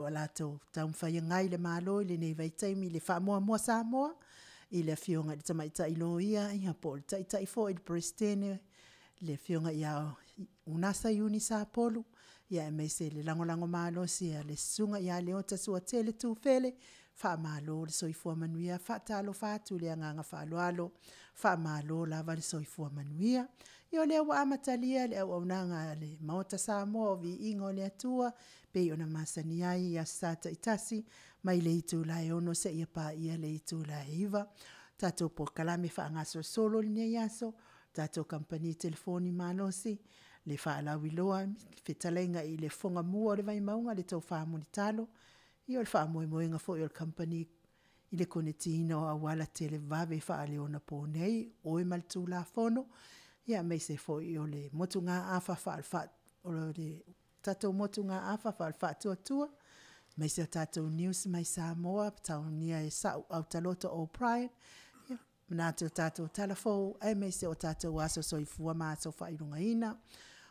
Lo o latou taumafaiga ai le Malo i lenei vaitaimi i le faamuamua Samoa i le Afioga i le Tamaitai Loia po o le Taitai foi le Peresetene le Afioga ia Unasa Iuni Sapolu, aemaise le lagolago malosi a le Susuga ia Leota Suatele Tufele, faamalo le soifua manuia. E faatalofa atu i le agaga faaaloalo, faamalo lava le soifua manuia. Ia o lea ua amatalia le auaunaga a le Maota Samoa o Viiga o le Atua, e pei ona masani ai i Aso Sa taitasi mai le itula e 6:00 seia paia le itula e 9:00. Tatou polokalame faagasolosolo i lenei aso, tatou Kamupani Telefoni malosi, le faalauiloa fetalaiga i le Fofoga Mua o le Vaimauga le Tofa Mulitalo, ia o le faamoemoega foi o le Kamupani i le konetiina o auala televavave faaaleonaponei, o e ma le Tulafono, aemaise foi o le motugaafa o le tatou motugaafa faale-Faatuatua, aemaise o tatou news mai Samoa saunia e Sa'u Autaloto O'Brien, manatu o le tatou tala fou aemaise o tatou aso soifua ma aso faailogaina.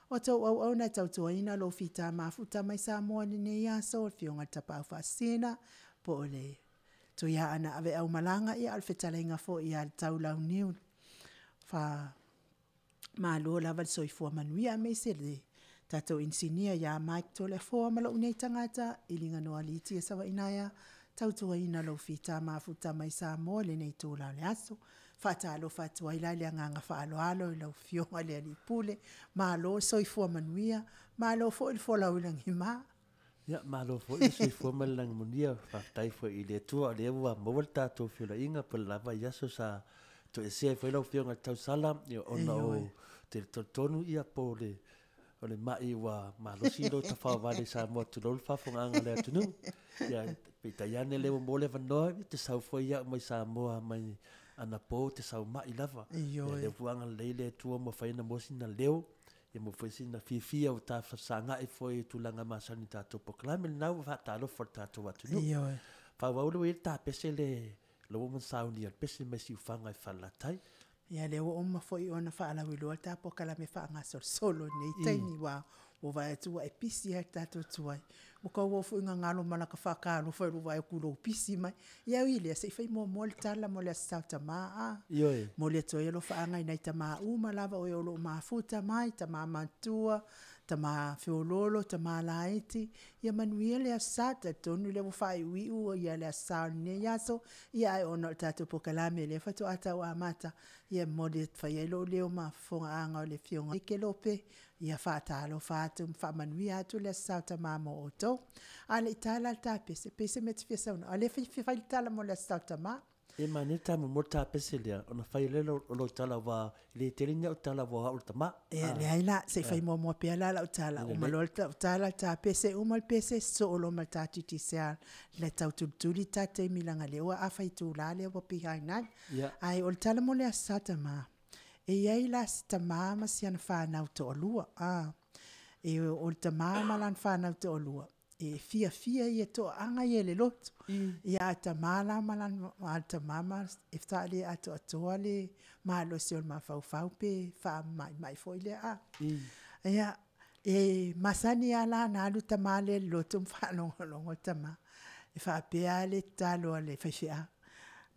O a outou auauna e tautuaina lou fita mafuta mai Samoa i lenei aso, le Afioga i le Tapaau Faasisina po o le Tuiaana Aveaumalaga, a o le fetalaiga foi ia Taulauniu. Faamalo lava le soifua manuia, aemaise le tatou Inisinia ia Mike Toleafoa ma lou nei tagata Iliganon Aliitia Savaiinaea, tautuaina lou fita mafuta mai Samoa i lenei itula o le aso. E faatalofa atu ai la i le agaga faaaloalo i lau Afioga i le Alii Pule, malo le soifua manuia, malo foi le folau i lagima. Ia, malo foi le soifua ma le lagi manuia. Faafetai foi i le Atua o lea ua maua le tatou feiloaiga po o le la vaiaso sa toesea ai foi lau Afioga i le tausala, ona o te talitonu po o le mai ua malosi lou tafaovale i Samoa, tulou le faafofogaaga a le atunuu. Ia, peitai ane o lea ua maua le avanoa, e te sau foi au mai Samoa mai anapo ou te sau mai lava. Ia, o lea foi ua agalelei le Atua ua mafai ona maua sina leo, ia maua foi sina fiafia ua ta fesagai foi i tulaga masani i tatou polokalame. Lena ua faatalofa i le tatou atunuu. Faaauau le ua i ai le ta pese le ua uma ona saunia le pese mai Siufaga i Falelatai. Ia lea ua uma foi ona faalauiloa le ta polokalame faagasolosolo i lenei taimi, aua ua vaai atu ua e pisi lava i le tatou tuai. Ua tau oo foi ina galo ma lata faatalofa i lou vaai atu i lou pisi mai. Ia ui i lea, se i fai muamua le tala mo le Aso Sa o Tama, a? Ioe. Momoli atu ai alofaaga i nai tama uma lava o e o lo o mafuta mai, tama matutua, tama feoloolo, tama laiti, ia manuia le Aso Sa. E talitonu o lea ua faaiuiu le Aso Sa o lenei aso, ae ona o le tatou polokalame lea faatoa tau amata, ia e momoli fai ai lou leo ma fofogaaga o le Afioga i Kelope, ia faatalofa atu ma faamanuia atu le Aso Sa o Tama mo outou. A o le i tala le ta pese, pe i ai se mea e te fia saunoa ai? A o lea e fia fai le tala mo le Aso Sa o Tama. E manaia ta momoli ta pese lea ona fai lea o lau tala aua e le tele ni au tala aua o au o le tama. Ia leai la, se i fai muamua pea la lau tala, uma loa lau tala ta pese, uma le pese sosoo loa ma le ta Digicel e tau tulituli le ta taimi leaga o lea ua afa itula lea ua behind ai. Ae o le tala mo le Aso Sa Tama, e i ai la si tama ma si ana fanau toalua. O le tama ma lana fanau toalua, e fiafia ia toaaga ia i le lotu. Ia a tama la ma lana, a le tama ma e faale atoatoa le malosi o le mafaufau pe faamaimai foi lea a. Ia, e masani lava la ona alu le tama lea i le lotu ma faalogologo le tama, e faapea le tatalo a le faifeau,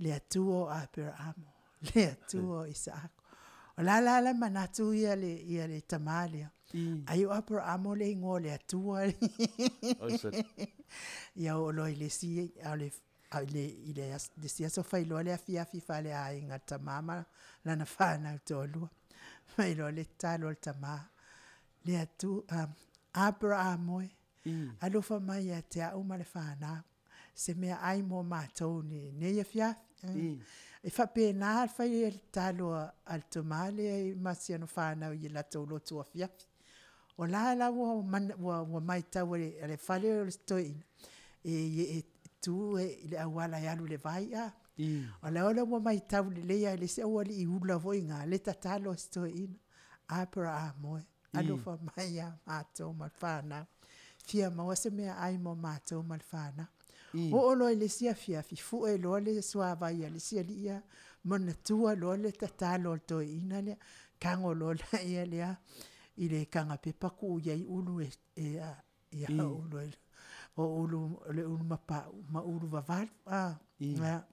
le Atua o Aperaamo, le Atua o Isaako. O la la le manatu ia le tama lea, ai o Aperaamo le igoa o le Atua. Ia oo loa i le isi, i le isi aso fai loa le afiafi faaleaiga a le tama ma lana fanau toalua. Fai loa le tatalo a le tama, le Atua, Aperaamo e, alofa mai ia te au ma le fanau, se meaai mo matou i lenei afiafi. E faapena le fai o le tatalo a le tama lea ma si ana fanau i le latou lotu afiafi. O la la ua matau e le fale o le toeaina, e tu i le auala e alu i le vai a. O la la ua matau lelei lava e le isi aualii ula foi na le tatalo a si toeaina, Aperaamo e, alofa mai ia matou ma le fanau, fia maua se meaai mo matou ma le fanau. Oo loa i le isi afiafi, fue loa le suavai a le isi alii ia, manatua loa le tatalo a le toeaina lea, tago loa laia lea i le kagapepa tuu i ai ulu e ia ulu ai. O ulu o le ulu mapa'u ma ulu vavalu a. Ia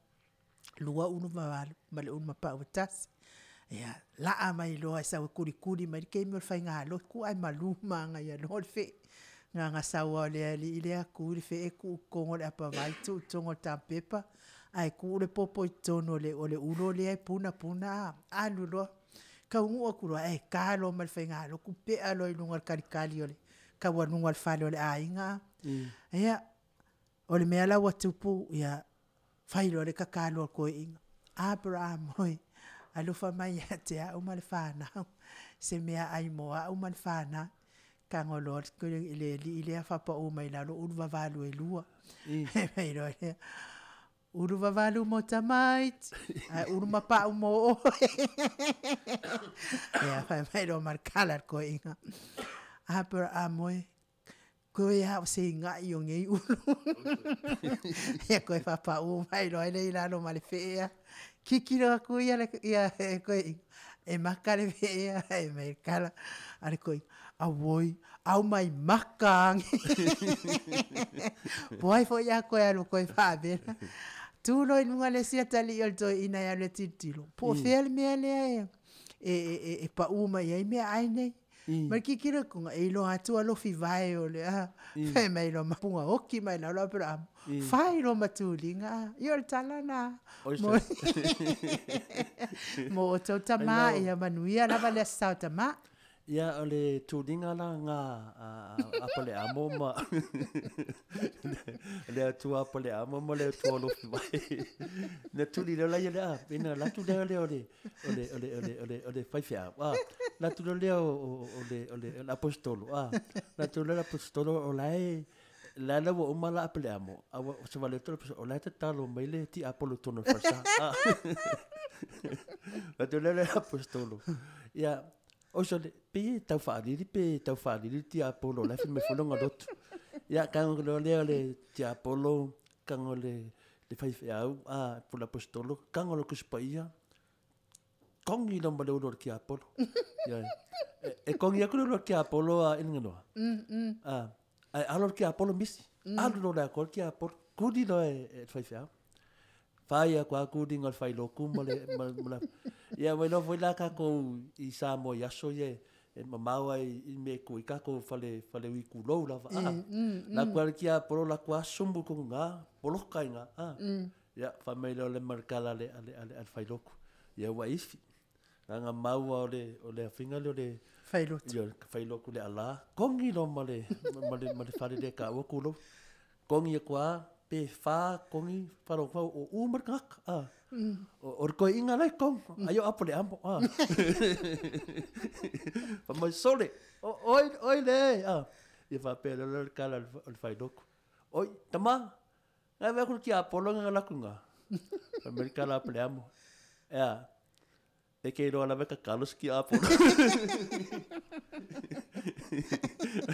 lua ulu vavalu ma le ulu mapa'u e tasi. Ia la'a mai loa e sau e kulikuli mai le keimi o le faigalotu ae malu magaia loa le fe'e. Gaga sau lava o le alii lea tu i le fe'e tuu i totonu o le apavai, tuu i totonu o le tapipepa ae tuu le popo i totonu o le ulo lea e punapuna a, alu loa. Taunuu atu loa ae ta loa ma le faigalotu pea loa i luga o le talitali o le taualuga o le fale o le aiga. Ia, o le mea la ua tupu, ia fai loa le tatalo a le toeaina, Aperamo e, alofa mai ia te au ma le fanau, se meaai mo au ma le fanau. Tago loa le alii lea faapau mai i lalo ulu vavalu e lua. Fai mai loa lea, ulu vavalu mo tamaiti, ae ulu mapa'u mo oe. Ia fai mai loa ma le tala a le toeaina, Aperamo e, toe lava o se iga'i o nei ulu. Ia toe faapau mai loa lea i lalo ma le fee. Tilotilo atu ia le toeaina, e maka le fee ae fai mai le tala a le toeaina, auoi, aumai maka ane. Po o ai foi a toe alu e toe faavela. Tu loa i luga le isi atalii o le toeaina e alu e tilotilo, po o fea le mea lea e pau mai ai meaai nei. Ma le tilotilo i luga, e iloa atu alofi vae o le a. Fai mai loa ma puga oti mai lalo Aperamo, fai loa ma tuliga. Ia o le tala lena mo outou tama, ia manuia lava le Aso Sa o Tama. Ia, o le tuliga la na a Paleamo ma le Atua a Paleamo ma le Atua o Lofi Vai. Na tuli lea la ia le a, ina la tu lea lea o le o le o le o le o le o le faifeau. A, la tu lea o o le o le apostolo. A, la tu lea apostolo o la e la la ua uma la a Paleamo. A ua se vale tolo o la e tatalo mai le ti Apolo tonu falsa. A. La tu lea le apostolo. Ia, o so le pe tau faalili pe tau faalili ti Apolo la fi me folonga lotu. Ia kango lo lea le ti Apolo kango le le faifeau a po le apostolo kango lo kuspaia. Kongi lo ma le ulo ki Apolo. Ia e kongi aku lo ki Apolo a inga noa. A ai alo ki Apolo misi. Alu lo le ko ki Apolo. Kudi lo e faifeau. Fai a kwa kudi ngol fai loku ma le ma ia wai lo foi la ka ko i sa mo ia so ye e mamau ai i me ku i ka ko fale fale ui ku lou la a. La kwa ki Apolo la kwa sumbu ko nga poloka inga a. Ia fa mai lo le markala le ale ale ale fai loku. Ia wa ifi. Nga maua o le o le afinga le o le Fai lotu. Ia fai loku le ala. Kongi lo ma le ma le ma le fale le ka o ku lo. Kongi kwa pe fa kongi faro fa o u mar kak a. O ko inga lai kong ayo apo le ambo a. Fa mai sole. O oi oi le a. Ia fa pe le le kala le fai loku. Oi tama. Ngai ve ku ki Apolo nga la kunga. Fa mai kala apo le ambo. Ea. E ke roa la veka Carlos ki Apolo.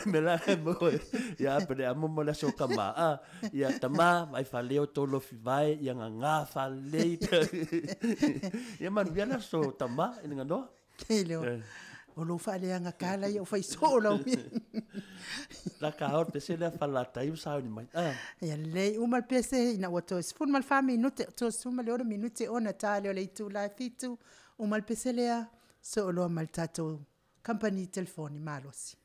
Me la mo ia pe amo mo la so kama a ia tama vai fa leo tolo fi vai ia nga nga fa lei. Ia man via la so tama ina nga no. Ke leo. O lo fa le anga kala ia o fai so la mi. La ka hor pese le fa la tai sa ni mai. A. Ia le uma pese ina wa to sfun mal fa minute to suma le ora minute ona ta le le tu la fitu uma pese lea so lo mal tato company telefoni malosi.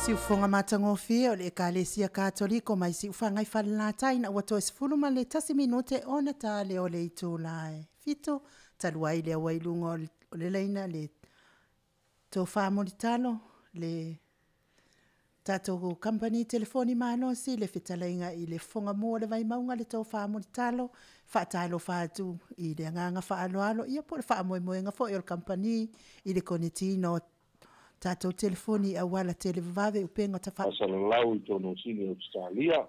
Siufoga matagofie o le Ekalesia Katoliko mai Siufaga i Falelatai ina ua toe 11 minute ona ta lea o le itula e 7 talu ai lea ua i luga o le laina le tofa mulitalo le tatou kamupani telefoni malosi le fetalaiga i le Fofoga Mu o le Vaimauga le tofa mulitalo faatalofa atu i le agaga faaaloalo ia po o le faamoemoega foi o le kamupani i le konetiina o tatou telefoni i auala televavave upega tafa Salalau i tonu o Sini Australia.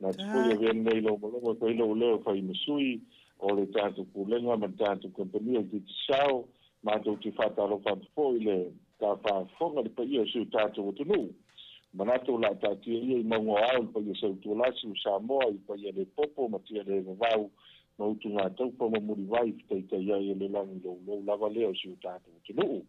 Na te foi avea lenei lomolomo e fai lou leo fai ma sui o le tatou pulega ma le tatou kamupani o le Digicel. Matou te faatalofa atu foi i le tafaafofoga le paia o si o tatou atunuu. Manatu o le a taatia ia i mauga o ao le paia sautualasi o Samoa i paia le popo ma tia le vavau ma utugataufa ma mulivai fetaitai ai e le lagi loulou lava lea o si o tatou atunuu.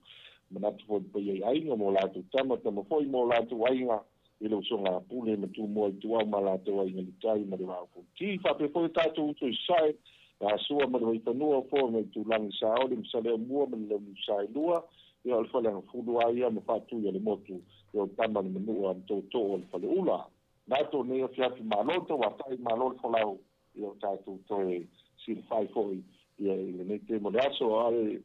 Manatu foi le paia i aiga ma o latou tama, tama foi ma o latou aiga i le usoga a Pule ma Tumua i Tuau ma latou aiga Litai ma le Vaa o Fonoti. Faapea foi o tatou uso i Sasae, le Asua ma le Vaifanua, o Foa ma Itulagi, Saole ma Saleaaumua ma le Launiu Saelua, ia o le Faleagafulu lava ia ma Faatui a le Motu, ia o Tama le Manua ma Tootoo o le Faleula. Nato nei afiafi malo tauatai malo le folau ia o tatou toe silafai foi ia i lenei taimi o le aso ae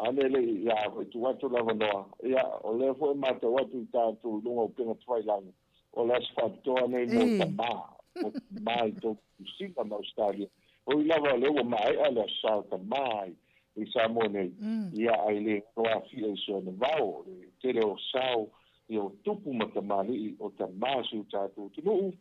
ane le ia e tuu atu le avanoa ia o lea foi e matau atu i tatou i luga o upega tafailagi o le aso faapitoa nei mo tamā mo tamā i totonu o Niu Sila ma Ausetalia oi lava o lea ua maea le aso sa o tamā i Samoa nei ia ae le galo afia i si ona vao le tele o sao ia o tupu ma tamalii o tamā si o tatou atunuu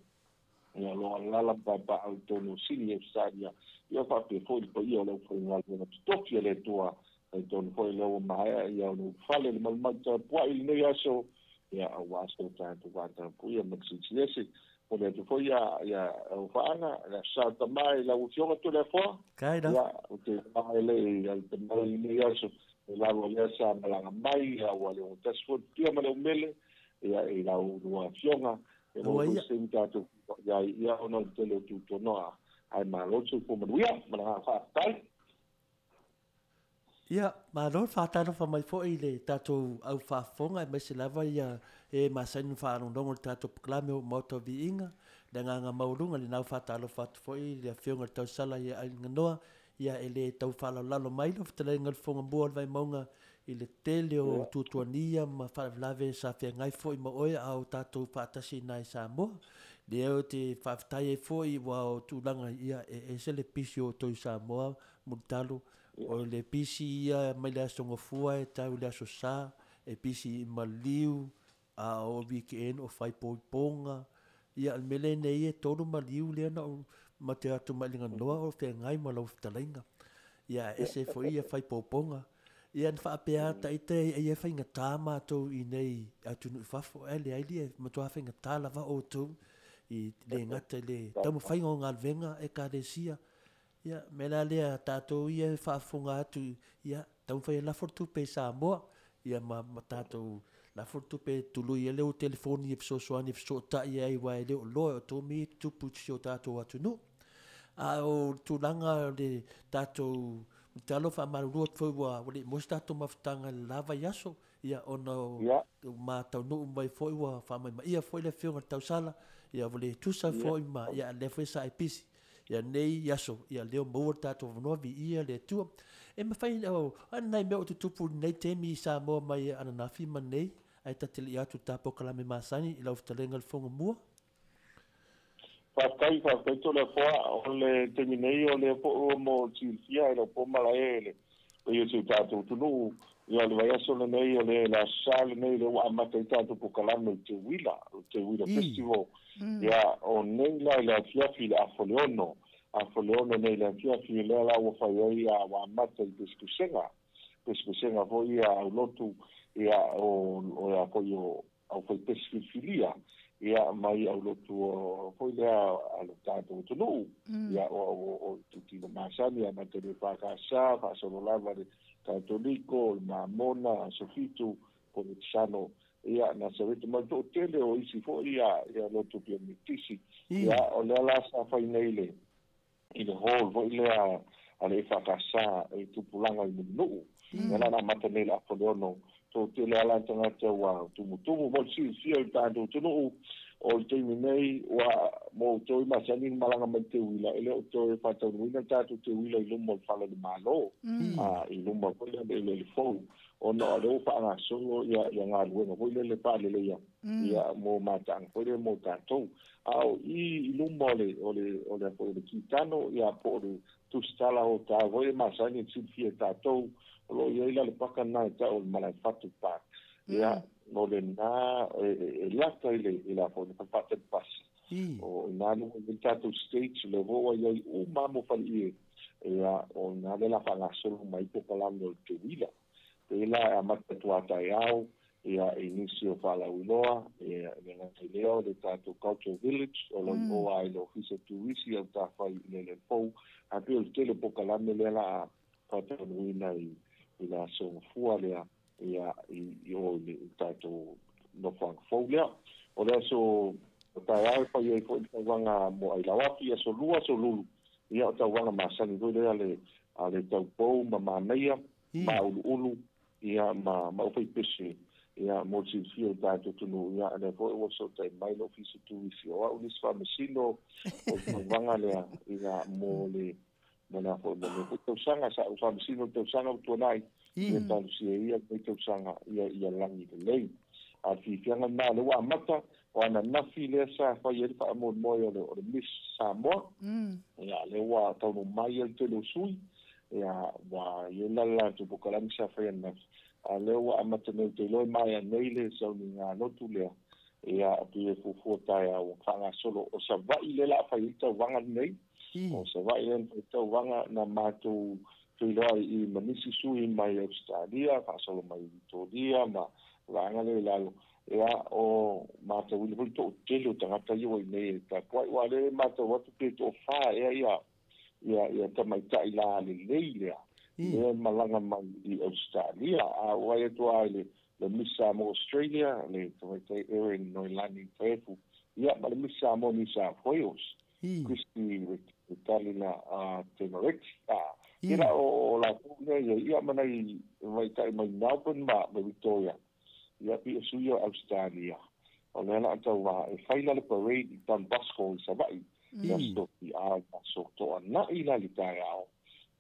ia o lo o alaala ma paepaeau i totonu o Sini Ausetalia ia faapea foi le paia o le aufaigaluega totofi a le Atua talitonu foi lea ua maea ia ona ulufale le malumalu tapuai i lenei aso ia aua so tatou vatapuia ma le Silisili Ese. Momoli atu foi ia ia au faaga le Aso Sa Tama i lau Afioga Toleafoa. Kai Ia ou te iloa e le i au tama i lenei aso e lalo lea sa malaga mai ia ua le ogatasi foi le pia ma le umele ia i lau lua afioga e maua foi se taimi tatou feiloai ai ia ona o le tele o tutonoa ae malo le soifua manuia ma le agaga faafetai. Ia, malo le faatalofa mai foi i le tatou au faafofoga aemaise lava ia e masani ona faalogologo i le tatou polokalame o Maota o Viiga, le agaga maualuga lena ua faatalofa atu foi i le Afioga i le Tausala ia Aiga Noa, ia e le tau faalalolalo mai lau fetalaiga i le Fofoga Mua o le Vaimauga i le tele o tuatuania ma faalavelave sa feagai foi ma oe a o tatou faatasi i ina i Samoa. Lea ou te faafetai ai foi aua o tulaga ia e ese le pisi o outou i Samoa, Mulitalo, O le pisi ia mai le Aso Gafua e tau i le Aso Sa, e pisi i maliu, a o weekend o fai poipoga. Ia, o le mea lenei e tolu maliu lea na ou mate atu mai le ganoa o feagai ma lau fetalaiga. Ia, ae ese foi ia fai popoga. Ia, na faapea lava ita e faigata matou i inei atunuu i fafo, ae leai lia, e matua faigata lava outou i le gata i le taumafaiga o galuega Ekalesia, Ia, mea la lea tatou ia e faafofoga atu, ia, taumafai e lafo le tupe i Samoa, ia ma, ma tatou lafo le tupe e tului ai le telefoni e fesoasoani e fesootai ai aua e le o loa e outou mea ia e tutupu i si o tatou atunuu. A o le tulaga o le tatou talo faamalulu atu foi ua le i maua se tatou mafutaga i le la vaiaso, ia ona o ma taunuu mai foi ua faamaimaia foi le Afioga i le Tausala, ia ua le tusa foi ma, ia a o lea foi sa e pisi. Ia nei aso, ia lea ua maua le tatou avanoa, viia le Atua. E mafai, o a ni nai mea o tutupu i lenei taimi i Samoa mai ananafi ma nei, ae ta te le i atu i le ta polokalame masani i lau fetalaiga i le Fono Mua? Faafetai, faafetai Toleafoa. O le taimi nei o lea foi ua mo silafia e lau po malae le paia o si o tatou atunuu. Ia o le vaiaso lenei o le le Aso Sa lenei lea ua amata ai tatou polokalame i Teuila, o le Teuila Festival. Ia o nei la i le afiafi i le afa o le 6, afa o le 6 nei i le afiafi lea la ua fai ai ua amata i pesepesega, pesepesega foi ia aulotu ia o o a foi o aufaipesi filifilia ia mai aulotu o foi lea a lo tatou atunuu ia o itutino masani amata i le EFKS faasolo lava le Katoliko, le Mamona, Aso Fitu, Polokisano ia Nasarete ma le toatele o isi foi ia lotu pia Metisi. Ia o lea la sa fai nei le i le hall foi lea a le EFKS e tupulaga i Mulinuu. Ia la na amata nei i le afa o le 6, toatele lava la tagata ua tumutumu mo le silafia i le tatou atunuu o le taimi nei ua mo outou i masani na malaga mai teuila e le o toe faataunuuina le tatou teuila i luma o le fale o le Malo i luma foi lea o le eleele fou ona o lea ua faagasolo ia galuega foi lele faaleleia ia mo mataaga foi lea mo tatou. A o i i luma o le o le o le foi o le kitano ia po o le tusitala o ta foi e masani e silafia e tatou o lo o i ai la le paka lena e tau o le Malaefatu Park. Ia o lena e lata i le i le foi le faatali pasi. O ina luga i le tatou stage le foi ua i ai uma mo faleie. Ia o ina le la faagasolo mai polokalame o le teuila. Pei la e amata atu a taeao ia i nisi o faalauiloa ia le gata i lea o le tatou Cultural Village o lo o i o i le Ofisa o Turisi au tafai i le le fou. A pei o le tele o polokalame lea la a faataunuuina i le aso Gafua lea ia i o i le tatou nofoaga fou lea. O le aso o taeao e fai ai foi le tauvaga mo Ailauafi, aso 2, aso lulu, ia o tauvaga masani foi lea le a le taupou ma manaia, ma uluulu, ia ma aufaipese, ia mo le silafia o le tatou atunuu, ia lea foi ua fesootai mai le Ofisa Turisi o au nisi faamasino o le tauvaga lea, ia mo le mo le foi mo le foi tausaga sa ou faamasino le tausaga ua tuanai, ia talosia ia lenei tausaga ia ia lagi lelei. A le fiafiaga lena lea ua amata o ananafi lea sa fai ai le faamoemoe o le Miss Samoa. Ia lea ua taunuu mai le tele o sui, ia ua i ai la le latou polokalame sa fai ananafi. A lea ua amata nei te iloa e maea nei le sauniga lotu lea. Ia pei e fuafua taeao ua faagasolo o Savaii lea o le a fai ai le tauvaga lenei. O Savaii lea na fai tauvaga na matou feiloai i ma nisi sui mai Australia, faasolo mai Victoria ma vaega lea i lalo. Ia o matauina foi le toatele o tagata ia ua i inei e tapuai, aua o lea e matau atu pe toafa ea ia ia tamaitai la lelei lea lea e malaga mai i Australia. A ua vaai atu lava i le Miss Samoa Australia, le tamaitai Erin Noelani Taefu, ia ma le Miss Samoa New South Wales, Christy Retalina Temareti. Tela o latou lea ia ia ma nai tamaitai mai Melbourne ma Victoria, ia pei o sui o Australia. O lea la tau e fai la le parade i Don Bosco i Savaii, i aso i a aso toanai la le taeao,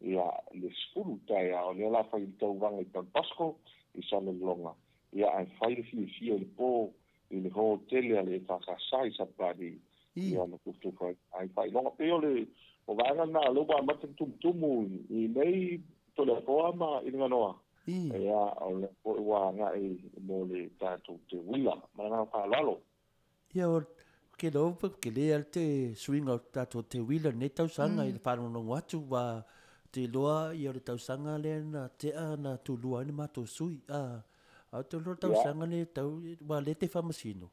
ia le 10 taeao lea la fai le tauvaga i Don Bosco i Salelologa, ia ae fai le fiafia i le po i le hotele a le EFKS i Sapani, ia na tufatufa ai faailoga. Pei o le o vaega lena o lea ua amata ona tumutumu i nei Toleafoa ma i le Ganoa. Ia o lea foi ua agai mo le tatou teuila. Ma le agaga faaaloalo. Ia o ke lo ke le al te suiga o tatou teuila nei tausaga i le faalogologo atu ua te iloa ia o le tausaga lea na tea na tulua ai le matou sui a o te iloa le tausaga nei tau ua le te faamasino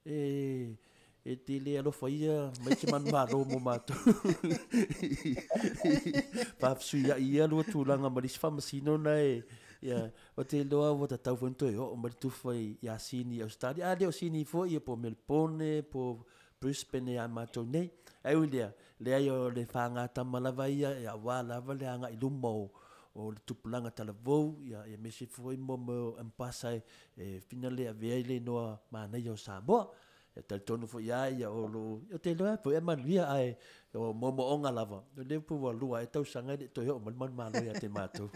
e te le alofa ia mai se manumalo mo matou. Faafesuiai ia lua tulaga ma le isi faamasino na e ia o te iloa ua tatau foi ona toe oo mai le tufa ia Sini i Australia. A le o Sini foi ia po o Melbourne po o Brisbane ia matou nei. Ae ui lea, leai o le fagatama lava ia aua lava le agai i luma o le tupulaga talavou ia aemaise foi mo mea o Mpasa e fina le avea i le igoa manaia o Samoa. Ia talitonu foi lava ia o loo ou te iloa foi e manuia ae o moomooga lava o lea pe ua lua ea tausaga e le i toe oo mai le manumalo ia te matou.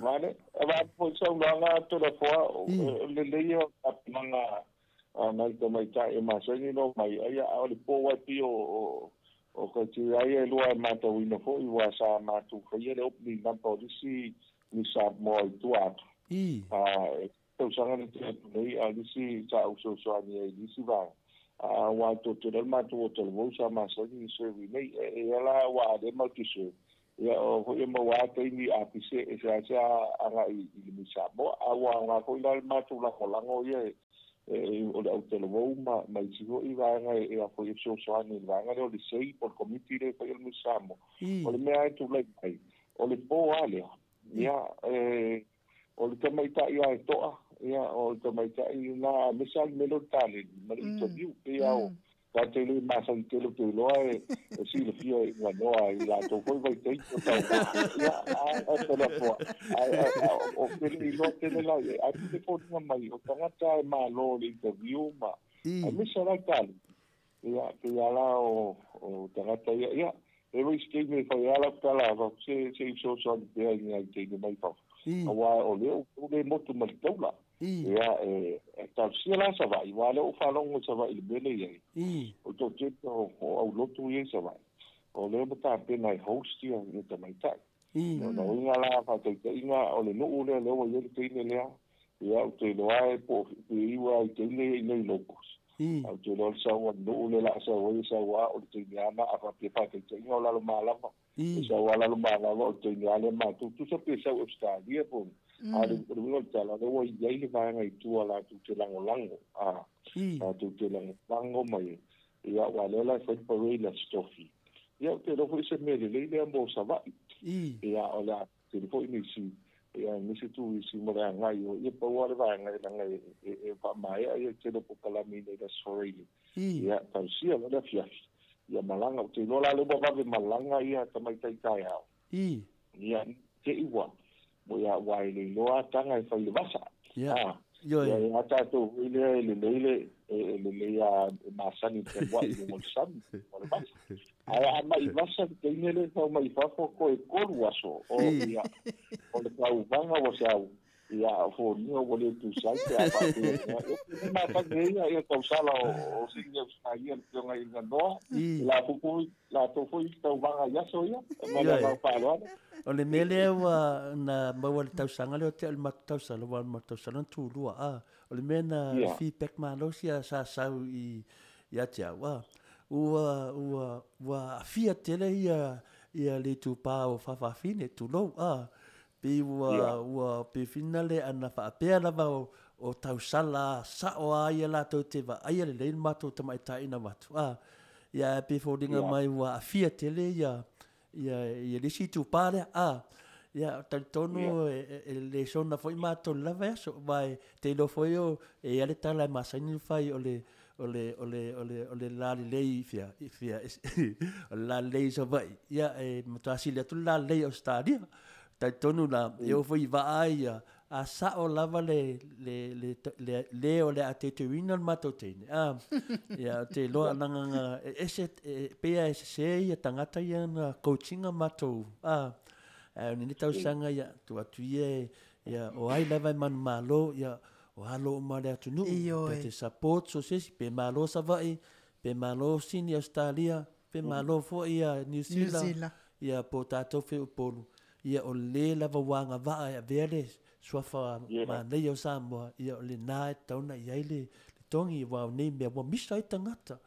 Vale, avatu foi saunoaga Toleafoa, o lelei ia o tapenaga a nai tamaitai e masani ona omai ai, a o le po ai pei o criteria ia e lua e matauina foi ua sa matou faia le opening number o le isi Miss Samoa i tua atu. E tausaga na tea atu nei, a o le isi sa ou fesoasoani ai i le isi vaega, aua e toatele ai le matou o talavou sa masani i serve i nei. E ia la aua a lea matou te serve, ia o foi e maua lava taimi a pise e seasea agai i le Miss Samoa. A ua aoga foi la le matou lagolago ia o le au talavou ma isi foi vaega e a foi e fesoasoani i le vaega lea o le SAY po o le komiti lea e faia le Miss Samoa. O le mea e tulai mai, o le po lava lea, ia e O le tamaitai lava e to'a, ia, o le tamaitai lena, aemaise lava le mea lea o le taleni ma le interview. E pei lava o tatou le masani tele ou te iloa e silafia e Iganoa i latou foi vaitaimi o tauvaga. Ia, ae Toleafoa, ae ou te le iloa tele la i ai, ae pei e foliga mai o tagata e malo i le interview ma aemaise lava le taleni. Ia, pei lava la o tagata ia, ia, e i ai se taimi e fai ai lau tala avatu, se i fesoasoani pea i nai teine mai fafo. Aua o lea ua le motu ma le taula. Ia, e talosia la Savaii, aua o lea ua ou faalogo i Savaii i le mea lea e i ai. O le toatele o aulotu ia i Savaii, o lea ua tapena e host ia tamaitai. O lona uiga la, faataitaiga, o le nuu lea, lea ua i ai le teine lea, ia, ou te iloa e po o pe iu lava i teine ia i inei locals. Ae ou te iloa le sau a le nuu lea o le a sau ai, e sau lava o le teine lava na, a faapea faataitaiga o Lalomalava, e sau lava Lalomalava o le teine lava lea matou, tusa pe sau i Ausetalia po o a o le uiga o le tala, o lea ua i ai le vaega i tua latou te lagolago, a, latou te lagolago mai ai. Ia, aua o lea la e fai le parade i le Aso Tofi. Ia, ou te iloa foi o se mea lelei lea mo Savaii. Ia, o le a tele foi nisi, ia, nisi turisi mo le agai i o. Ia, pau lava le vaega e leaga e faamaea ia le tele o polokalame i inei i le Aso Faraile. Ia, talosia loa le afiafi. Ia, malaga. Ou te iloa la lea ua vave malaga ia tamaitai taeao. Ia, te i ua, ia, aua e le iloa lava taga e fai i le vasa. A, ia, ia tatou foi lea e lelei le, e lelei lava e masani i le fealuai i luga o le sami, o le vasa. Ae a mai vasa le teine lea e tau mai fafo toe 3 aso, o, ia, o le tauvaga ua sau, ia, o foliga ua le tusa ai pe a faapea. Ia, e masani ai ia, ia tausala o sini o Australia le Afioga i Ganoa, latou foi, latou foi tauvaga i aso ia, ma le agaga faaaloalo. O le mea lea ua na maua i le tausaga lea o tea o le matou tausala, aua o le matou tausala na tulua, a. O le mea na feedback malosi a sa sau i ia te au, a, ua, ua, ua aafia tele ia, ia le itupa o faafafine, tulou, a. Pei ua, ua pei fina le ana faapea lava o, o tausala sao a ia latou te vaaia lelei le matou tamaitai ina avatu, a. Ia ae pei foliga mai ua aafia tele ia, ia, ia le isi itupa lea, a. Ia, talitonu e le sona foi matou i le la vaiaso, aua e te iloa foi o, e i ai le tala e masani ona fai o le, o le, o le, o le, o le lalelei i fea, i fea, o le lalelei i Savaii, ia, e matua sili atu le lalelei i Ausetalia. Talitonu la, e oo foi i vaa ia, a sao lava le, le, le, le, le o le a teuteuina le matou teine, a, ia, ou te iloa leaga na e ese, e pei lava e sese ia tagata ia na coach ina matou, a, ae o lenei tausaga, ia, tuu atu ia e, ia, o ai lava e manumalo, ia, o alo uma le atunuu, Ioe. pe te support so se isi, pe malo Savaii, pe malo Sini Ausetalia, pe malo foi ia New New Zealand, Zealand. ia po o tatou foi o Upolu, ia o le lava ua agavaa e avea le suafa manaia o Samoa, ia o lena e tatau ona i ai le togi, aua o nei mea ua misa ai tagata.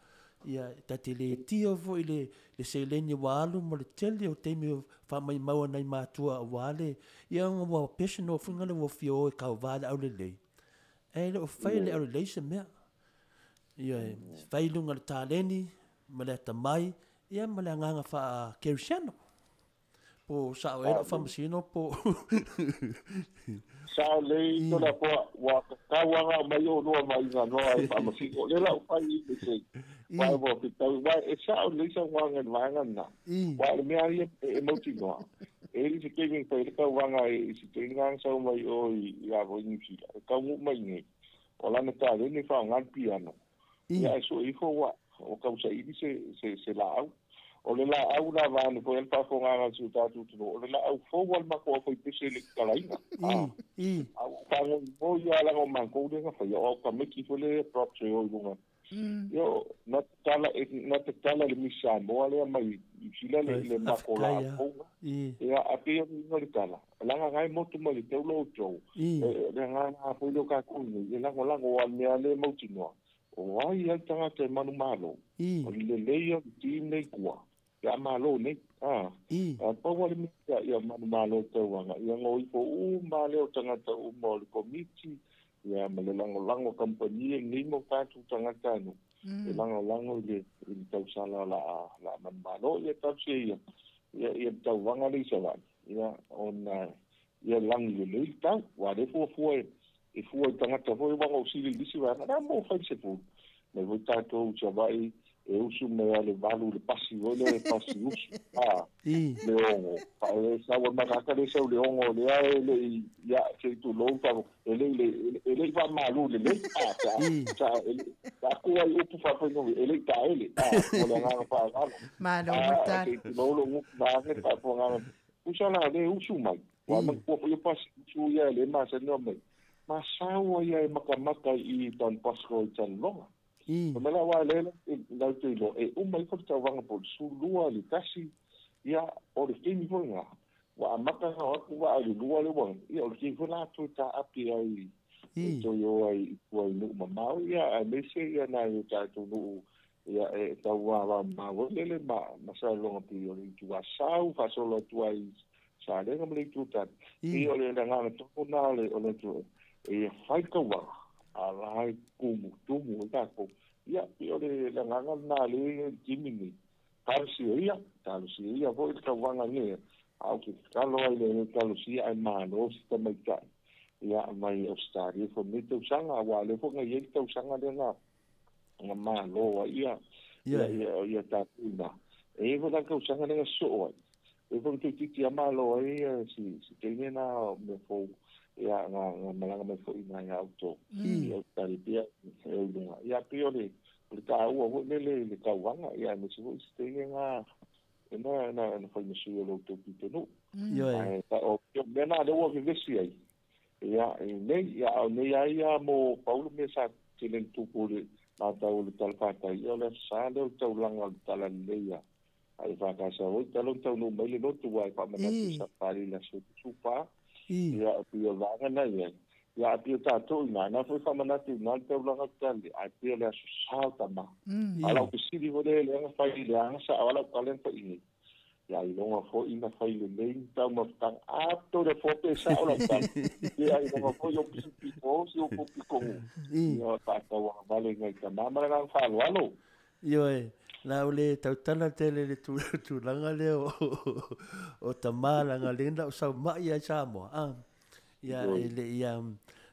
Ia ta te le tio foi le le seleni ua alu ma le tele o taimi o faamaimau a nai matua aua le ia ona ua personal foi le ua fia o e tauva le aulelei, ae le o fai e le aulelei se mea. Ia e fai i luga o le taleni ma le atamai ia ma le agaga faa-kerisiano. Po o sao ea lau faamasino po o. Sao lelei Toleafoa, ua tatau lava ona aumai oulua ma Iganoa e faamasino. O lea la ua fai i le se vae ua fetau, aua e sao lelei saunoaga i le vaega lena. Aua o le mea lava ia e mautinoa, e i ai se taimi e fai ai le tauvaga i se taimi lena na sau mai o i a foi Niu Sila, e taunuu mai i inei. O lana taleni faaaogā le piano. Ia ae sue ifo ua ua tausaili se laau. O le laau la vaeane foi a le faafofogaga a si o tatou atunuu, o le laau fou a le matou aufaipese i le tatalaina. A ua ou fagoigoi lava leaga o matou lea na faia, o au tamaiti foi lea e props e o i luga. Io, na tatala, na tatala e le Miss Samoa lea mai Niu Sila le matou laau fou lena. Ia, ae pei o le uiga o le tala, leaga na e motu mai le taula outou, o le agaga foi lea o tatou nei, e lagolago aua o le mea lea e mautinoa, o ai lava le tagata e manumalo, o le lelei ia o le team lea i tua, pe a malo nei. A, pau lava le mea ia manumalo i tauaga, ia na o ifo uma lava lea o tagata uma o le komiti, ia ma le lagolago a kamupani lenei ma o tatou tagatanuu, e lagolago i le tausala o le a manumalo. Ia talosia ia, ia le tauvaga lea i Savaii, ia ona ia lagi lelei le tau, aua o lea e fuafua e fua i tagata foi aua na ou sili i le isi vaega, o le a mo fai le 10? Mai foi tatou i Savaii e usu mai lava i le 8 i le pasi foi lea, pasi usu, a, le 6, e sau ai ma tagata lea e sau i le 6 lea e le i, ia, se i tulou le e le i, e le i faamalu lelei, a, sa, sa tuu ai upu faafaigofie, e le i taele, a, ma le agaga faaaloalo. Malo mo le tala. Se i tulou lou gutu vaeane le faafofogaaga. Tusa la o lea e usu mai, aua manatua foi o pasi usu ia e le masani ona omai, ma sau ai lava e matamata i Don Bosco i Salelologa. Fai mai la aua o lea latou te iloa e uma ifo le tauvaga po o le 12 i le 1, ia o le taimi foi lena ua amata ona o atu vaa i le 2 lea ua, ia o le taimi foi la toe taape ai e toe o ai i tua i nuu mamao, ia aemaise ia nai o tatou nuu ia e tau vavamamao ai lele ma Salelologa pei o le itu Asau faasolo atu ai i Salega ma le itu Tali. Pei o le agaga tonu lena o le atunuu e fai le tauvaga a o la e tumutumu ai tatou. Ia pei o le agaga lena lea e timi nei. Talosia ia, talosia ia foi le tauvaga nei, a ou te tatalo ai le talosia ae malo si tamaitai ia mai Ausetalia foi lenei tausaga, aua o lea foi na i ai le tausaga lea na malo ai ia ia tatou i ina. E i ai foi la le tausaga lea na sosoo ai, e foi na toeitiiti lava malo ai si teine na o mea fou ia na malaga mai foi i ina ia outou i Ausetalia pea e o i luga. Ia pei o le taua foi lele i le tauvaga, ia aemaise foi si teine na na fai ma sui o lo outou pitonuu. Ae o mea na lea ua vevesi ai, ia i nei, ia a o nei lava ia mo pau le mea sa tele na tupu i le matau o le talafatai, ia o le Aso Sa lea o le taulaga o le Talalelei a Efakasa foi, talu ona taunuu mai le lotu aua e faamanatu sa pale i le aso 24, ia pei o le vaega na i ai. Ia ae pei o tatou i ina, na foi faamanatu i ina le taulaga o le Talalelei, ae pei o le Aso Sa o tama. A o lau fesili foi lea lea na fai i le aga sao lava lau tala na fai i nei. Ia ailoga foi na fai lelei ni taumafataga, ato le afoa pe sao lau tala. Ia ailoga foi o pisipito si o pitonuu. Ia faatauagavale i nai tama ma le agaga faaaloalo. Ioe, la o le tautala tele i le tulaga lea o tama leaga lea na ou sau mai ai Samoa, a, ia e le i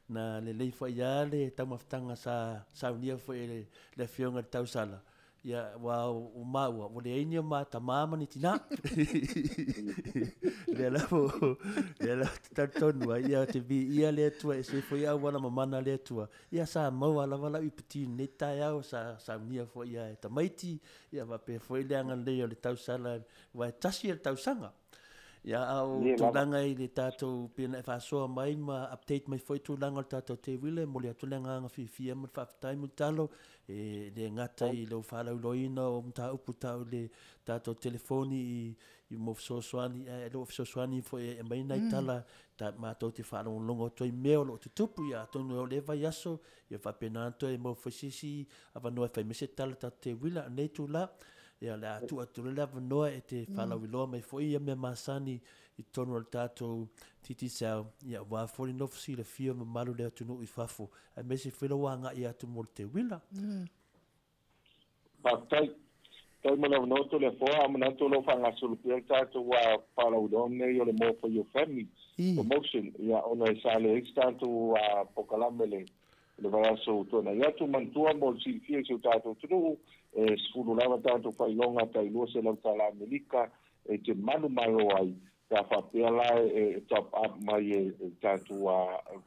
na lelei foi lava le taumafataga sa saunia foi e le Afioga i le Tausala, ia, aua o maua, ua leai ni o ma tama ma ni tina. Lea lava, lea lava ou te talitonu ai, ia, ou te viia le Atua, e ese foi auala mamana a le Atua, Ia sa maua lava lau iputi i lenei taeao, sa saunia foi ia e tamaiti, ia faapea foi le agalelei o le tausala, aua e tasi le tausaga. Ia a o tulaga i le tatou, pei ona e faasoa mai ma update mai foi tulaga o le tatou teuila, e momoli atu le agaga fiafia ma le faafetai Mulitalo, e le gata i lou faalauiloaina o mataupu tau i le tatou telefoni i mo fesoasoani, ae o lo o fesoasoani foi e aumai nai tala ta matou te faalogologo atu ai i mea o lo o tutupu, ia atonu e oo i lea vaiaso, ia faapena ona toe maua foi se isi avanoa e fai mai se tala tatou te uila. O lenei itula, ia o le a tuu atu loa le avanoa e te faalauiloa mai foi ia mea masani i totonu o le tatou Digicel, ia aua foi le nofo silafia o mamalu o le atunuu i fafo, aemaise foi lou agai atu mo le teuila. Faafetai. Faafetai mo le avanoa Toleafoa, a manatu o lo o faagasolo pea le tatou faalauiloa lenei o le More for Your Family Promotion, ia ona e sa leai se tatou polokalame i le vaiaso ua tuanai atu. Manatua mo le silafia i si o tatou atunuu, e 10 lava tatou faailoga tai $200 Amerika e te manumalo ai. Pe a faapea la e top up mai e le tatou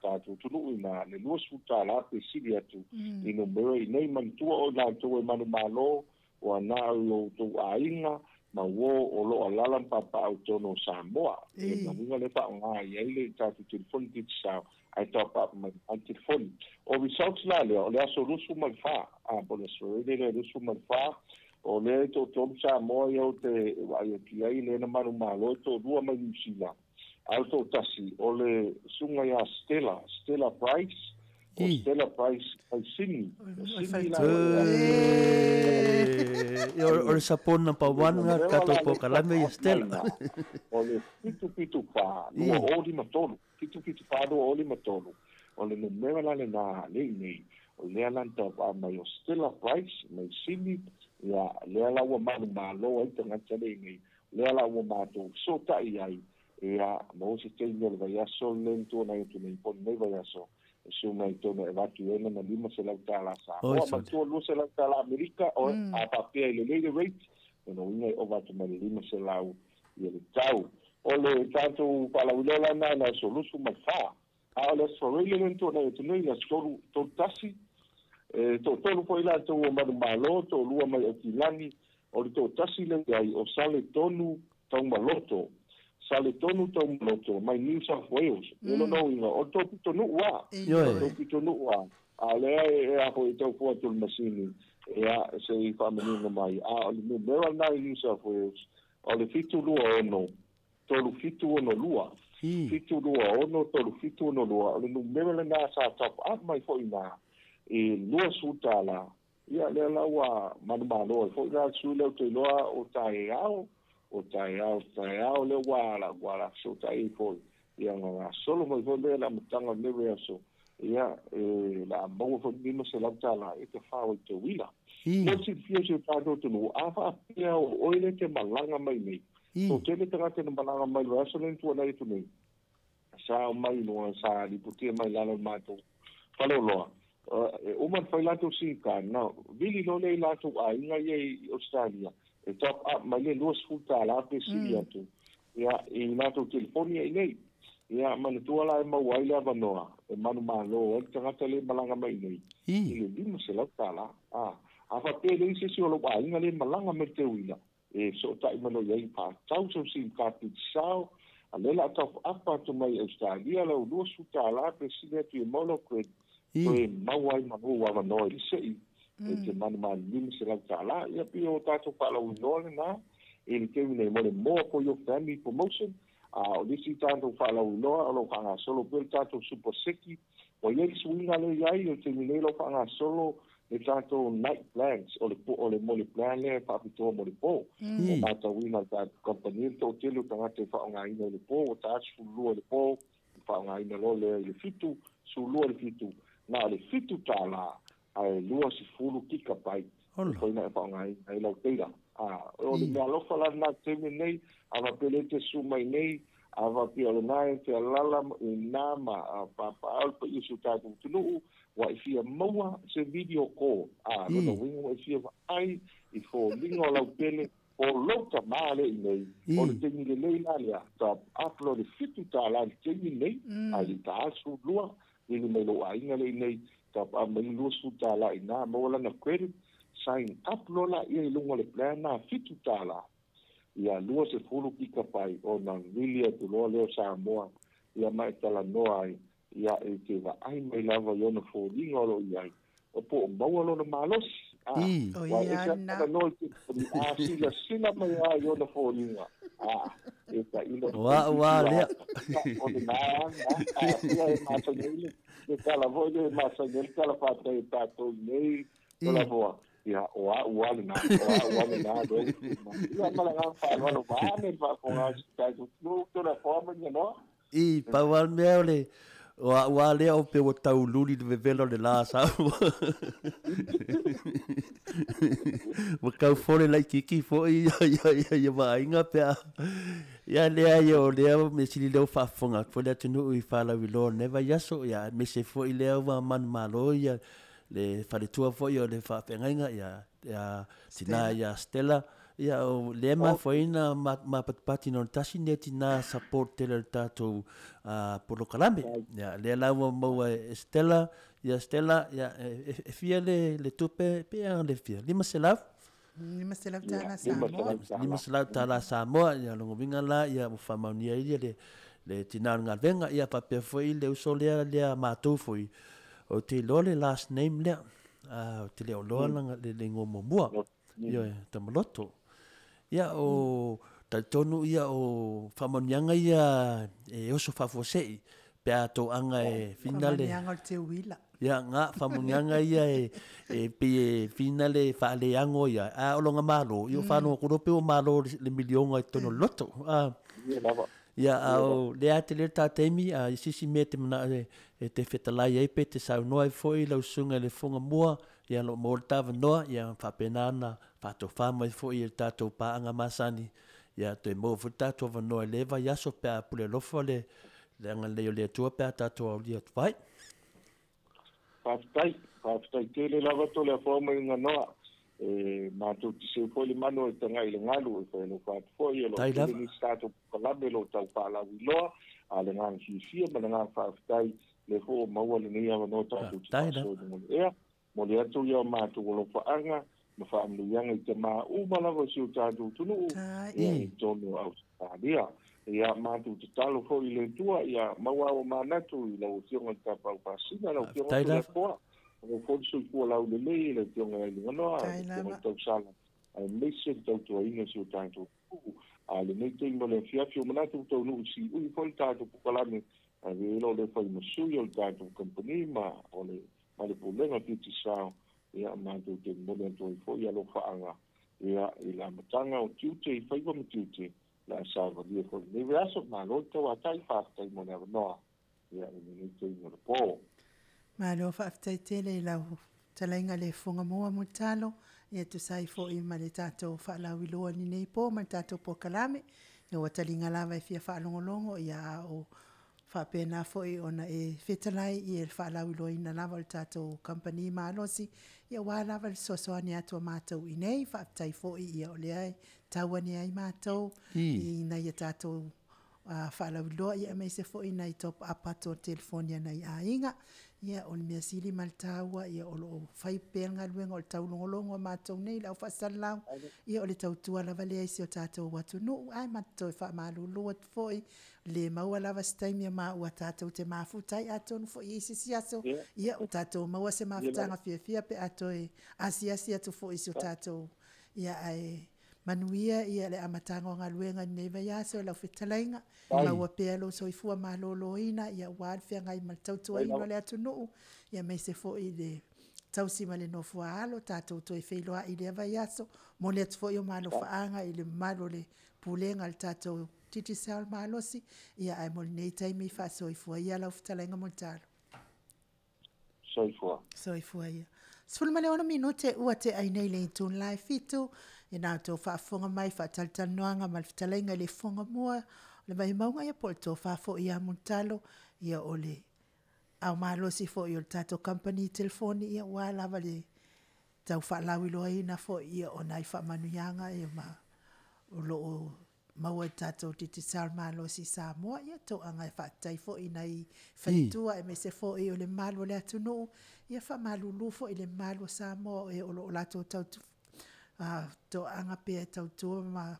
tatou atunuu ina le $20 pe sili atu i numera i nei. Manatua o i latou e manumalo ua na o i o outou aiga ma uo o lo o alaala ma papaaao i totonu o Samoa. E uiga lea e faaaoga i ai le tatou telefoni Digicel ae top up mai lava le telefoni. O results la lea o le aso 24, po o le aso Faraile lea 24, o lea e toatolu Samoa ia ou te vaai atu i ai lea na manumalo, e toalua mai Niu Sila, a o le toatasi o le susuga ia Stella, Stella Price, o Stella Price mai Sydney. O Sydney la O le support number one nga tatou polokalame ia Stella. O le 774 2053, 774 2053, o le numera la lena lea i nei. O lea la na tauavaa mai o Stella Price mai Sydney, ia, lea la ua manumalo ai tagata lea i nei, lea la ua matou fesootai ai, ia, maua se taimi o le vaiaso lenei na tuanai atu nei, po o lenei vaiaso, e susu mai totonu e avatu i ai lana $500 Samoa, manatua $200 Amerika, o, a faapea e lelei le rate, lona uiga e ova atu ma le 500 ia le tau. O le tatou faalauiloa la lena i le aso 24. A o le Aso Faraile lea na tuanai atu nei, le aso 3, 31, e toatolu foi latou o manumalo, toalua mai Aukilani, o le toatasi lea i ai o Saletonu Taumaloto, Saletonu Taumaloto mai New South Wales. O lona uiga, o le tou pitonuu lava. O le tou pitonuu lava. A o lea e a foi e tau fua atu le masini, ia, se i faamanino mai. A o le numera lena i New South Wales, o le 726 3762. 726 3762, o le numera lena sa top up mai foi i ina i $20. Ia, lea la ua manumalo ai foi la le sui lea ou te iloa o taeao, o taeao, taeao lea ua la ua la fesootai ai foi. Ia, na gasolo mai foi lea i le amataga o lenei vaiaso, ia, e la maua foi le $500 e tafao ai te uila. Mo le silafia o si o tatou atunuu, a faapea o oe lea e te malaga mai nei, Toatele tagata na malaga mai i le vaiaso lea na tuanai atu nei, sa omai i luga, sa lipotia mai i lalo o le matou faleoloa. E uma ona fai latou SIM card, ona vili loa lea i latou aiga ia i Ausetalia, e top up mai le $20 pe sili atu ia i latou telefoni ia i inei. Ia manatua la e maua ai le avanoa e manumalo ai le tagata lea e malaga mai i inei i le $500. A faapea e leai se isi o lou aiga lea e malaga mai i le teuila, e fesootai mai loa i ai faatau sau sim card Digicel, a lea o le a taufaapa atu mai i Ausetalia lau $20 pe sili atu i maua lau credit toe maua ai ma lou avanoa i le sei e te manumanu $500. Ia pei o tatou faalauiloa lena i le taimi nei mo le More for Your Family promotion. A o le isi tatou faalauiloa o lo o faagasolo pea le tatou Super Seki. Ua i ai le suiga lea i ai i le taimi nei o lo o faagasolo le tatou night plans, o le o le mo le plan lea e faapitoa mo le po. Ua matauina e le tatou kamupani le toatele o tagata e faaaogaina i le po, ua ta 12 i le po, e faaaogaina loa lea i le 7, 12 i le 7, na o le $7 ae 20 gigabyte e mafai ona e faaaogaina ai lau data. O le mea alofa la lena i le taimi lenei, a faapea o lea e te susu mai nei, a faapea o lena e te alaala i ina ma papaaao le paia o si o tatou atunuu, ua e fia maua se video call, a, lona uiga ua e fia vaai i foliga o lau pele, o lou tama lea i nei, o le taimi lelei la lea, top up loa le $7 i le taimi lenei, a i le ta 12, vili mai lou aiga lea i nei, top up mai le $20 i ina, maua lana credit, sign up loa laia i luga o le plan lena $7, ia 20 kikapai ona vili atu loa lea o Samoa, ia ma e talanoa ai, ia e te vaai mai lava i ona foliga o lo o i ai, o po o maua lona malosi, a, O ua e ia ese lena. talanoa i te a silasila mai lava i ona foliga, a, e tailo O a'u toeitiiti a lava, lea. o lena lava, a, ia e masani ai le, le tala foi lea e masani ai le tala fatai a tatou i nei, o lava, ia, o a'u lava lena, o a'u lava lena, lea ua tu mai. Ia, ma le agaga faaaloalo, vaeane le faafofoga a si tatou atunuu, Toleafoa ma Nianoa. I, pau lava le mea o le, o a'u lava lea o pei ua tau luli i le vevela o le lā Samoa. Ua tau fole laitiiti foi ia vaaiga pe a, ia leai o lea mea sili lea ua faafofoga atu foi le atunuu i faalauiloa o lenei vaiaso, ia aemaise foi lea ua manumalo ia le faletua foi o le faafeagaiga ia, ia tina Stella. ia Stella. Ia o lea e mafua ai ona mapatipati ona o le tasi lenei o tina support tele o le tatou polokalame. Ia lea la ua maua e Stella, ia Stella, ia e fia le tupe pe a le fia? $500? $500 Samoa. $500 Samoa, ia lona uiga la ia ua faamaonia ai le le tina o le galuega. Ia faapea foi le uso lea lea matou foi, ou te iloa le last name lea, ou te le o iloa lana le igoa muamua. Ioe, Tamaloto. Ia o talitonu ia o faamanuiaga ia e oso faafuasei pe a toaga e fina le Faamanuiaga o le teuila. Ia nga faamanuiaga ia e e pei e fina le faaleago ia a o lona malo ia ua faalogo atu loa pei ua malo le miliona i totonu o le loto. A Ia lava. Ia a o lea a tele le ta taimi a i se isi mea e te manao e te fetalai ai pe te saunoa ai foi lau susuga i le Fofoga Mua Ia, o lo o maua le ta avanoa, ia faapena ona faatofa mai foi e le tatou paaga masani, ia toe maua foi le tatou avanoa i lea vaiaso pe a pule alofa le le agalelei o le Atua pe a tatou aulia atu ai. Faafetai, faafetai tele lava Toleafoa ma Iganoa. E matou te seu foi le manu e tagai i le galu e fai alofa atu foi o lo o Tai tele lava. nisi tatou polokalame o lo o tau faalauiloa, a o le agaga fiafia ma le agaga faafetai lea foi ua maua lenei avanoa tatou te Faafetai lava. faasoa i luga o le ea. Momoli atu ia o matou alofaaga ma faamanuiaga i tamaa uma lava o si o tatou atunuu ia i totonu o Ausetalia. Ia matou tatalo foi i le Atua ia maua ua manatu i lau Afioga i le Tapaau Pasina, lau Afioga Faafetai lava. Toleafoa, maua foi le soifua laulelei i le Afioga ia Liganoa, le Afioga i Tausala, aemaise le tautuaina o si o tatou atunuu. A o lenei taimi o le afiafi, ua manatu ua taunuu i siui foi le tatou polokalame, ae avea ai loa lea fai ma sui o le tatou kamupani ma o le ma le Pulega o Digicel, ia, matou te momoli atu ai foi alofaaga, ia, i le amataga o tiute i faiva ma tiute, le a savalia foi i lenei vaiaso. Malo le tauatai, faafetai mo le avanoa, ia, i lenei taimi o le po. Malo faafetai tele i lau fetalaiga le Fofoga Mua Mulitalo, ia tusa ai foi ma le tatou faalauiloa i lenei po ma le tatou polokalame. Ia ua taliga lava e fia faalogologo, ia a o faapena foi ona e fetalai i le faalauiloaina lava o le tatou kamupani malosi, ia aua lava le fesoasoani atu a matou i inei. Faafetai foi ia o lea e tau ane ai matou i nai a tatou faalauiloa, ia aemaise foi nai top up atu o telefoni a nai aiga. Ia o le mea sili ma le taua, ia o lo o fai pea le galuega o le taulogologo a matou nei le au faasalalau, ia o le tautua lava lea i si o tatou atunuu, ae matou toe faamalulu atu foi, le maua lava se taimi o maua tatou te mafuta ai, atonu foi i se isi aso, ia ua tatou maua se mafutaga fiafia pe a toe asiasi atu foi i si o tatou, ia ae manuia ia le amataga o galuega i lenei vaiaso i lau fetalaiga, maua pea lou soifua maloloina, ia aua le feagai ma le tautuaina o le atunuu, ia aemaise foi le tausi ma le nofo a alo, tatou toe feiloai i lea vaiaso. Momoli atu foi o malofaaga i le mamalu o le Pulega a le tatou Digicel malosi, ia ae mo lenei taimi faasoifua ia lau fetalaiga Mulitalo. Soifua. Soifua ia. 16 minute ua tea ai nei le itula la e 7, i na outou faafofoga mai faatalatalanoaga ma le fetalaiga i le Fofoga Mua o le Vaimauga, ia po o le tofa foi ia Mulitalo, ia o le ao malosi foi o le tatou kamupani telefoni, ia aua lava le tau faalauiloaina foi ia o nai faamanuiaga ia ma o lo o maua i le tatou Digicel malosi i Samoa. Ia toaga e faafetai foi i nai faletua aemaise foi o le mamalu o le atunuu, ia faamalulu foi i le mamalu o Samoa o e o lo o latou tau toaga pea e tautua ma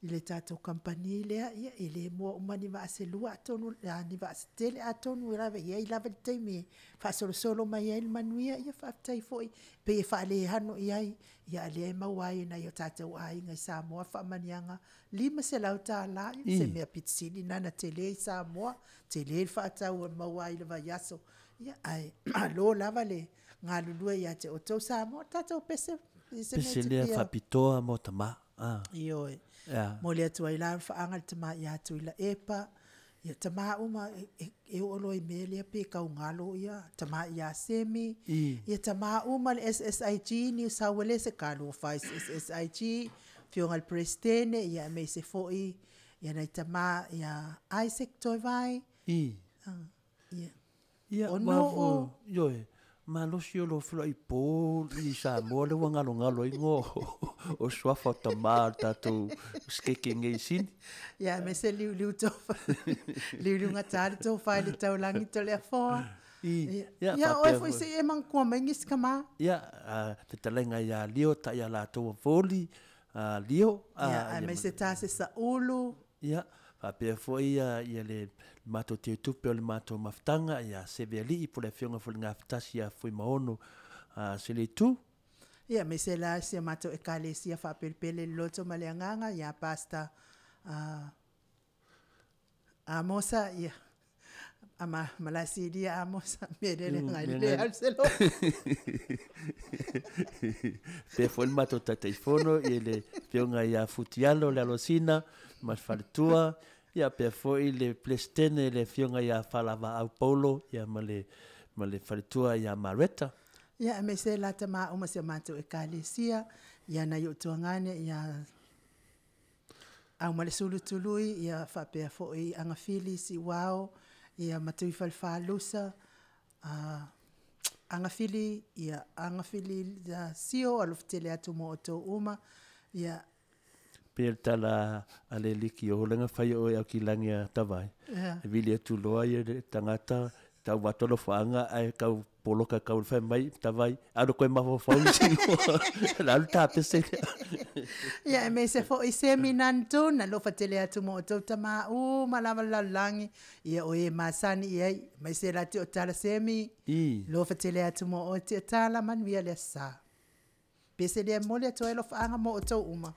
i le tatou kamupani lea, ia e le mua uma ni vaa se lua atonu ni vaa se tele, atonu e lava i ai lava le taimi e faasolosolo mai ai le manuia. Ia faafetai foi pei e faalehano i ai, ia a lea e maua ai e nai o tatou aiga i Samoa faamanuiaga $500, ia se mea pito sili lena ona tele i Samoa, tele le faatau e maua ai i le vaiaso. Ia ae malo lava le galulue ia te outou Samoa, tatou pese i se mea Pese te lea fia faapitoa mo tama. Ah. Ioe. Yeah. Momoli atu ai la le faaga i le tama ia Tuilaepa, ia tama uma e oo loa i mea lea pe taugalo ia tama ia Semi, ia tama uma le SSIG Niu Sauelese, talofa e SSIG, afioga i le Peresetene, ia aemaise foi ia nai tama ia Isaac Toevai, ia Ia, o ua Nuu. ioe. Malosi o lou feiloai po i Samoa lea ua galogalo ai igoa o suafa o tamā o le tatou sekeke nei i Sini. Ia, aemaise liuliu tofa, liuliugata le tofa i le taulagi Toleafoa. I, Ia, ia, oe faapea foi foi. se i e manatua mai nisi tama. Ia, fetalaiga ia Lio Taialatou Voli, Lio, Ia, ia ma aemaise Tase Saulu. Ia, faapea foi ia, ia le matou teutupe o le matou mafutaga ia Sevealii po o le afioga foi i le Gafatasi ia Fuimaono Seleitu. Ia, aemaise la si a matou Ekalesia faapelepele i le loto ma le agaga ia Pastor Amosa, ia, a ma Malasilia Amosa, mea lea le agai Mea le ngali. alu se loto. Faapea foi le matou Taitaifono ia le afioga ia Futialo le Alosina ma le faletua, ia faapea foi le Peresetene le afioga ia Falavaau Paulo ia ma le ma le faletua ia Mareta. Ia, aemaise la tama uma si a matou Ekalesia, ia nai ou tuagane, ia Aumalesulu-tului, ia faapea foi Agafili Siuao, ia Matuifalefalusa, Agafili, ia Agafili Sio, alofa tele atu mo outou uma, ia Pei o le tala a le aliki o holo na fai o oe Aukilagi a Tavai. Ia. E vili atu loa ia le tagata tau vato alofaga ae tau poloka tau fai mai Tavai alu koe mafaufau i si la alu tapese lea. Ia, aemaise foi Semi Nantun, alofa tele atu mo outou tama uma lava le lalolagi, ia o e masani i ai, aemaise la te o tala Semi, I. alofa tele atu mo oe te o tala, manuia le aso sa. Pese lea e momoli atu ai alofaaga mo outou uma.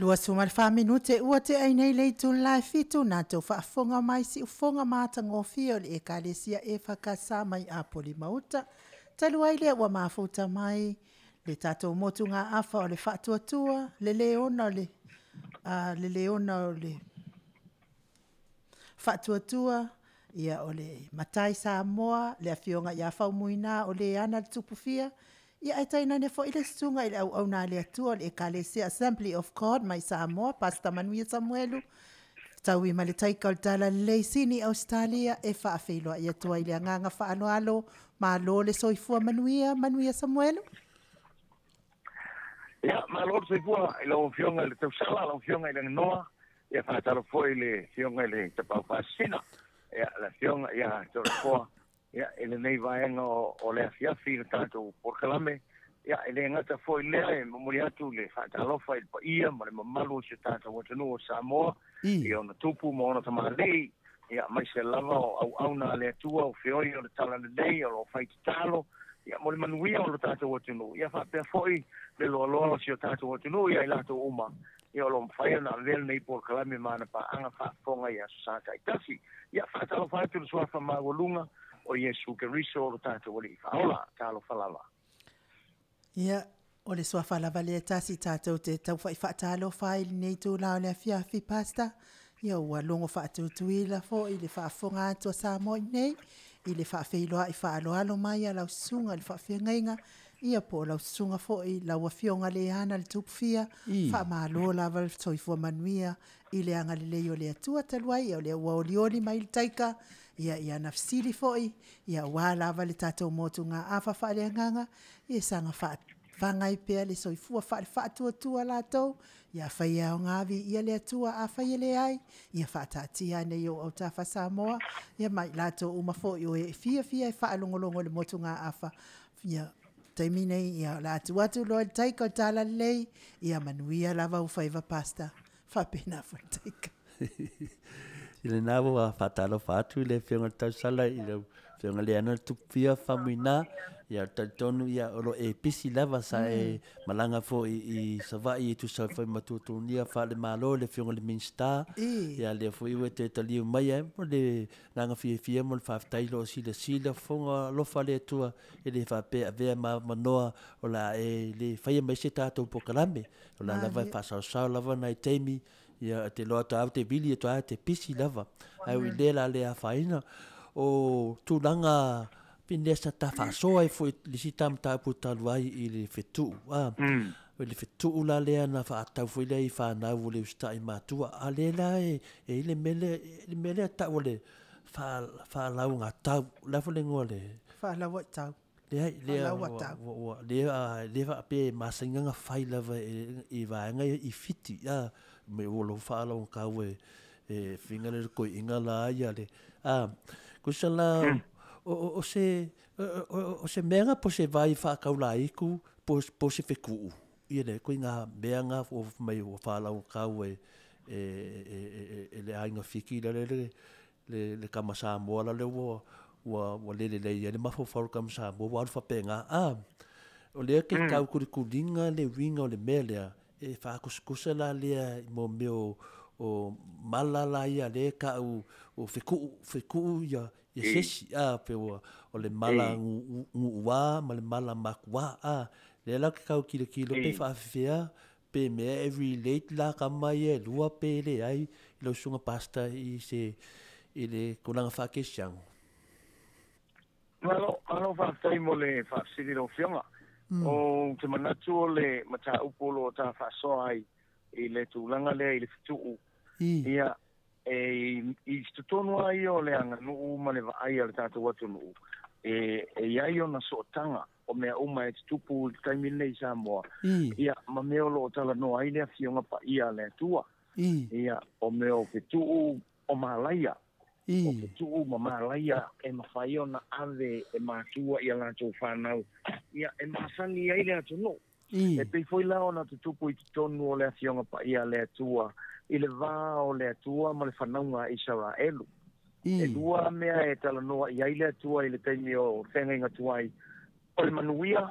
24 minute ua te ai nei le itula e 7 na tau faafofoga mai siufoga matagofie o le Ekalesia EFKS mai Apoli Mauta. Talu ai lea ua mafuta mai le tatou motugaafa o le faatuatua, le leona o le, le leona o le faatuatua, ia o le matai Samoa, le afioga ia Faumuina o le ana le tupufia, ia ae tainane foi le susuga i le auauna a le Atua o le Ekalesia Assembly of God mai Samoa, Pastor Manuia Samuelu, taui ma le taika o le Talalelei Sini Ausetalia e faafeiloai atu ai le agaga faaaloalo, malo le soifua manuia, Manuia Samuelu. Ia, malo le soifua i lau Afioga i le Tausala, lau Afioga i le Aganoa, ia faatalofa foi i le Afioga i le Tapaau Faasisina, ia le Afioga ia Toleafoa, ia i lenei vaega o le afiafi i le tatou polokalame, ia e le gata foi lea e momoli atu le faatalofa i le paia ma le mamalu o si o tatou atunuu o Samoa, i ona tupu ma ona tamalii, ia aemaise lava o auauna a le Atua o feoi o le Talalelei o lo o fai tatalo, ia mo le manuia o lo tatou atunuu, ia faapea foi le loaloa o si o tatou atunuu ia i latou uma, ia o lo o mafai ona avea lenei polokalame ma ana paaga faafofoga i aso Sa taitasi. Ia faatalofa atu i le suafa maualuga o Iesu Keriso o lo tatou Alii Faaola. Talofa lava. Ia, o le suafa lava lea e tasi tatou te tauwhai faatalofa ai i lenei itula o le afiafi, Pastor. Ia, ua logo faatutuila foi le faafofoga atu a Samoa i nei, i le faafeiloai faaaloalo mai a lau susuga i le faafeagaiga, ia po o lau susuga foi lau Afioga Leana le Tupufia, faamalo lava le soifua manuia i le agalelei o le Atua talu ai, ia o lea ua olioli mai le taika, ia i ana fesili foi, ia aua lava le tatou motugaafa faaleagaga, ia saga faafagai pea le soifua faale-faatuatua latou, ia afai e aoga viia le Atua, afai e leai, ia faataatia ane i ou autafa Samoa, ia ma i latou uma foi o e fiafia e faalogologo i le motugaafa, ia taimi nei, ia o le a tuu atu loa i le taika o le Talalelei, ia manuia lava ua faiva Pastor. Faapena foi le taika. I lena ua faatalofa atu i le Afioga i le Tausala i lau Afioga Leana Tupufia Faumuina, ia talitonu ia o lo e pisi lava sa e malaga foi i Savaii e tusa ai foi ma tuatunia faale-Malo le Afioga i le Minisita. Ia lea foi ua toe taliu mai ai mo le agaga fiafia mo le faafetai lo o silasila fofoga alofa le Atua e le faapea avea ma avanoa o le a e le faia mai se tatou polokalame. O la lava e faasaosao lava nai taimi, ia te loa atu au te vili atu ai te pisi lava. Ai ui lea la le afaina. O tulaga pinea sa ta faasoa ai foi le isi ta mataupu talu ai i le fetuu. A, o le fetuu la lea na faatau foi lea i whanau o le usitai matua. A lea la e i le mea lea, le mea lea tau o le faalaugatau. La foi le igoa le... Faalauaitau. Leai, lea ua, lea, lea faapea e masani ona fai lava i vaega ia i Fiti, a, me ua lou faalogotau e, e finga le koiina la ia le, a, kusa la, o se, o se mea nga po se vai whaakaulaiku, po se whekuu, ia le, koe ngā mea ngā o mai ua whaalogotau e, e, e, e, e le aiga Fiti la le, le, le, le kama Samoa la le ua, ua, ua lele lei ai le mafaufau o le kama Samoa, ua alu faapena. A, o lea ke kau kulikuliga le uiga o le mea lea, e faakusakusa la lea i mo mea o, o mala la ia lea kau o fekuu, fekuu ia, ia sesi, a, pe ua, o le mala nguuā ma le mala makuā, a, lea la ke kau kilokilo pe faafefea, pe mea e relate la kama ia e lua pe leai i lau susuga pastor i se i le tulaga faakerisiano. Malo, malo faafetai mo le faafesili lau Afioga. Ou te manatu o le mataupu o lo o ta faasoa ai i le tulaga lea i le fetuu, ia, e i totonu lava ia o le aganuu ma le vaai a le tatou atunuu, e i ai ona sootaga o mea uma e tutupu i le taimi lenei i Samoa, ia, ma mea o lo o talanoa ai le Afioga Paia a le Atua. Ia, o mea o fetuu o malaia, o fetuu ma malaia e mafai ona ave e matua i a latou whanau, ia, e masani ai le atunuu. E pei foi la ona tutupu i totonu o le Afioga Paia a le Atua, i le va o le Atua ma le whanauga a Isaraelu. E lua mea e talanoa i ai le Atua i le taimi o feagaiga tuai, o le manuia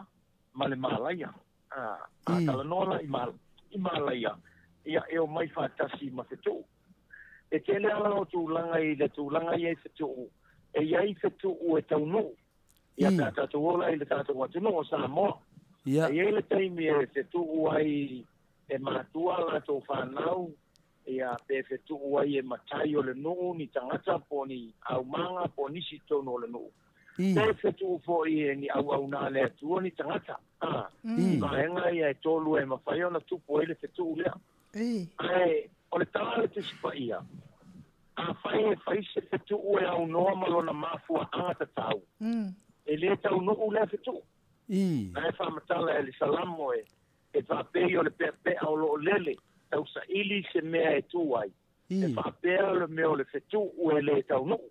ma le malaia. A talanoa la i malaia, Ia e omai faatasi ma fetu'u. E tele ala o tulaga i le tulaga ia i fetu'u, e i ai fetu'u e taunuu. Ia pe a tatou ola i le tatou atunuu o Samoa. E i ai le taimi e fetu'u ai e matua a latou fanau, ia pe fetu'u ai e matai o le nuu ni tagata po o ni aumaga po o nisi i totonu o le nuu. Pe fetu'u foi e ni auauna a le Atua ni tagata. A, vaega ia e tolu e mafai ona tupu ai le fetu'u lea. Ae o le tala a le Tusi Paia, afai e fai se fetu'u e aunoa ma lona mafuaaga tatau, e lē taunuu lea fetu'u. Ae faamatala e le Salamo e, e faapei o le peapea o loo lele, tausaili se mea e tu ai, e faapea le mea o le fetu'u e lē taunuu.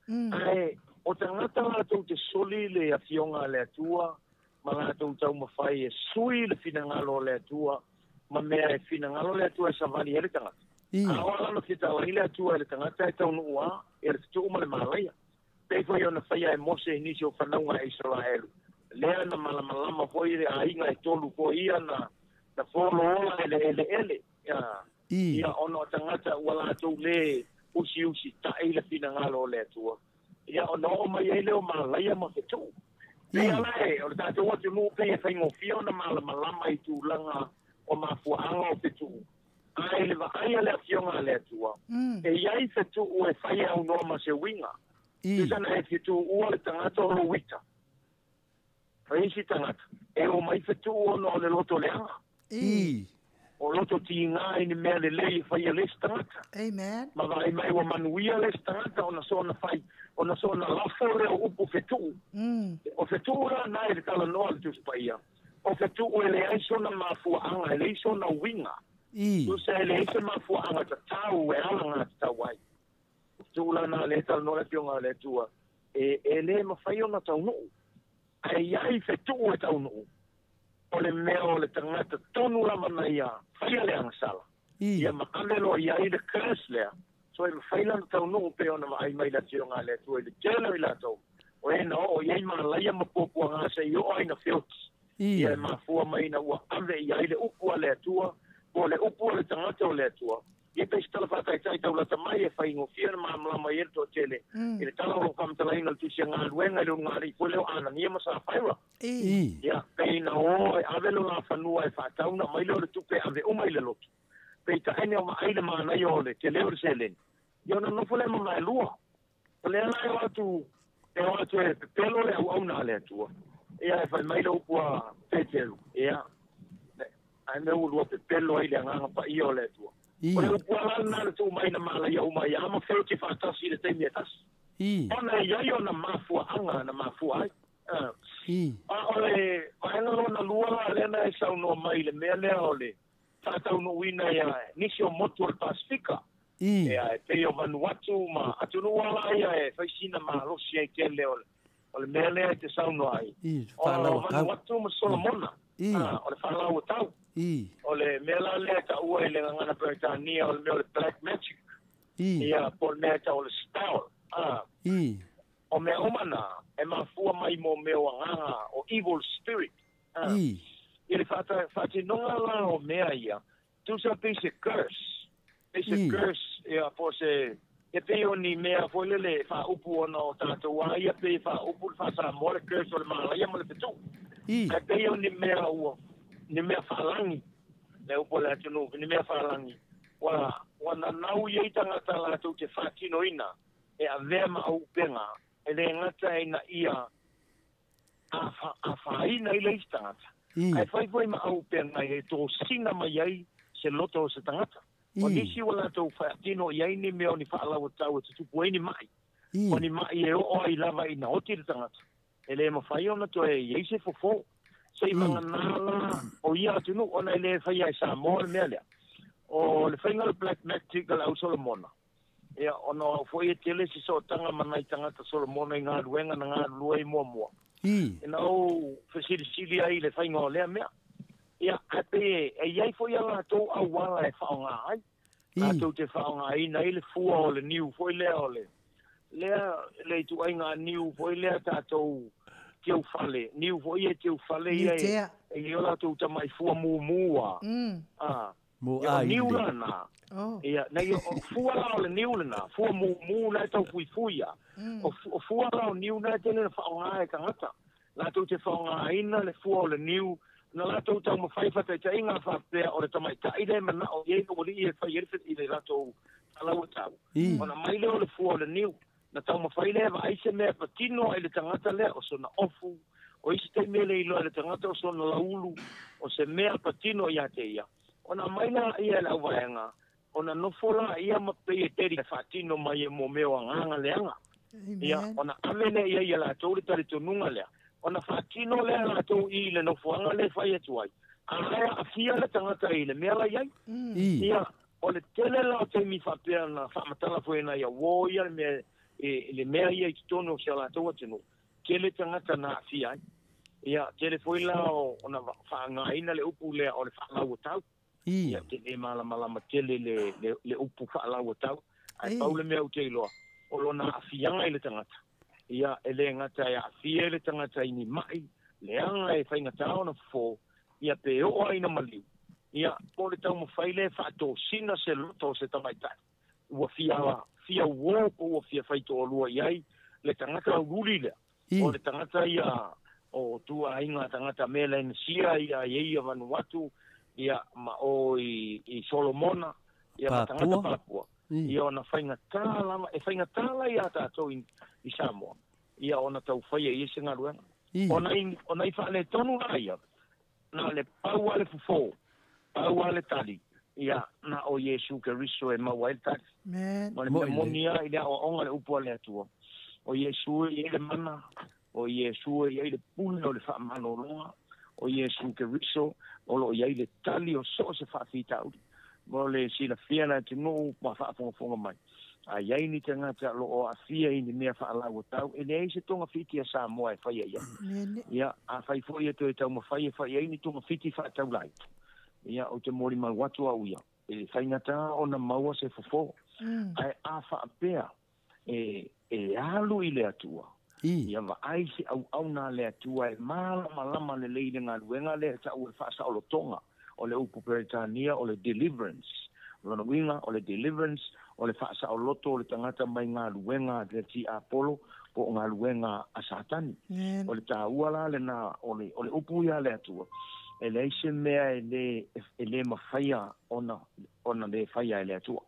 Ae o tagata latou te soli le Afioga a le Atua ma latou taumafai e sui le finagalo o le Atua ma mea e finagalo le Atua e savali ai le tagata. A o ala ona fetalai le Atua i le tagata e taunuu a ia le fetuu ma le malaia. Pei foi ona faia e Mose i nisi o fanauga a Isaraelu, lea na malamalama foi le aiga e tolu foi ia na na folo ola e le eleele. Ia ona o tagata ua latou lē usiusita'i le finagalo o le Atua, ia ona oo mai ai lea o malaia ma fetu'u. Pei ala e o le tatou atunuu pei e faigofie ona malamalama i tulaga o mafuaaga o fetu'u, ae i le vaai a le Afioga a le Atua, e i ai fetu'u e fai e aunoa ma se uiga. Tusa na e fetu'ua le tagata o lou ita. Fai isi tagata, e omai fetu'u ona o le loto leaga. O loto tigā i ni mea lelei e faia le isi tagata. Amen. Ma vaai mai ua manuia le isi tagata ona soona fai, ona soona lafo lea o upu fetu'u. O fetu'u la na i le talanoa a le Tusi Paia, o fetu'u e leai sona mafuaaga, e leai sona uiga. Tusa e leai se mafuaaga tatau e alagatatau ai. O fetu'u la na lea e talanoa le Afioga a le Atua, e, e lē mafai ona taunuu. Ae i ai fetu'u e taunuu, o le mea o le tagata tonu lava na ia faia le agasala, ia ma ave loa i ai le curse lea, so e mafai la ona taunuu pei ona vaai mai le Afioga a le Atua i le tele o i latou o e na oo i ai malaia ma puapuaga seia oo ai ina feoti, ia e mafua mai ina ua ave i ai le upu a le Atua, po o le upu a le tagata o le Atua. Ia pei se tala faataitai taulata mai e faigofie ona malamalama ai le toatele i le tala o lo o faamatalaina o le Tusi a Galuega i le ulugalii foi lea o Anania ma Safaira. Ia, pei na o e ave lo la fanua e faatau ona aumai lea o le tupe e ave uma i le lotu. Peitai ane o vaai le manaia o le tele o le seleni, ia ona nofo lea ma vaelua. O lea la e o atu, e o atu e pepelo le auauna a le Atua. Ia, e fai mai le upu a Peteru, ia, ae mea ua lua pepelo ai le Agaga Paia o le Atua. O le upu lava la lena na tuu mai na malaia uma ai lava ma feoti faatasi i le taimi e tasi. Ona e i ai ona mafuaaga na mafua ai. A o le vaega lona lua la lea na e saunoa mai i le mea lea o le faataunuuina ia nisi o motu o le Pasefika. Ia, e pei o Vanuatu ma atunuu lava la ia e fai sina malosi ai tele o le, o le mea lea e te saunoa ai. O Vanuatu ma Solomona, o le faalauatau. O le mea la lea e taua i le gagana Peretania o le mea o le black magic. Ia, po o le mea e tau o le spell. O mea uma na, e mafua mai mo mea o agaga, o evil spirit. I le faatinoga la o mea ia, tusa pei se curse, pei se curse, ia, po o se, e pei o ni mea foi lele e faaupu ona o tatou lava ia pei e faaupu le faa-Samoa le curse o le malaia ma le fetu'u. Ae pei o ni mea ua, ni mea faalagi, le upu a le atunuu, ni mea faalagi, ua, ua nanau i ai tagata latou te faatinoina e avea ma auupega, e le gata ina ia afaina ai le isi tagata, ae fai foi ma auupega e tosina mai ai se loto o se tagata. O nisi ua latou faatino i ai ni mea o ni faalauatau e tutupu ai ni ma'i, o ni ma'i e oo ai lava ina oti le tagata, e le mafai ona toe i ai se fofo. Se i vagana la o ia atunuu, ona e le faia e Samoa le mea lea. O le faiga o le Black Magic a le au Solomona, Ia, ona o au foi e tele se sootaga ma nai tagata Solomona i galuega na galulue ai muamua. Ina ou fesilisili ai i le faiga o lea mea. Ia, ae pei e i ai foi a latou auala e faaaoga ai. Latou te faaaogaina ai le fua o le niu foi lea o le, lea, le ituaiga niu foi lea tatou teufale, niu foi ia teufale ia e i ai o latou tamai fua mumu lava. Mo Ia, o ai niu le. la na. Oh. Ia, nei, o fua la o le niu lena, fua mumu la e tau fuifui ia. O fua la o niu na e tele na whaonga e tangata. Latou te whaongaina le fua o le niu, na latou tau mawhai whataitaiga whapea o le tamaitai le mana o iei o li e whai i le latou alaua tau. Ona mai le o le fua o le niu, na tau mawhai le wa aise mea patino ai le tangata lea o sona ofu, o isi te mea le iloa le tagata o sona laulu, o se mea patino ia te ia. Ona mai la ia le auvaenga, ona nofo la ia ma pei e teri whaatino mai e mo meo anganga leanga. Ia, ona ave le ia ia latou le talitonuga lea. Ona whaatino lea latou i le nofoanga le whai atu ai. A lea afia le tagata i le mea la iai. Ia, o le tele la o taimi faapea na faamatala foi na ia uō ia le mea le mea ia i totonu o si a latou atunuu. Tele tagata na aafia ai. Ia, tele foi la o ona faagaina le upu lea o le faalauatau. Ia, te le malamalama tele le upu faalauatau. Ae pau le mea ou te iloa, o lona aafiaga i le tagata. Ia, e le gata e aafia i le tagata i ni mai, leaga e faigatā ona fofō, ia pe oo ai na maliu. Ia, po le taumafai le faatosina se loto o se tamaitai. Ua fia fia uō po ua fia faitoalua i ai le tagata aululi lea. O le tagata ia o tuaiga tagata Melanesia ia i ia Vanuatu, ia ma o i Solomona, ia ma tagata Papua. Ia ona faigatā lava, e faigatā la ia tātou i Samoa. Ia ona taufaia i se galuega. Ona i faaletonu la ia, na le pau a le fofō, pau a le tali, ia na o Iesu Keriso e maua ai le tali. Ma le mea moni a i le aoaoga le upu a le Atua. O Iesu e i le mana, o Iesu e i le pule o le faamalologa, o Iesu Keriso o loo i ai le tali o so o se faafitauli. Mo le silafia le atunuu ma faafogafoga mai. A iai ni tagata lo o aafia i ni mea faalauatau, e leai se togafiti a Samoa e faia i ai. Ia, a fai foi e toe taumafai e fai ai ni togafiti faataulai. Ia, ou te molimau atu au ia, e faigatā ona maua se fofo. Ae a faapea e alu i le Atua, ia vaai se auauna a le Atua e malamalama lelei le galuega lea e taua e faasaolotoga o le upu Peretania o le deliverance. O lona uiga o le deliverance o le faasaoloto o le tagata mai galuega a le tiapolo po o galuega a Satani. O le taua la lena o le upu ia le Atua, e leai se mea e le mafaia ona le faia e le Atua.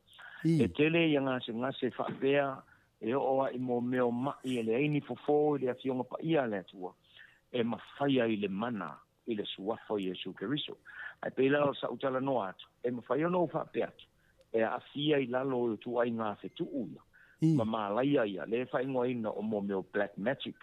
E tele ia gasegase faapea e oo ai mo mea o mai e leai ni fofō i le afioga paia a le Atua, e mafaia i le mana i le suafa o Iesu Keriso. Ae pei la o sa'u talanoa atu, e mafai ona ou faapea atu, e aafia i lalo o tuaiga fetuu ia, ma malaia ia, le faaigoaina o mo mea o black magic,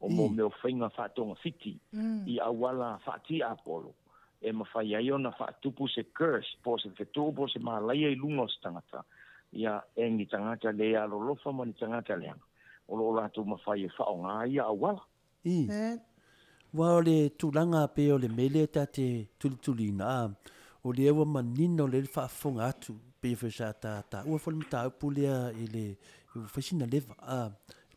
o mo mea o faiga faatogafiti, i auala faatiapolo, e mafai ai ona faatupu se curse, po se fetuu, po se malaia i luga o se tagata, ia e ni tagata le alolofa ma ni tagata leaga, o loo latou mafai e faaaogā ia auala. Ua o le tulaga pei o le mea lea ta te tulituliina, a o lea ua manino le faafofoga atu, pei foi sa taua foi le mataupu lea i le ua fai sina leva, a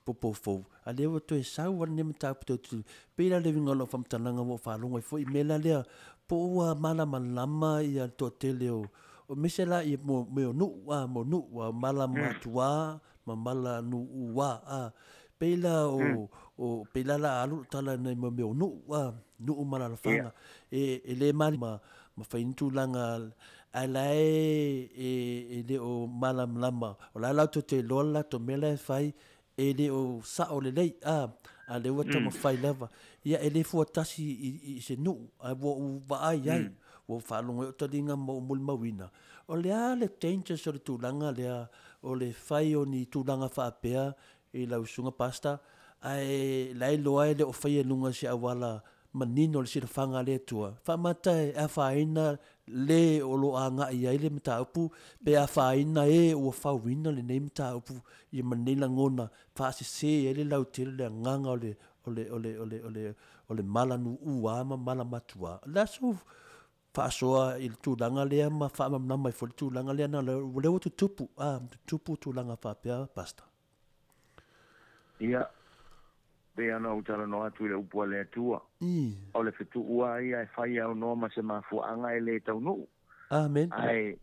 popofou, a lea ua toe sau ai lenei mataupu toe tuli. Pei la le uiga o lau faamatalaga ua ou faalogo ai foi i mea la lea, po ua malamalama ia le toatele o mese la ia mo mea o nuu, a mo nuu, a mala matua, ma mala nuu a pei la o pei la la alu tala nei mo mea o nuu, a nuu malalafanga. E le mali ma fai ni tulaga ae la e le o malamalama, o la la toe te loa la to mea la e fai, e le o sao lelei, a le ua taumafai lava. Ia e le fuatasi i se nuu, ae ua ou vaai ai, ua faalogo ai o taliga ma ou molimauina. O le a le dangers o le tulaga lea, o le fai o ni tulaga faapea i lau susuga pastor, ae la e iloa e le o faia i luga se auala manino le silafaga a le Atua. Faamata e afaina le o lo agai ai le mataupu, pe afaina e ua fauina lenei mataupu ia ma lenei lagona faasese ai le lautele le agaga o le mala nuua ma mala matua. La so faasoa i le tulaga lea ma faamalamalama ai foi le tulaga lea na lea ua tutupu, tutupu tulaga faapea pastor. Ia, pei ona ou talanoa atu i le upu a le Atua. O le fetuua ia e fai aunoa ma se mafuaaga e le taunuu. Amen. Ae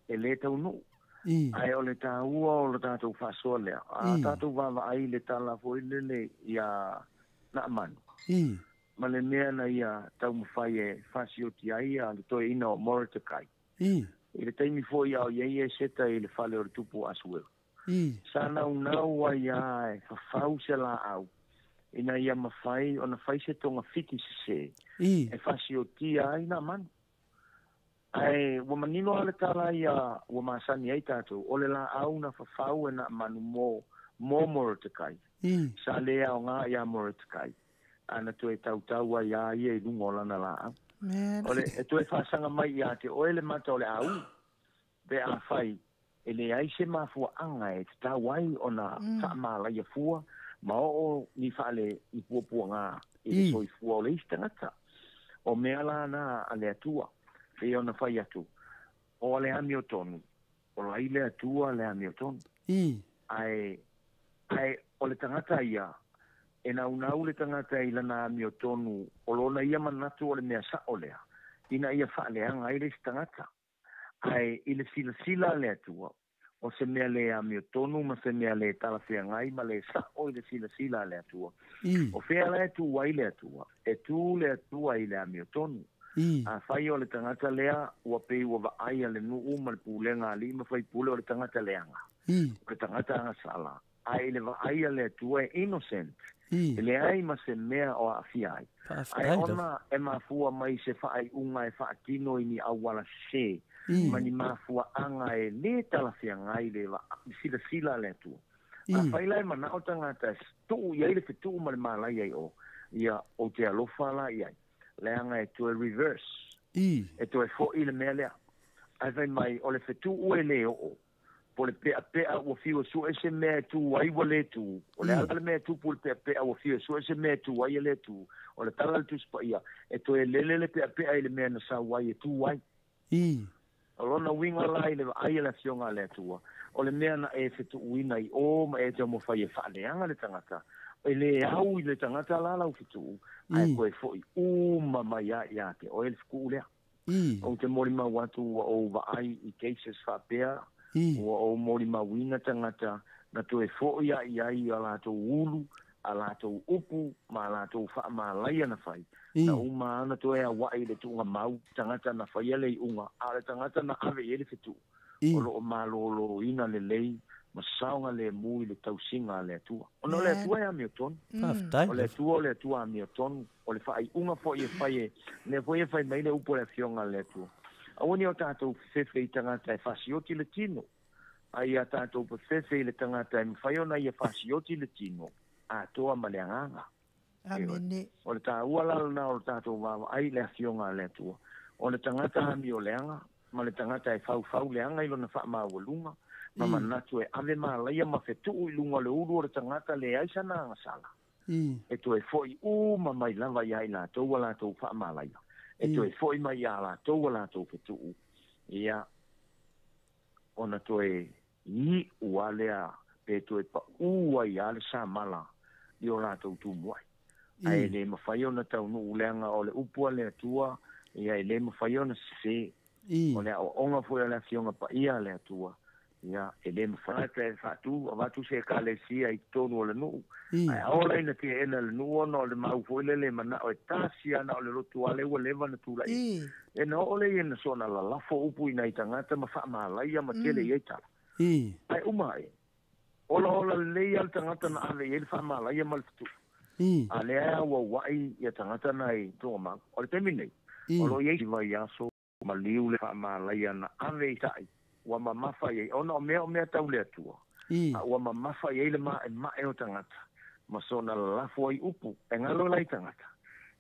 e lē taunuu. Ae o le tāua o le tatou faasoa lea, a tatou vaavaai i le tala foi lele iā Naamanu, ma le mea na ia taumafai e fasioti ai le toeaina o Morotekai, i le taimi foi a o i ai Eseta i le fale o le tupu o Asuero. Sa naunau ai lava e fafau se laau ina ia mafai ona fai se togafiti sesē e fasiotia ai Naamanu. Ae ua manino lava le tala ia ua masani ai tatou, o le laau na fafau e Naamanu mo, mo Morotekai. Sa le aoga iā Morotekai, a na toe tautau ai lava ia i luga o lana laau. O le, e toe faasaga mai ia te oe le mata o le auli, pe afai e leai se mafuaaga e tatau ai ona faamalaia fua ma oo ni faale ni puapuaga i le soifua o le isi tagata. O mea la na a le Atua, pei ona fai atu, o le amiotonu, o lai le Atua le amiotonu. Ae, ae o le tagata ia, e naunau le tagata i lana amiotonu, o lona ia manatu o le mea sa'o lea, ina ia faaleaga ai le isi tagata. Ae i le silasila a le Atua, o se mea lē amiotonu ma se mea lē talafeagai ma lē sa'o i le silasila a le Atua. O fea la e tū ai le Atua? E tū le Atua i le amiotonu. Afai o le tagata lea ua pei ua vaai a le nuu ma le pulega a alii ma faipule o le tagata leaga, o le tagata agasala, ae i le vaai a le Atua e innocent, e leai ma se mea o aafia ai. Ae ona e mafua mai se faaiuga e faatino i ni auala sesē ma ni mafuaaga e lē talafeagai le silasila a le Atua. Afai la e manao tagata e tuu i ai le fetuu ma le malaia i o, ia, ou te alofa la i ai, leaga e toe reverse, e toe foʻi le mea lea. Ae fai mai, o le fetuu e lē oo, po o le peapea ua fiu e sue se mea e tū ai ua lē tū, o le a la le mea e tupu i le peapea ua fiu e sue se mea e tū ai e lē tū, o le tala a le Tusi Paia, e toe lele le peapea i le mea na sau ai e tū ai. O lona uiga la i le vaai a le Afioga a le Atua, o le mea na e fetuuina i ō ma e taumafai e faaleaga le tagata, e lē au i le tagata la lau fetuu, ae toe foʻi uma mai lava ia te oe le fetuu lea. Ou te molimau atu ua ou vaai i cases faapea, ua ou molimauina tagata na toe foʻi a i ai a latou ulu, a latou upu ma a latou faamalaia na fai. Na uma lava ona toe auaʻi i le tuugamau tagata na faia le iuga, a o le tagata na ave i ai le fetuu, o lo o malōlōina lelei ma saogalemu i le tausiga a le Atua. Ona o le Atua e amiotonu. Faafetai. O le Atua o le Atua amiotonu. O le faaiuga foi e fai e, lea foi e fai mai le upu a le Afioga a le Atua. Aua ne o tatou fefefe i tagata e fasioti le tino, a ia tatou fefefe i le tagata e mafai ona ia fasioti le tino atoa ma le agaga. Amene. O le taua la lena o le tatou vaavaai i le Afioga a le Atua. O le tagata amioleaga ma le tagata e faufau leaga i lona faamaualuga ma manatu e ave malaia ma fetuu i luga o le ulu o le tagata leai sana agasala, e toe foʻi uma mai lava iā i latou a latou faamalaia, e toe foʻi mai iā latou a latou fetuu, ia, ona toe iu lava lea pe toe paʻū ai lava le samala i o latou tumuai. Ae le mafai ona taunuu leaga o le upu a le Atua, ia, e le mafai ona sesē. O le aoaoga foi a le Afioga Paia a le Atua, ia, e le mafai pe faatu avatu se ekalesia i totonu o le nuu, ae ola ina teena le nuu ona o le mau foi lele e manao e tasi lava na o le lotu lava lea ua leva ona tulai ai. E na oo lea ina soona lalafo upu i nai tagata ma faamalaia ma tele i ai tala. Ae uma ae, olaola lelei lava le tagata na ave i ai le faamalaia ma le fetuu. A lea e auauai ia tagata na i Togamau. O le taimi nei, o lo o i ai vaiaso maliu le faamalaia na ave i taʻi ua mamafa i ai, ona o mea o mea tau le Atua, a ua mamafa i ai le maʻemaʻe o tagata, ma soona lalafo ai upu, e galo la i tagata.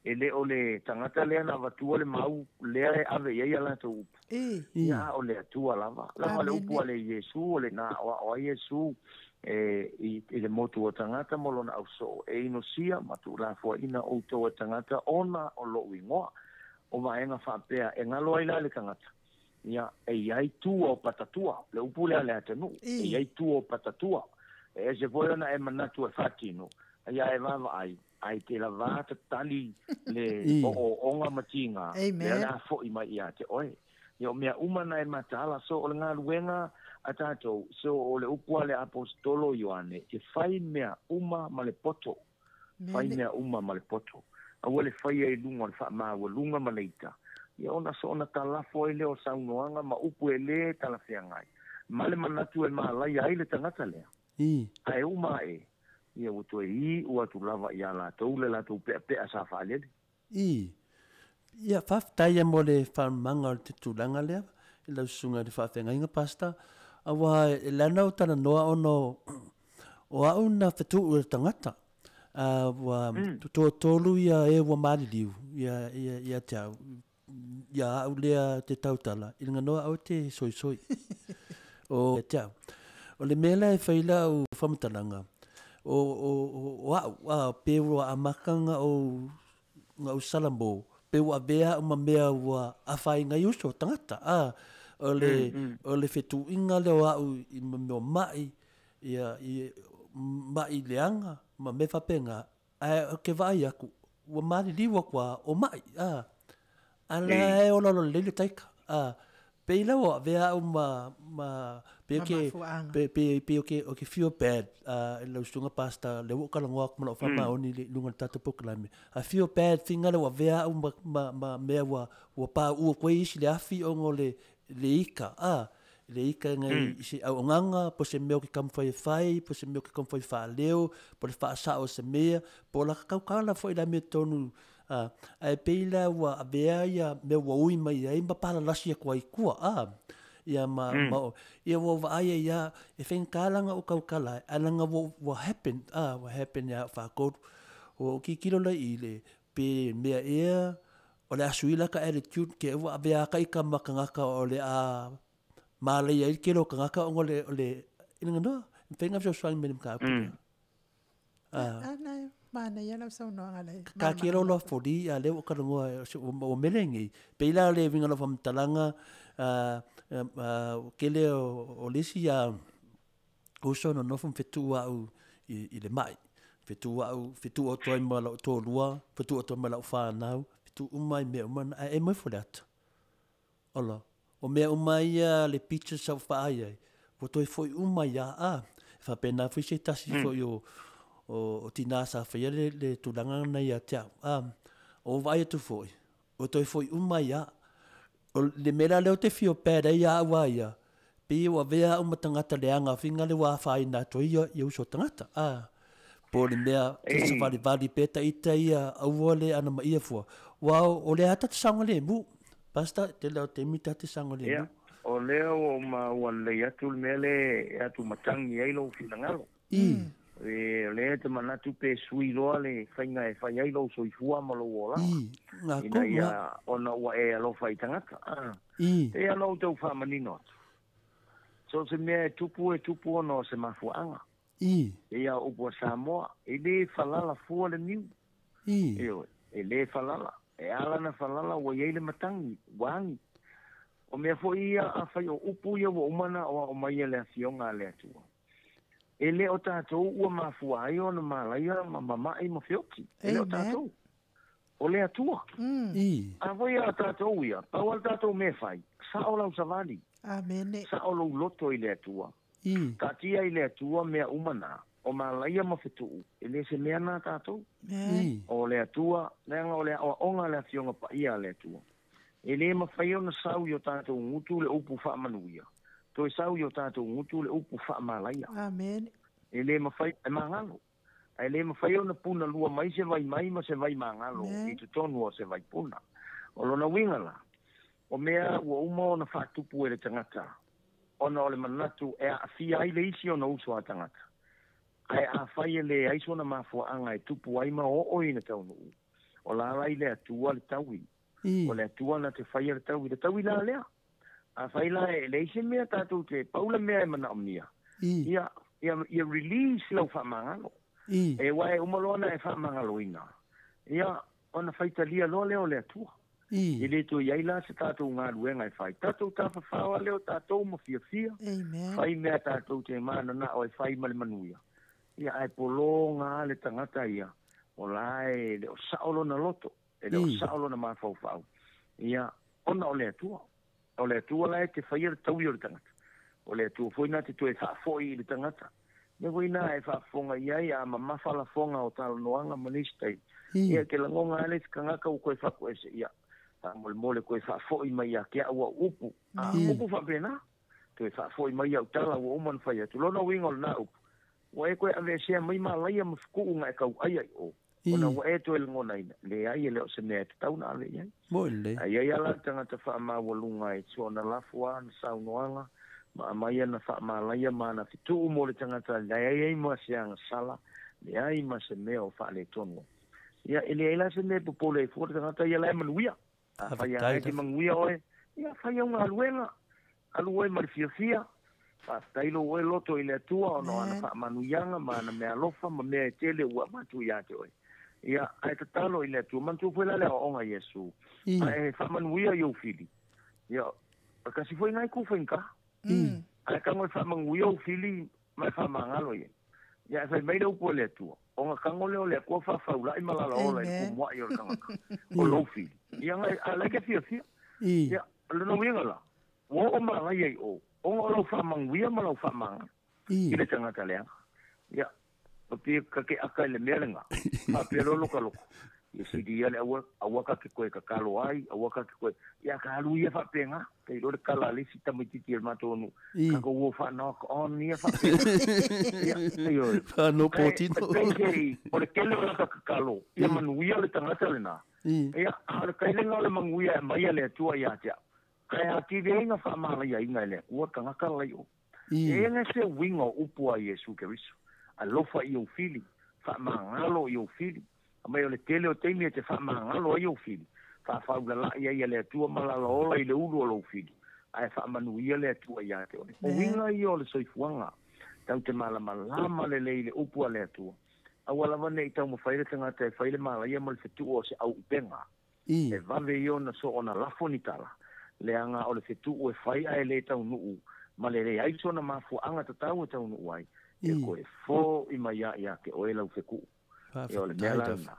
E le o le tagata lea na avatua le mau lea e ave i ai a latou upu, ia, a o le Atua lava. Lava le upu a le Iesu, o le na aʻoaʻo ai Iesu e i, i le motu o tagata ma lona ausoo, e inosia ma tuulafoaina outou e tagata ona o loʻu igoa. O vaega faapea e galo ai la le tagata, ia, e i ai tua o patatua, le upu lea a le atunuu, e i ai tua o patatua. E ese foi ona e manatu e faatino, ia e vaavaai, ae te lavā tatali le ooooga ma tiga, lea o le a foʻi mai ia te oe. Ia o mea uma na e mataala so o le galuega a tatou so o le upu a le Aposetolo Ioane e fai mea uma ma le poto. Fai mea uma ma le poto. Aua le faia i luga o le faamaualuga ma le ita. Ia ona so ona talafo ai lea o saunoaga ma upu e lē talafeagai. Ma le manatu e malaia ai le tagata lea. Ae uma aʻe, ia ua toe iʻu atu lava iā latou le latou peapea sa faalele. I. Ia, faafetai ia mo le faamamaga o le tulaga lea i lau susuga i le faafeagaiga Pastor, aua e leaga o talanoa ona o au na fetuu e le tagata. Ua toatolu ia e ua maliliu ia ia ia te au ia au lea te tautala i le ganoa au te soisoi. O te au. O le mea la e fai lau faamatalaga, o o o au, a pe ua amata o nga u salamo pe ua avea au ma mea ua afaina ai uso tagata a o le o le fetuuiga lea o au i mea o mai ia i mai leaga ma mea faapena ae ou te vaai aku ua maliliu aku a o mai a ala e ola ola lelei le taika a pei la ua avea au ma ma pe Ma ke mafuaaga. pe pe pe o ke o ke feel bad i lau susuga pastor lea ua ou talanoa atu ma lau faamaoni i luga o le tatou polokalame I feel bad finga lea ua avea au ma ma ma mea ua ua pauu atu ai isi le afi ona o le le ika a le ika ngai i se auaunaga po o se mea ou te taumafai e fai po o se mea ou te taumafai e faaleo po o le faasao o se mea po o lata tautala foi i le amiotonu a ae pei la ua avea ia mea ua ui mai ai ma palalasi atu ai i tua a ia ma ma ia ua ou vaai ai lava e faigata la ona ou tautala ai ae leaga ua ua happen a ua happen ia au faatolu. Ua ou tilotilo la i le pe mea ea o le a sui la ta attitude ke ua avea ta ita ma tagata o le a malaia ai le tele o tagata ona o le o le i le ganoa e mafai ona fesoasoani mai i le mataupu lea. Ana e manaia lau saunoaga le Ka ke lo loa foli a lea ua talanoa ua mele nei. Pei la le uiga o lau faamatalaga tele o le isi uso na nofo ma fetuu au i le mai. Fetuu au, fetuu atu ai ma lau toalua, fetuu atu ai ma lau fanau, fetuu uma ai mea uma na, ae e moe Faleata. Ola, o mea uma ia le pictures sa ou vaai ai, ua toe foi uma ia a. E faapena foi se tasi foi o o tina sa faia le le tulaga lena ia te au. A, o ou vaai atu foi, ua toe foi uma ia. O le mea la lea ou te feel bad ai ia au a ia, pei ua avea au ma tagata leaga finga lea ua afaina atu ai ia uso tagata. A, po o le mea te savalivali pea ta ita ia aua le anamaia fua. Aua o lea lava ta te saogalemu. Pastor, tele lava o taimi ta te saogalemu. Ia, o lea ua ou maua lelei atu le mea lea e atumatagi ai lou finagalo. E, o lea e te manatu pe sui loa le faiga e fai ai lou soifua ma lou olaga. Ina ia, ona ua e alofa i tagata. Pei lava ona ou tau faamanino atu. So o se mea e tupu, e tupu ona o se mafuaaga. Pei lava o upu a Samoa, e lē falala fua le niu. Ioe, e lē falala. E ala ona falala ua i ai le matagi, ua agi. O mea foi ia, afai o upu ia ua uma ona aoao mai e le Afioga a le Atua, e lē o tatou ua mafua ai ona malaia ma mama'i ma feoti. E lē o tatou. O le Atua. A foi a tatou ia, pau lava le tatou mea e fai, sa'o lau savali. Sa'o lou loto i le Atua. Taatia i le Atua mea uma na, o malaia ma fetuu, e lē se mea na tatou. O le Atua, leaga o le aoaoga a le Afioga Paia a le Atua. E lē mafai ona sau i o tatou gutu le upu faamanuia, toe sau i o tatou gutu le upu faamalaia. E lē mafai, e magalo. Ae lē mafai ona puna lua mai se vai mai ma se vai magalo i totonu o se vai puna. O lona uiga la, o mea ua uma ona faatupu e le tagata, ona o le manatu e aafia ai le isi ona uso a tagata. Ae afai e leai sona mafuaaga e tupu ai ma oo ina taunuu, o la la i le Atua le taui. O le Atua na te faia le taui, le taui la lea. Afai la e leai se mea tatou te, pau le mea e manaomia, ia, ia, ia release lau faamagalo. E aua e uma loa ona e faamagaloina, ia, ona faitalia loa lea o le Atua. E le toe i ai la se tatou galuega e fai. Tatou tafafao lava lea o tatou ma fiafia, fai mea tatou te mananao e fai ma le manuia. Ia, ae pologa lava le tagata ia, o la e le o sao lona loto, e le o sao lona mafaufau, ia, ona o le Atua. O le Atua la e te faia le taui o le tagata. O le Atua foi na te toe faafo'i i le tagata. Mea foi na e faafofoga i ai a mamafa lafoga o talanoaga ma nisi taimi. Ia e te lagona lava le isi tagata ua toe fatuese, ia, faamolemole toe faafo'i mai ia te au au upu. A upu faapena, toe faafo'i mai au tala ua uma ona fai atu. Lona uiga o lena upu, ua e toe aveesea mai malaia ma fetuu na e tauaia i o, ona ua e toe lagonaina, leai e le o se mea e tatau ona ave i ai. Ae i ai lava la le tagata faamaualuga e soona lafo ana saunoaga ma aumai ana faamalaia ma ana fetuu mo le tagata, leai ai ma se agasala, leai ma se mea o faaletonu ai. Ia, e leai la se mea e popole ai fua le tagata ia la e manuia. Afai lava e te manuia oe, ia fai au galuega, alu oe ma le fiafia, faafetai lou oe loto i le Atua ona o ana faamanuiaga ma ana meaalofa ma mea e tele ua avatu ia te oe. Ia, ae tatalo i le Atua, manatua foi la le aoaoga a Iesu, a e faamanuia i ou fili, ia, o kasi foi na itu faigata. Ae tago e faamanuia ou fili ma e faamagalo i ai. Ia, ae fai mai le upu a le Atua, ona tago lea o le Atua faafaula'i ma lalaola i le kumua'i o le tagata, o lou fili. Ia, a la e te fiafia. Ia, o lona uiga la, ua oo malaia i o, ona o lau faamanuia ma lau faamagalo i le tagata leaga. Ia, Pei ka te aka i le mea lena, faapea loa lo ta loto, ia sili ia le aua, aua ka te toe tatalo ai, aua ka te toe, ia ka alu ia faapena, pei loa le tala a le isi tamaititi o le matou nuu, tatou o faa-knock on ia faapena. Ia, ioe. Faa-nopotino. Ae peiseai, o le tele o lata tatalo, ia manuia le tagata lena, ia, a o le kailega o le manuia e aumai a le Atua ia te au, kai atili ai na faamalaiaina e le Atua le tagata la i o. E ana se uiga o upu a Iesu Keriso, Alofa i ou fili, faamagalo i ou fili. Aumai o le tele o taimi e te faamagalo ai ou fili, faafaulalai ai a le Atua ma lalaola i le ulu o lou fili, ae faamanuia le Atua ia te oe. O uiga ia o le soifuaga, tau te malamalama lelei i le upu a le Atua. Aua lava ne i taumafai le tagata e fai le malaia ma le fetuu o se auupega. E vave ia ona soona lafo ni tala, leaga o le fetuu e fai ae le taunuu ma le leai sona mafuaaga tatau e taunuu ai, e koe fo'i mai a ia te oe lau fetuu. Ia o le mea la lena.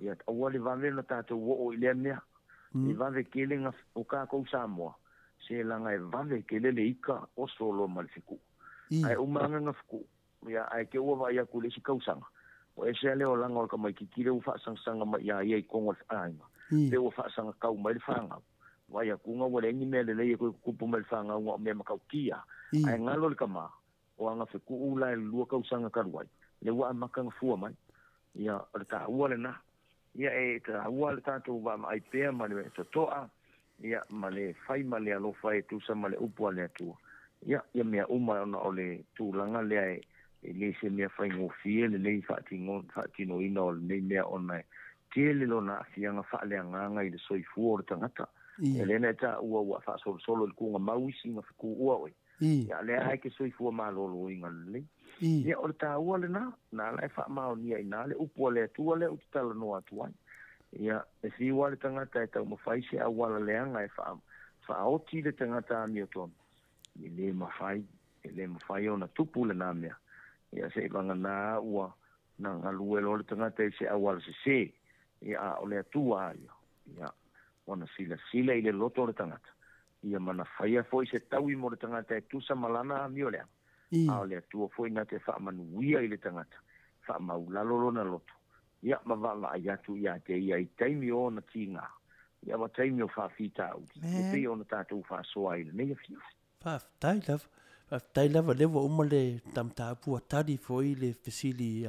Ia aua le vave ona tatou oo i lea mea. E vave tele na o tatou Samoa, se laga e vave tele le ika oso loa ma le fetuu. Ae uma ane na fetuu, Ia, ae te ua vaai atu i le isi tausaga, ua ese lava le olaga o le tamaitiiti lea ua faasangasaga mai ia ia i totonu o le aiga, pe ua faasagatau mai le fanau. Vaai atu ua leai ni mea lelei e toe tutupu mai le fanau na o mea matautia. Ae galo le tama, o ana fetuu la i le 2 tausaga talu ai, lea ua amata ona fua mai. Ia, o le taua lena. Ia, e taua le tatou vaavaai pea ma le totoa, ia, ma le fai ma le alofa e tusa ma le upu a le Atua. Ia, ia mea uma ona o le tulaga lea e, e le se mea faigofie lenei faatino, faatinoina o lenei mea ona e tele lona aafiaga faaleagaga i le soifua o le tagata. Ia lea na e taua ua faasolosolo i le tuugamau isi na fetuua oe. Ia lea lava e te soifua maloloina lelei. Ia o le taua lena, na ala e faamaonia i ina le upu a le Atua lea ou te talanoa atu ai. Ia, e fiu lava le tagata e taumafai se auala leaga e faaoti le tagata amiotonu, e le mafai, e le mafai ona tupu lena mea. Ia seivaganā ua na galue loa le tagata i se auala sesē, ia a o le Atua a ia, ia, ua na silasila i le loto o le tagata, ia ma na faia foi se taui mo le tagata e tusa ma lana amio leaga, a o le Atua foi na te faamanuia i le tagata, faamaulalo lona loto, ia ma vaavaai atu ia te ia i taimi o ona tiga, ia ma taimi o faafitauli, e pei ona tatou faasoa ai i lenei afiafi. Faafetai lava. Faafetai lava lea ua uma le ta mataupu ua tali foi le fesili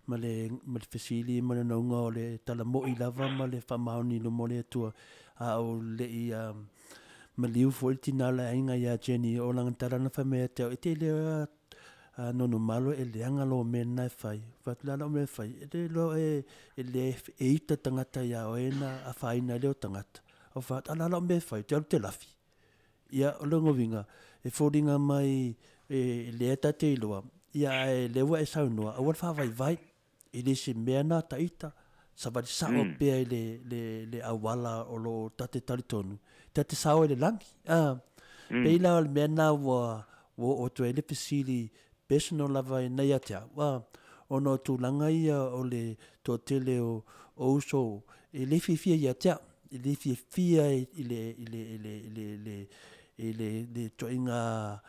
ma le ma le fesili ma le nauga o le tala mo'i lava ma le faamaoni i luma o le Atua a o le i maliu foi le tina o le aiga ia Jenny o lana tala na fai mai ia te au e te le nono malo e leaga lou mea lena e fai. Fai atu le a lau mea e fai e le iloa e e le e ita tagata ia oe na afaina ai lea o tagata. Ou fai atu a o le a lau mea e fai ou te alu ou te lafi. Ia, o lona uiga, e foliga mai e lea ta te iloa, ia ae lea ua e saunoa, aua le faavaivai i le isi mea na ta ita, savali sao pea i le, le, le auala o lo o ta te talitonu, ta te sao i le lagi. A, pei la o le mea na ua, ua oo atu ai le fesili personal lava i nei ia te au, a, ona o tulaga ia o le toatele o, o uso e le fiafia ia te au. e le fiafia i le i le i le i le le i le le ituaiga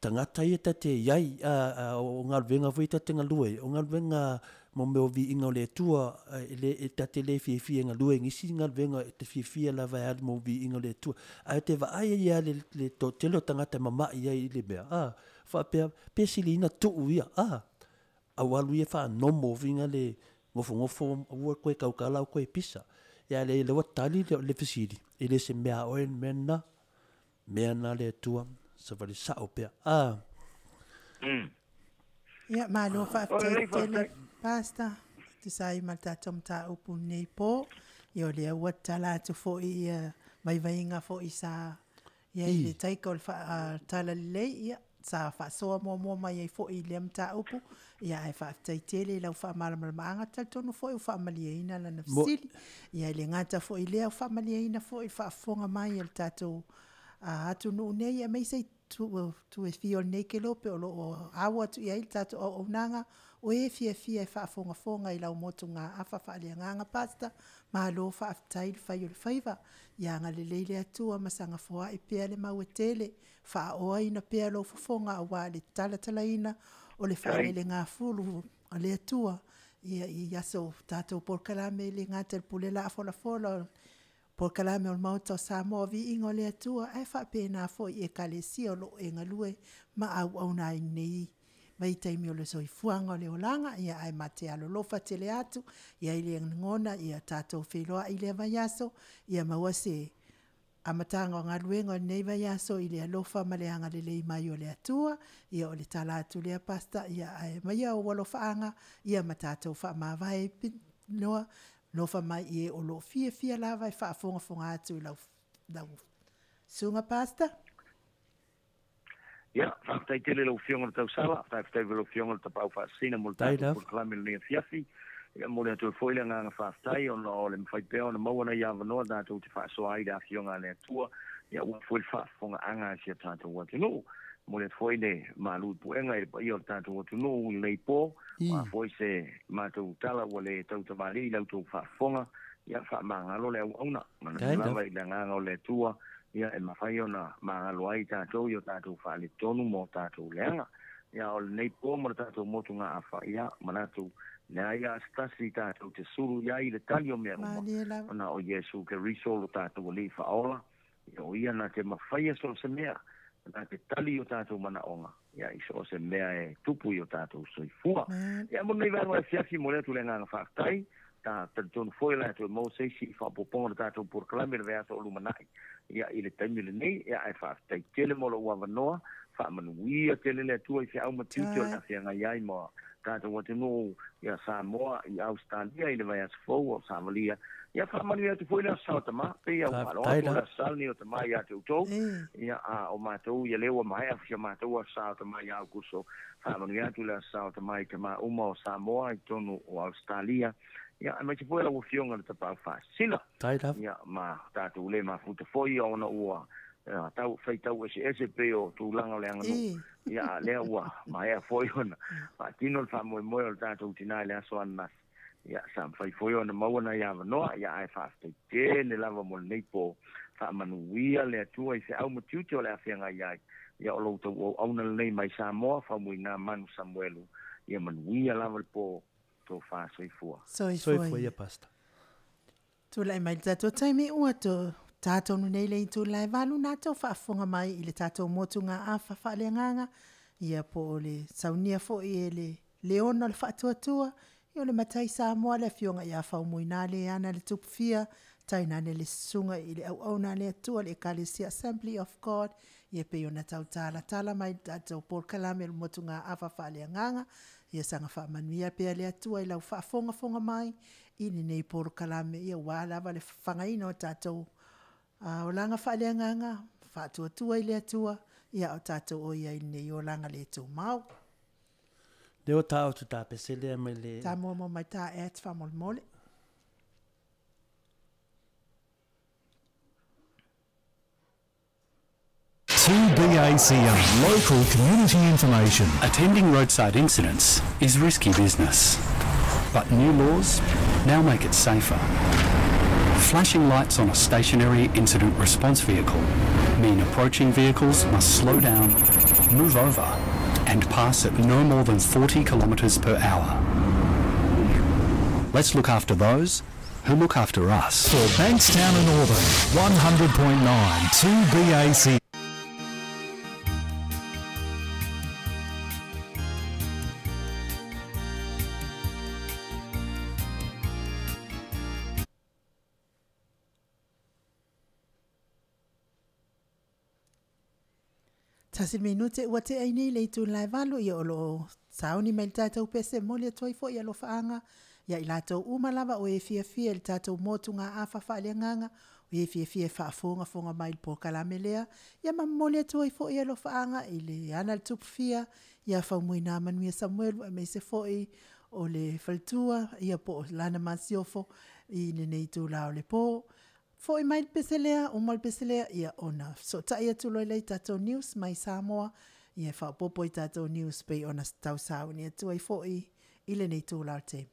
tagata ia ta te i ai, a o galuega foi ta te galue ai, o galuega mo mea o viiga o le Atua, e le e ta te le fiafia e galue i nisi galuega, e te fiafia lava e alu mo viiga o le Atua. Ae te vaai ai lava le le toatele o tagata e mama'i ai i le mea, a, faapea, pe sili ina tuu ia, a, au alu ia faanomo foi le nofonofo aua toe tautala aua toe pisa. Ia le lea ua tali le fesili, e le se mea a oe le mea lena. Mea na le Atua, savali sao pea. Ah. Ia, malo faafetai tele, Pastor, tusa ai ma le tatou mataupu i lenei po. Ia, o lea ua tatala atu foi ia vaivaiga foi sa i ai le taika o le talalelei, ia, sa faasoa muamua mai ai foi i lea mataupu. Ia, ae faafetai tele i lau faamalamalamaga, talitonu foi ua faamalieina lana fesili. Ia, e le gata foi i lea, ua faamalieina foi le faafofoga mai a le tatou atunuu nei, aemaise i itu e fia o lenei kelope o lo o au atu i ai le tatou auaunaga, o e fiafia e faafogafoga i lau motugaafa faaleagaga, Pastor, malo faafetai le fai o le faiva. Ia agalelei le Atua ma saga foai pea le mau e tele, faaoaina pea lou fofoga aua le talatalaina o le faalelegafulu a le Atua ia i aso tatou polokalame e le gata i le pule laa folafola o polokalame o le Maota o Samoa Viiga o le Atua ae faapena foi i Ekalesia o lo o e galue ma auauna ai nei vaitaimi o le soifuaga o le olaga ia ae ma te alolofa tele atu ia i le lagona ia tatou feiloai i lea vaiaso ia maua se amataga o galuega o lenei vaiaso i le alofa ma le agalelei mai o le Atua ia o le tala atu lea Pastor ia ae aumaia ou alofaaga ia ma tatou faamavae noa alofa mai i e o lo o fiafia lava e faafogafoga atu i lau lau susuga Pastor. Ia, faafetai tele i lau Afioga i le Tausala, faafetai foi i lau Afioga i le Tapaau Faasisina mo le tatou polokalame i lenei afiafi. Ia, momoli atu ai foi le agaga faafetai ona o le mafai pea ona maua nai avanoa tatou te faasoa ai i le Afioga a le Atua, ia aua foi le faafofogaaga a si o tatou atunuu. Momoli atu foi le malu i puega i le paia o le tatou atunuu i lenei po, o a foi se matou tala ua le tautamalii i la outou faafofoga, ia faamagalo le auauna. Manatu lava i le agaga o le Atua, ia e mafai ona magalo ai tatou i o tatou faaletonu ma o tatou leaga. Ia o lenei po ma le tatou motugaafa, ia manatu leai a se tasi tatou te sulu i ai i le tali o mea uma, ona o Iesu Keriso lo tatou Alii Faaola, ia o Ia na te mafaia so o se mea, na te tali i o tatou manaoga, ia i so o se mea e tupu i o tatou soifua. Ia mo lenei vaega o le afiafi, momoli atu le agaga faafetai, ta talitonu foi o le a toe maua se isi faaopoopoga o le tatou polokalame i le vaiaso o lumanai, ia i le taimi lenei, ia ae faafetai tele mo lou avanoa, faamanuia tele le Atua i feau ma tiute o le a feagai ai ma tatou atunuu ia Samoa i Ausetalia i le vaiaso fou o Savalia. Ia faamanuia atu foi le Aso Sa o Tama, pei a ua faalogo atu o le Aso Sa lenei o Tama ia te outou, ia a o matou ia lea ua maea si a matou Aso Sa o Tama ia Aukuso, faamanuia atu le Aso Sa o Tama i tama uma o Samoa i totonu o Ausetalia, ia aemaise foi lau Afioga i le Tapaau Faasisina. Ia ma tatou le mafuta foi ona ua tau faitau eseese pei o tulaga o le aganuu, ia a lea ua maea foi ona faatino le faamoemoe o le tatou tinā i le aso ananafi, ia sa mafai foi ona maua nai avanoa, ia ae faafetai tele lava mo lenei po, faamanuia le Atua i feau ma tiute o le a feagai ai, ia o lo outou auauna lenei mai Samoa, Faumuina Manu Samuelu, ia manuia lava le po, tofa soifua. Soifua ia Pastor. Tulai mai le tatou taimi ua to tā tonu nei le itula e valu nā tau faafofoga mai i le tatou motugaafa faaleagaga, ia po o le saunia foi e le Leona o le Faatuatua, ia o le matai Samoa le Afioga ia Faumuina Leana le Tupufia, tainane le Susuga i le Auauna a le Atua le Ekalesia Assembly of God, ia pei ona tau talatala mai le tatou polokalame o le motugaafa faaleagaga, ia saga faamanuia pea le Atua i lau faafogafoga mai i lenei polokalame, ia ua lava le fafagaina o tatou olaga faaleagaga, faatuatua i le Atua, ia o tatou o i ai i lenei olaga le tumau. Lea ua taoto ta pese lea mai le. Ta muamua mai ta ads faamolemole. 2BACR, local community information. Attending roadside incidents is risky business, but new laws now make it safer. Flashing lights on a stationary incident response vehicle mean approaching vehicles must slow down, move over, and pass at no more than 40 kilometres per hour. Let's look after those who look after us. For Bankstown and Auburn, 100.9 2BAC. Tasi le minute ua tea ai nei le itu lae valu ia o loo sauni mai le tatou pese moli atu ai foi alofaaga ia i latou uma lava o e fiafia i le tatou motugaafa faaleagaga o e fiafia e faafogafoga mai i le polokalame lea ia ma momoli atu ai foi alofaaga i le ana le tupufia ia Faumuina Manuia Samuelu aemaise foi o le faletua ia po o lana masiofo i lenei itula o le po. Foi mai le pese lea, uma le pese lea, ia ona fesootai atu loa lea i tatou news mai Samoa, ia e faaopoopo i tatou news pei ona tausauni atu ai foi i lenei itula o le taimi.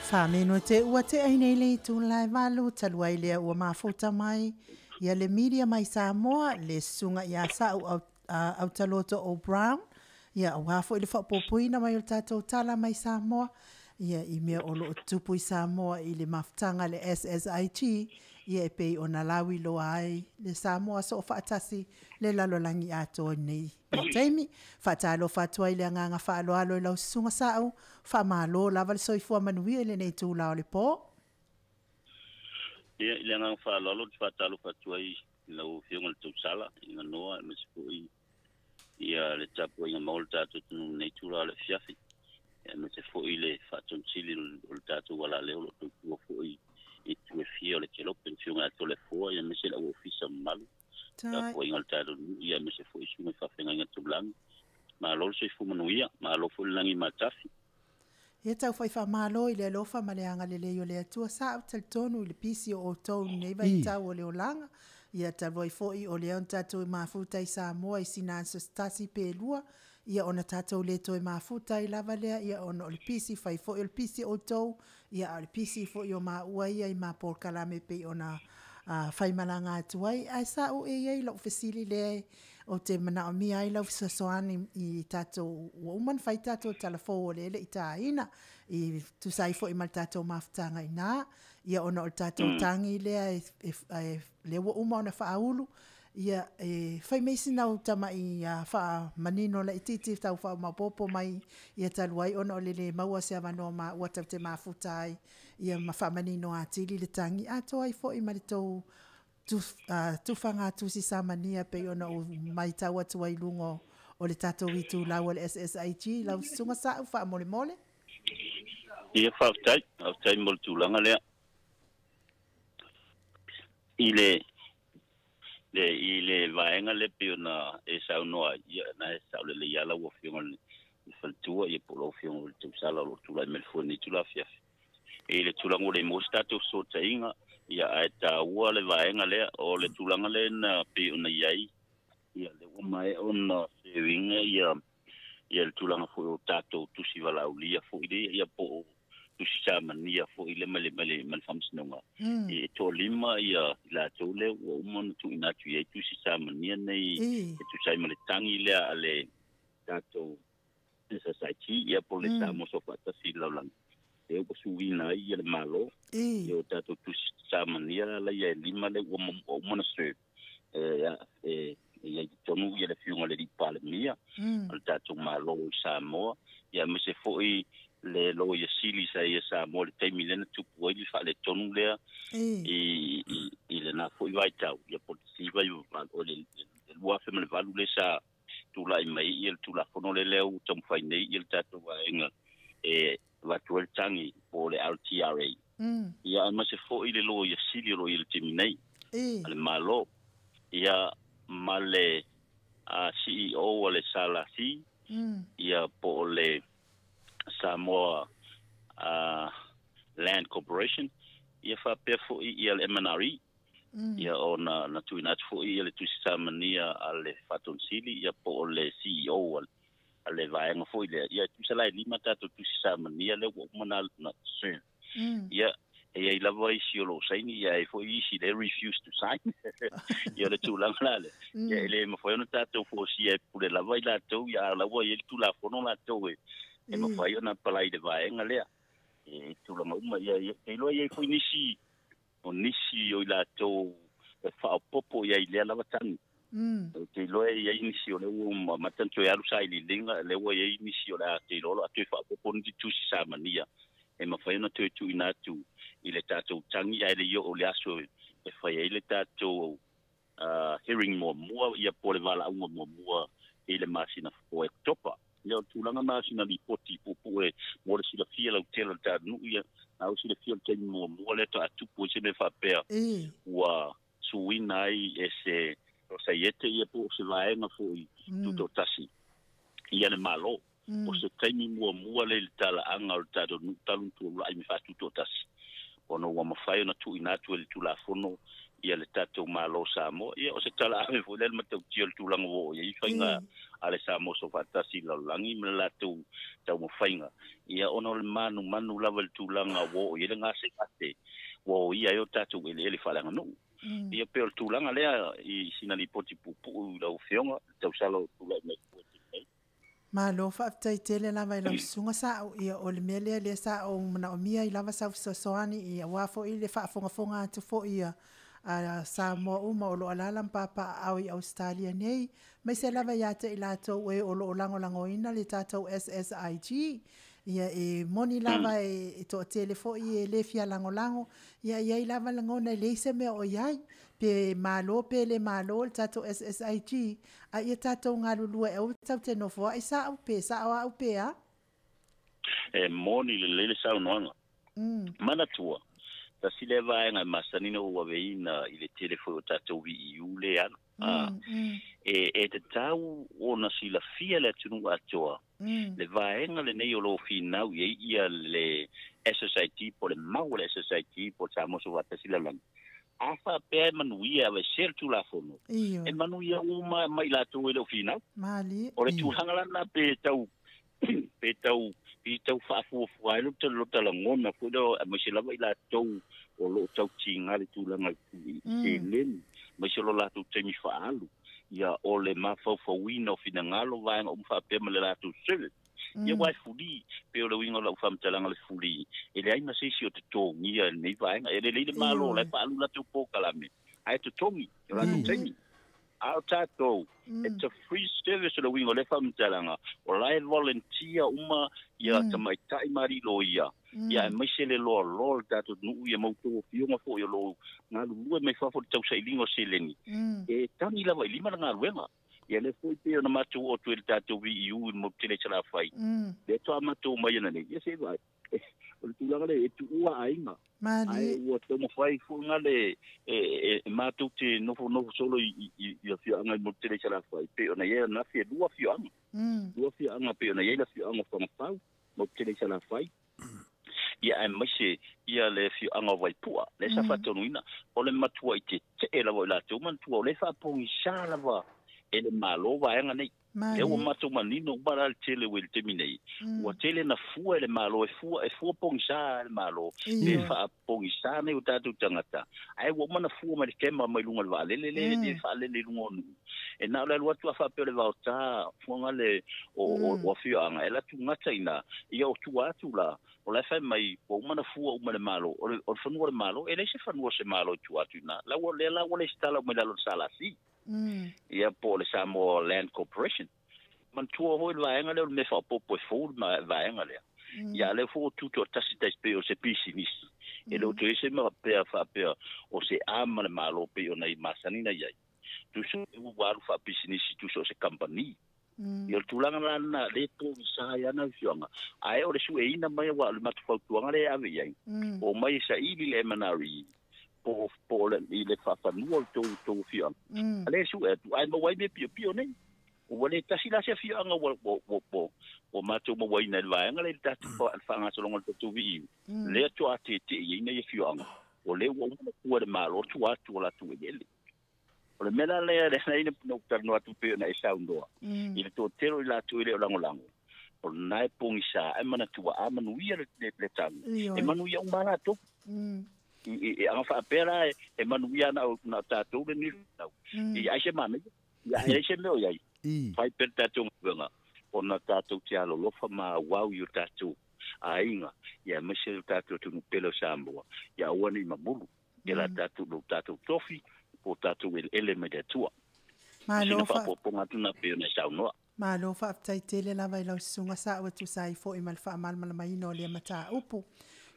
Faameno te ua te ai nei le itula e valu talu ai lea ua mafuta mai ia le media mai Samoa le susuga ia Sa'u Autaloto o Brown ia aua foi le faaopoopoina mai o le tatou tala mai Samoa ia i mea o loo tupu i Samoa i le mafutaga le SSIG ia e pei ona lauiloa ai le Samoa soo faatasi le lalolagi atoa i lenei vaitaimi. Faatalofa atu ai le agaga faaaloalo i lau susuga Sa'u, faamalo lava le soifua manuia i lenei itula o le po. Ia, i le agaga faaaloalo ou te faatalofa atu ai i lau Afioga i le Tausala, i Ganoa, aemaise foi ia le tapuaiga mau o le tatou atunuu i lenei itula o le afiafi, aemaise foi le faatonisili o le tatou alaleo o lo o tautua foi i itu e fia o le kelope, le Afioga ia Toleafoa, aemaise le au ofisa mamalu, tapuaiga o le tatou nuu, aemaise foi susuga i faafeagaiga taulagi. Malo le soifua manuia, malo foi le lagi matafi. Ia tau fai faamalo i le alofa ma le agalelei o le Atua sa ou talitonu i le pisi o outou i lenei vaitau o le olaga. Ia talu ai foi o lea ona tatou mafuta i Samoa i sina aso se tasi pe lua, ia ona tatou le toe mafuta ai lava lea, ia ona o le pisi fai foi o le pisi o outou, ia a o le pisi foi o maua ia i ma polokalame pei ona Faimalaga atu ai, ae sa ou e i ai la'u fesili lea o te manaomia ai lau fesoasoani i tatou ua uma ona fai tatou talafou o le le i tāina i tusa ai fo'i ma le tatou mafutaga iná ia ona o le tatou tagi lea e lea ua uma ona faaulu ia e fai mai sina ou tama'i faamanino laitiiti tau faamaopoopo mai ia talu ai ona o le lē maua o se avanoa maua tatou te mafuta ai ia ma faamanino atili le tagi atoa ai fo'i ma le tou tufaga tusi samania pei ona ou matau atu ai luga o le tatou itulau o le SSIG lau susuga Sa'u faamolemole. Ia faafetai, faafetai mo le tulaga lea. I le le i le vaega le pei ona e saunoa ia na e saolelei lava lau Afioga i le faletua ia po o lau Afioga i le tausala o lo o tulai mai le foe nei itula afiafi. I le tulaga ua le maua se tatou fesootaiga ia ae taua le vaega lea o le tulaga lea na pei ona i ai ia lea ua maea ona feuiga ia ia le tulaga foi o tatou tusi valaaulia foi lea ia po o tusi samania foi le mai le mai le mai le faamasinoga. E toalima ia i latou lea ua uma ona tuuina atu i ai tusi samania nei e tusa ai ma le tagi lea a le tatou SSIT ia po o le Samoa Soofaatasi i le Lalolagi lea ua suiina ai ia le Malo ia o tatou tusi samania la ia e lima lea ua uma ona serve e i ai totonu ia le Afioga i le Alii Palemia o le tatou Malo i Samoa ia aemaise foi le Loia Sili sa i ai Samoa i le taimi lea na tupu ai le faaletonu lea i lena foi vaitau ia po o le 19 o le 2008 lea sa tulai mai ia le Tulafono lea lea ua taumafai nei ia le tatou vaega e avatu ai le tagi po o le LTRA. Ia aemaise foi le Loia Sili o lo o i ai i le taimi nei a le Malo ia ma le CEO a le SLC ia po o le Samoa Land Corporation ia faapea foi ia le MNRE ia ona na tuuina atu foi ia le tusi samania a le Faatonu Sili ia po o le CEO a le vaega foi lea ia e tusa la e lima tatou tusi samania lea ua uma na serve. Ia e i ai lava isi o lo o saini ia e foi isi le refuse to sign ia le tulaga la lea ia e le mafai ona tatou folasia e pule lava i latou ia a la ua i ai le Tulafono latou e mafai ona apply i le vaega lea e tulaga uma ia e iloa i ai foi nisi o nisi o i latou e faaopoopo i ai i lea lava tagi. Ou te iloa e i ai nisi o lea ua amata ona toe alu sailiiliga, lea ua i ai nisi o le a te iloa o le a toe faaopoopo nisi tusi samania e mafai ona toe tuuina atu i le tatou tagi ae le i oo i le aso e fai ai le tatou hearing muamua ia po o le valaauga muamua i le masina o Oketopa. Ia o le tulaga na sina lipoti puupuu e mo le silafia lautele o le tatou nuu ia na ua silafia o le taimi muamua lea faatoa tupu ai se mea faapea ua suina ai e se sosaiete ia po o se vaega foi tutoatasi ia le Malo. O se taimi muamua lea i le talaaga o le tatou nuu talu ona tuaulai me faatutoatasi ona ua mafai ona tuuina atu e le Tulafono ia le tatou Malo o Samoa. Ia o se tala ave foi lea le matautia o le tulaga ua oo i ai faiga a le Samoa Soofaatasi i le lalolagi ma le latou taumafaiga ia ona o le manumanu lava i le tulaga ua oo i ai le gasegase ua oia ai o tatou eleele faaleaganuu. Ia pei o le tulaga lea i sina lipoti puupuu i lau Afioga i le tausala o tulai mai fua i le taimi nei. Malo faafetai tele lava i lau susuga Sa'u ia o le mea lea lea sa ou manaomia ai lava sau fesoasoani ia aua foi le faafogafoga atu foi a a Samoa uma o lo o alaala ma papaaao i Ausetalia nei aemaise lava ia te i latou e o lo o lagolagoina le tatou SSIG ia e moni lava e toatele foi e le fia lagolago ia e i ai lava lagona e leai se mea o i ai pe malo pe le malo le tatou SSIG a ia tatou galulue aua tatou te nofoa'i sa'u pe sa'o a'u pe a. E moni lelei le saunoaga. Manatua, tasi lea vaega e masani ona ou aveina i le tele foi o tatou VEU lea e alu. E tatau ona silafia le atunuu atoa le vaega lenei o lo o finau i ai ia le SSIT po o le mau a le SSIT po o le Samoa Soofaatasi Lalolagi. A faapea e manuia e aveesea le Tulafono, e manuia uma ma i latou e le o finau. O le tulaga la lena pe tau pe tau pe tau faafuafua ai lo lota lagona foi lea aemaise lava i latou o loo tautiga le tulaga i seleni ma isi o lo latou taimi faaalu ia o le mafaufauina o finagalo vaega uma faapea ma le latou service. Ia ua e fuli pe o le uiga o lau faamatalaga le fuli e leai ma se isi o totogia i lenei vaega. E lelei le malo la e faaalu latou polokalame ae totogi o latou taimi. A o tatou, it's a free service o le uiga o lea faamatalaga o la e volunteer uma ia tamaitai ma alii loia ia aemaise le loaloa o le tatou nuu ia mautou afioga foi o loo galulue mai fafo i le tausailiga o seleni e tagi lava i lima le galuega. Ia lea foi pei ona matou oo atu ai i le tatou VEU i le motu tele i Salafai, lea faatoa matou omai ana nei, ia se i vaai. O le tulaga lea e tuua aiga. Ae ua taumafai foi le e matou te nofonofo solo i afioaga i le motu tele i Salafai, pei ona i ai ananafi e 2 afioaga. 2 afioaga pei ona i ai le afioaga o Fagafau, motu tele i Salafai. Ia aemaise ia le afioaga o Vaipua, lea sa faatonuina, o le matua i tetee lava o i latou manatua, o lea e faapogisa lava e le Malo vaega nei. Lea ua matou manino uma la le tele ua i le taimi nei, ua tele na fua e le Malo, e fua pogisa e le Malo, e faapogisa nei o tatou tagata, ae ua uma na fua mai le kema mai luga o le vaalele, le faalele i luga o nuu. E na o le alu atu a faapea o le vaota fuaga le o afioaga, e alu atu gata i ina, ia o tua atu la, o la e fai mai, ua uma na fua uma le Malo, o le fanua o le Malo, e leai se fanua o se Malo i tua atu i ina. La ua lea la ua lesitala uma i lalo o le SLC. Ia po o le Samoa Land Corporation. Manatua foi le vaega lea o le mea faaopoopo e fou le vaega lea. Ia a lea foi ua tutoatasi taisi pei o se pisinisi. E le o toe ese ma pea faapea o se ama le Malo pei ona i masani na i ai. Tusa ua alu faapisinisi tusa o se company. Ia o le tulaga la lena le pogisa ai ana afioaga. Ae o le sueina mai aua o le matou fautuaga lea e ave i ai. O mai e saili le MNRE po o le i le faafanua o le tou afioaga. A lea e sue atu ae maua ai mea piopio nei. Ua le tasi la se afioaga ua matou mauaina i le vaega lea i le tatou faagasologa o le tatou VEU. Lea toa tetee ai nei afioaga. O lea ua uma ona fua e le Malo tua atu o latou eleele. O le mea la lea lea na ina ou talanoa atu pei ona e saunoa i le toatele o i latou e le o lagolago, o lena e pogisa ae manatua a manuia le tanu, e manuia uma latou. I aga faapea la e manuia na o tatou le ni lau. I ai se manaia, ia ai se mea o i ai. Fai pea le tatou galuega ona tatou te alolofa ma auau i o tatou aiga, ia aemaise o tatou atunuu pele o Samoa, ia aua ne i mamulu. Ia la tatou lo tatou tofi, po tatou eleele mai le Atua. Malo Sina faaopoopoga atu na pei ona e saunoa. Malo faafetai tele lava i lau susuga sa ua tusa ai foi ma le faamalamalamaina o lea mataupu.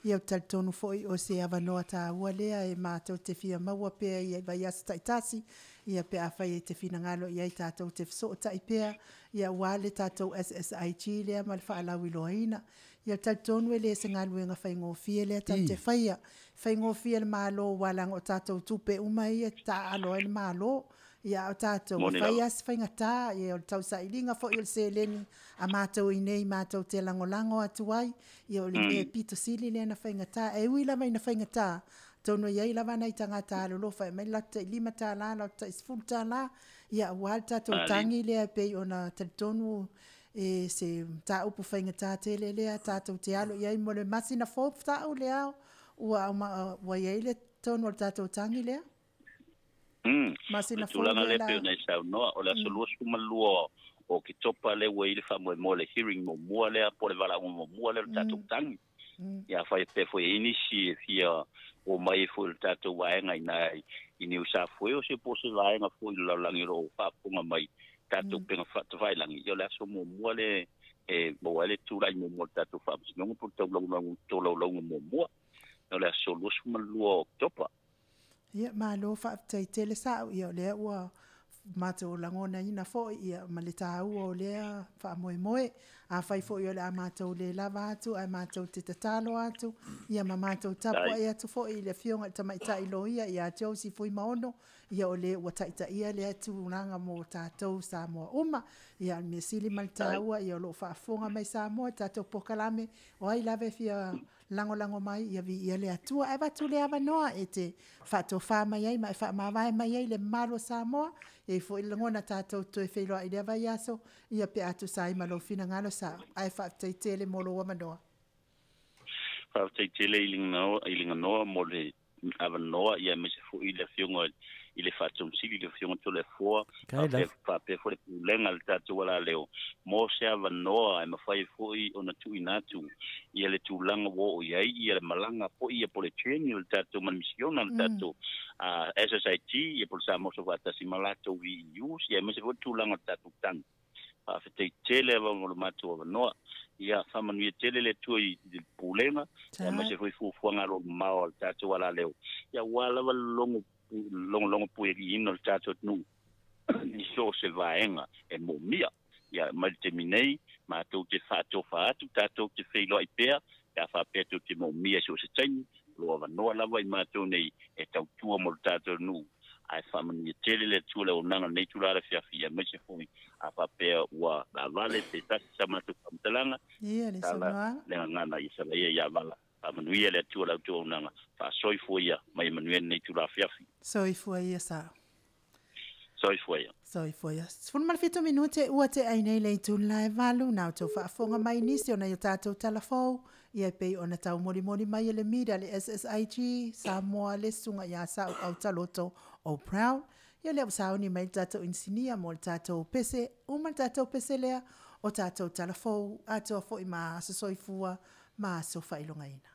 Ia ou te talitonu foi o se avanoa taua lea e matou te fia maua pea i vaiaso taitasi, ia pe afai e te finagalo i ai tatou te fesootai pea, ia aua le tatou SSIG lea ma le faalauiloaina. Ia talitonu e le se galuega faigofie lea tatou te faia. Faigofie le Malo aua leaga o tatou tupe uma ia e taaalo ai le Malo. Ia a o tatou, e fai lava si faigata, ia o le tausailiga foi o le seleni a matou i inei matou te lagolago atu ai, ia o le mea e pito sili lea na faigata. E ui lava ina faigata, atonu e i ai lava nai tagata alolofa e aumai le latou tai $5, latou tai $10, ia aua le tatou tagi lea e pei ona talitonu e se mataupu faigata tele lea tatou te alo i ai mo le masina fou ta'u le ao ua ua i ai le tonu o le tatou tagi lea. Masina fou lea la. Le tulaga lea pei ona e saunoa, o le aso 22 o Oketopa lea ua i ai le faamoemoe le hearing muamua lea po o le valaauga muamua lea o le tatou tagi. Ia afai pea foi e i ai nisi e fia omai ai foi i le tatou vaega i ina i Niu Safue o se po o se vaega foi i le lalolagi o lo o faafofoga mai tatou upega tafailagi, ia o le aso muamua lea e maua ai le tulai muamua o le tatou faamasinoga po o le tolaulauga muamua, o le aso 22 o Oketopa. Ia, malo faafetai tele Sa'u, ia o lea ua matou lagonaina foi ia ma le taua o lea faamoemoe. Afai foi o le a matou le lava atu ae matou te tatalo atu, ia ma matou tapuai atu foi i le Afioga i le Tamaitai Loia ia Josie Fuimaono, ia o le ua taitaia lea tulaga mo tatou Samoa uma. Ia o le mea sili ma le taua, ia o lo o faafofoga mai Samoa i tatou polokalame, o ai lava e fia lagolago mai, ia viia le Atua. Ae avatu le avanoa e te faatofa mai ai ma e faamavae mai ai le mamalu o Samoa, e i ai foi le lagona tatou te toe feiloai i lea vaiaso, ia pe a tusa ai ma lou finagalo sao. Ae faafetai tele mo lou avanoa. Faafetai tele i le ganoa mo le avanoa ia aemaise fo'i le afioga i le faatomusili le afioga Toleafoa faapea fo'i le pulega le tatou alaleo mo se avanoa e mafai fo'i ona tu'uina atu ia le tulaga ua oo i ai ia le malaga fo'i ia po le journey o le tatou ma le misiona le tatou SSIG ia po le Samoa Soofaatasi ma latou VEUs ia aemaise fo'i le tulaga o le tatou tagi. Faafetai tele lava mo le matou avanoa. Ia faamanuia tele le Atua i le pulega aemaise foi fuafuaga alomamao a le tatou alaleo ia aua lava le logo logologo puialiiina o le tatou atunuu i so o se vaega e moomia. Ia mai le taimi nei matou te faatofa atu, tatou te feiloai pea pe a faapea tou te moomia i so o se taimi, o lo o avanoa lava i matou nei e tautua mo le tatou atunuu. Ae faamanuia tele le Atua i le auaunaga i lenei itula afiafi, aemaise foi a faapea ua taavale pe tasi sa matou faamatalaga, Ia le tala saunoaga. le gagana ia salaia ia vala. Faamanuia le Atua i la outou auaunaga, faasoifua ia ma ia manuia lenei itula afiafi. Soifua ia sao. Soifua ia. Soifua ia. 17 minute ua tea ai nei le itula e 8, na outou faafofoga mai nisi o nai o tatou tala fou, ia e pei ona taumolimoli mai e le media le SSIG Samoa le susuga ia Sa'u Autaloto O Brown. Ia lea ua sauni mai le tatou inisinia mo le tatou pese, uma le tatou pese lea o tatou tala fou atoa foi ma aso soifua ma aso faailogaina.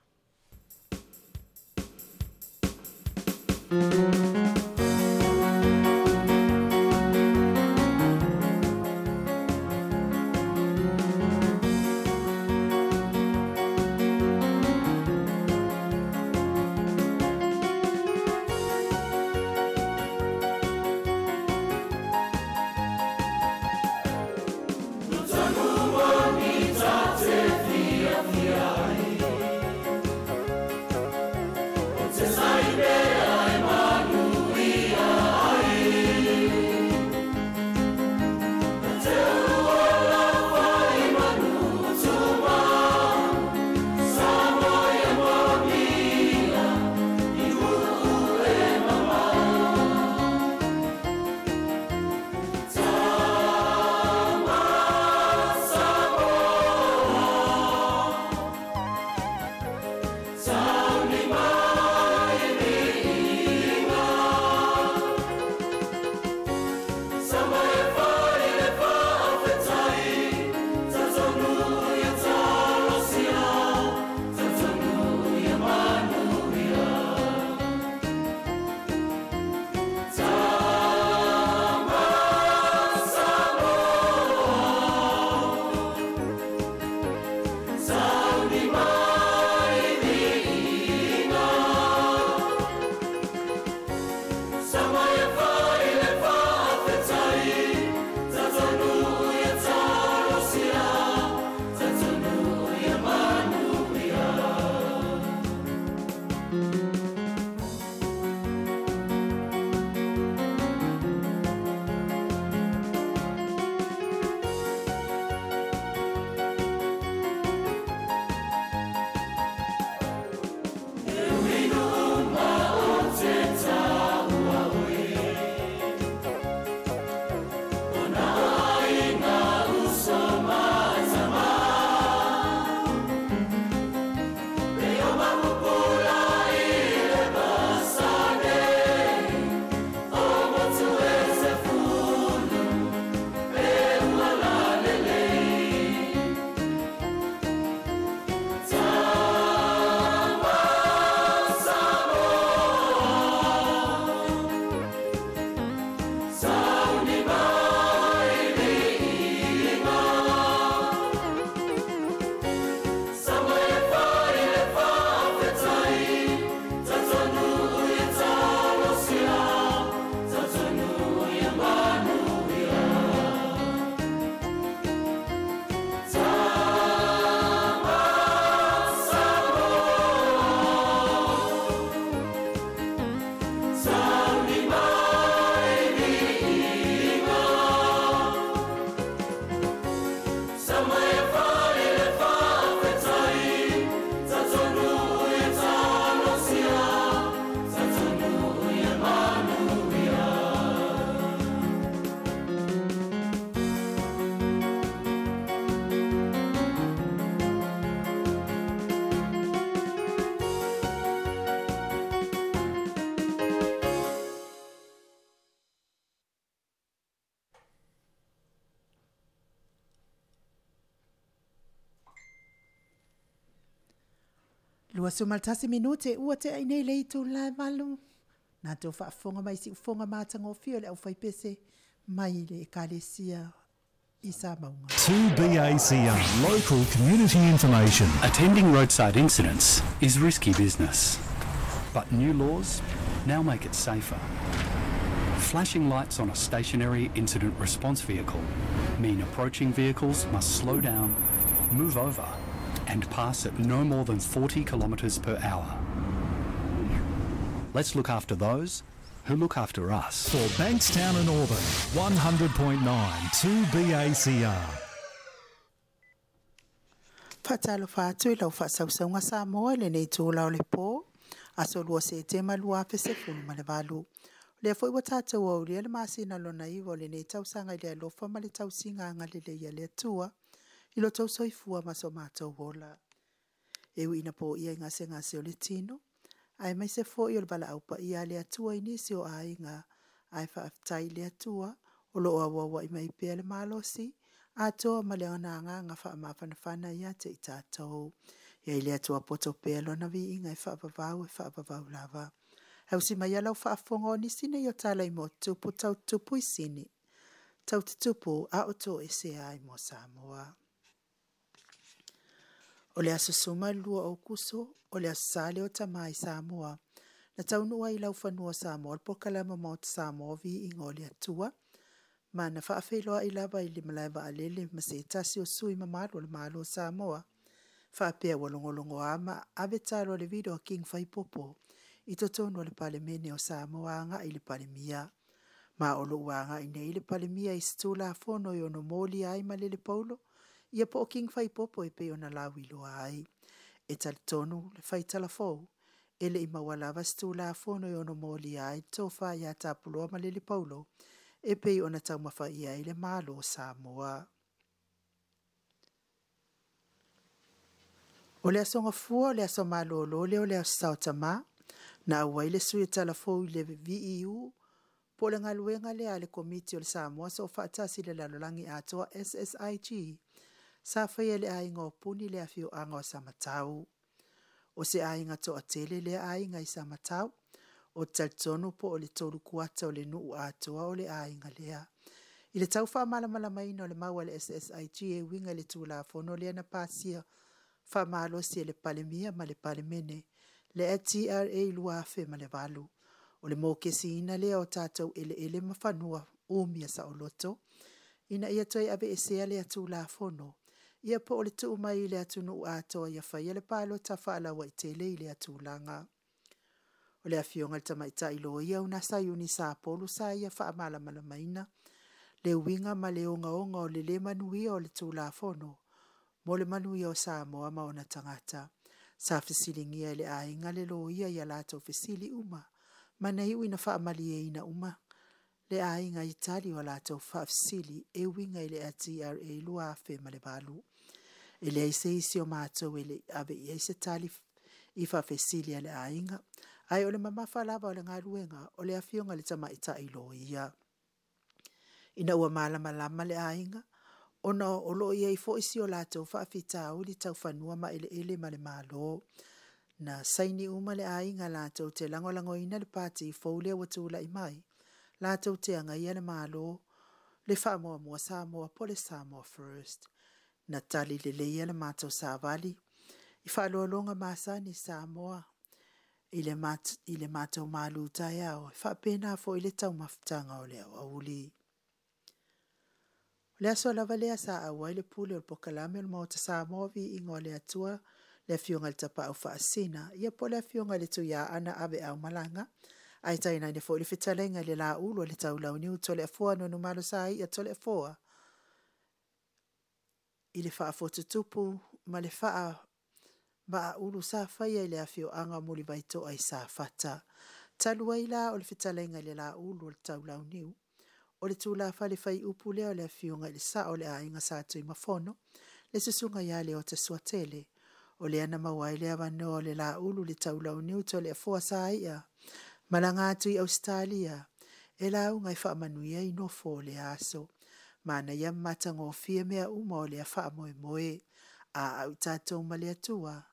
21 minute ua te ai nei le itu la valu. Na tau faafofoga mai siufoga matagofie o le aufaipese mai le ekalesia i Samauga. 2BACR, local community information. Attending roadside incidents is risky business, but new laws now make it safer. Flashing lights on a stationary incident response vehicle mean approaching vehicles must slow down, move over, and pass at no more than 40 kilometres per hour. Let's look after those who look after us. For Bankstown and Auburn, 100.9 2BACR. Faatalofa atu i lau faasausauga Samoa i lenei itula o le po, aso 2 Setema 2018. O lea foi ua tatou aulia le masina lona iva o lenei tausaga i le alofa ma le tausiga agalelei a le Atua i lo outou soifua ma so matou ola. E ui ina poia i gasegase o le tino, aemaise foi o le valaau paia a le Atua i nisi o aiga, ae faafetai i le Atua o lo o auauai mai pea le malosi atoa ma le ona agaga faamafanafana ia te i tatou. Ia i le Atua poto pea lona viiga e faavavau e faavavau lava. Hausi mai lau faafofoga o nisi nei o tala i mo tupu tau tupu i sini. Tau tutupu a o tō ese ai mo Samoa. O le aso Suma 2 Aokuso, o le aso Sa lea o Tamā i Samoa. Na taunuu ai i laufanua Samoa le polokalame Maota Samoa Viiga o le Atua, ma na faafeiloai lava i le malae vaalele ma se tasi o sui mamalu o le Malo o Samoa. Faapea ua logologoa ma ave talo a le video a King Faipopo i totonu o le Palemene o Samoa agai i le Palemia. Ma o lo o ua agai nei le Palemia i se Tulafono e ono molia ai Malele Paulo, ia po o King Faipopo e pei ona lauiloa ai. E talitonu le faitala fou, e le i maua lava se Tulafono e ono molia ai le tofa ia Tapuloa Malele Paulo, e pei ona taumafaia ai le Malo o Samoa. O le aso Gafua o le aso malolo lea o le aso Saotamā, na auai le sui talafou i le VEU po o le galuega lea a le Komiti o le Samoa Soofaatasi i le Lalolagi Atoa SSIG, sa faia e le aiga o Puni le afioaga o Samatau. O se aiga toatele lea aiga i Samatau, o te talitonu po o le 3 kuata o le nuu atoa o le aiga lea. I le tau faamalamalamaina o le mau a le SSIG e uiga i le Tulafono lea na pasia faamalosi e le Palemia ma le Palemene, le TRA 2008. O le mokesiina lea o tatou eleele ma fanua umia saoloto, ina ia toe aveesea lea Tulafono, ia po o le tuu mai i le atunuu atoa ia faia le palota faalauaitele i lea tulaga. O le afioga i le tamaitai loia o Nasa Iuni Sapolu sa ia faamalamalamaina le uiga ma le ogaoga o le lē manuia o le Tulafono mo le manuia o Samoa ma ona tagata. Sa fesiligia e le aiga le loia ia latou fesili uma, ma na iu ina faamalieina uma le aiga i tali o latou faafesili e uiga i le TRA 2008. E leai se isi o matou e le i ave i ai se tali i faafesili a le aiga, ae o le mamafa lava o le galuega o le afioga i le tamaitai loia. Ina ua malamalama le aiga, ona o lo o i ai foi si o latou faafitauli tau fanua ma eleele ma le Malo. Na saini uma le aiga latou te lagolagoina le pati fou lea ua tulai mai, latou te agaia le Malo, le faamuamua Samoa po le Samoa First. Na tali lelei le matou savali i faaloaloga masani i Samoa i le matou malu taeao, e faapena foi le taumafataga o le aoauli. O le aso lava lea sa auai le pule o le polokalame o le Maota Samoa Viiga o le Atua, le afioga i le Tapaau Faasina, ia po o le afioga i le Tuiaana Aveau Malaga, ae tainaina foi le fetalaiga i le Laulu o le Taulauniu Toleafoa Nonumalo Saia Toleafoa, i le faafotutupu ma le faavaaulu sa faia i le afioaga o Mulivaitoa i Safata. Talu ai la o le fetalaiga i le Laulu o le Taulauniu, o le tulafale faiupu lea o le afioga i le sao o le aiga sa Tuimafono, le susuga ia Leota Suatele, o lea na maua ai le avanoa o le Laulu le Taulauniu Toleafoa Saia, malaga atu i Ausetalia, e lauga e faamanuia i nofo o le aso. Manaia matagofie mea uma o lea faamoemoe, a au tatou ma le Atua,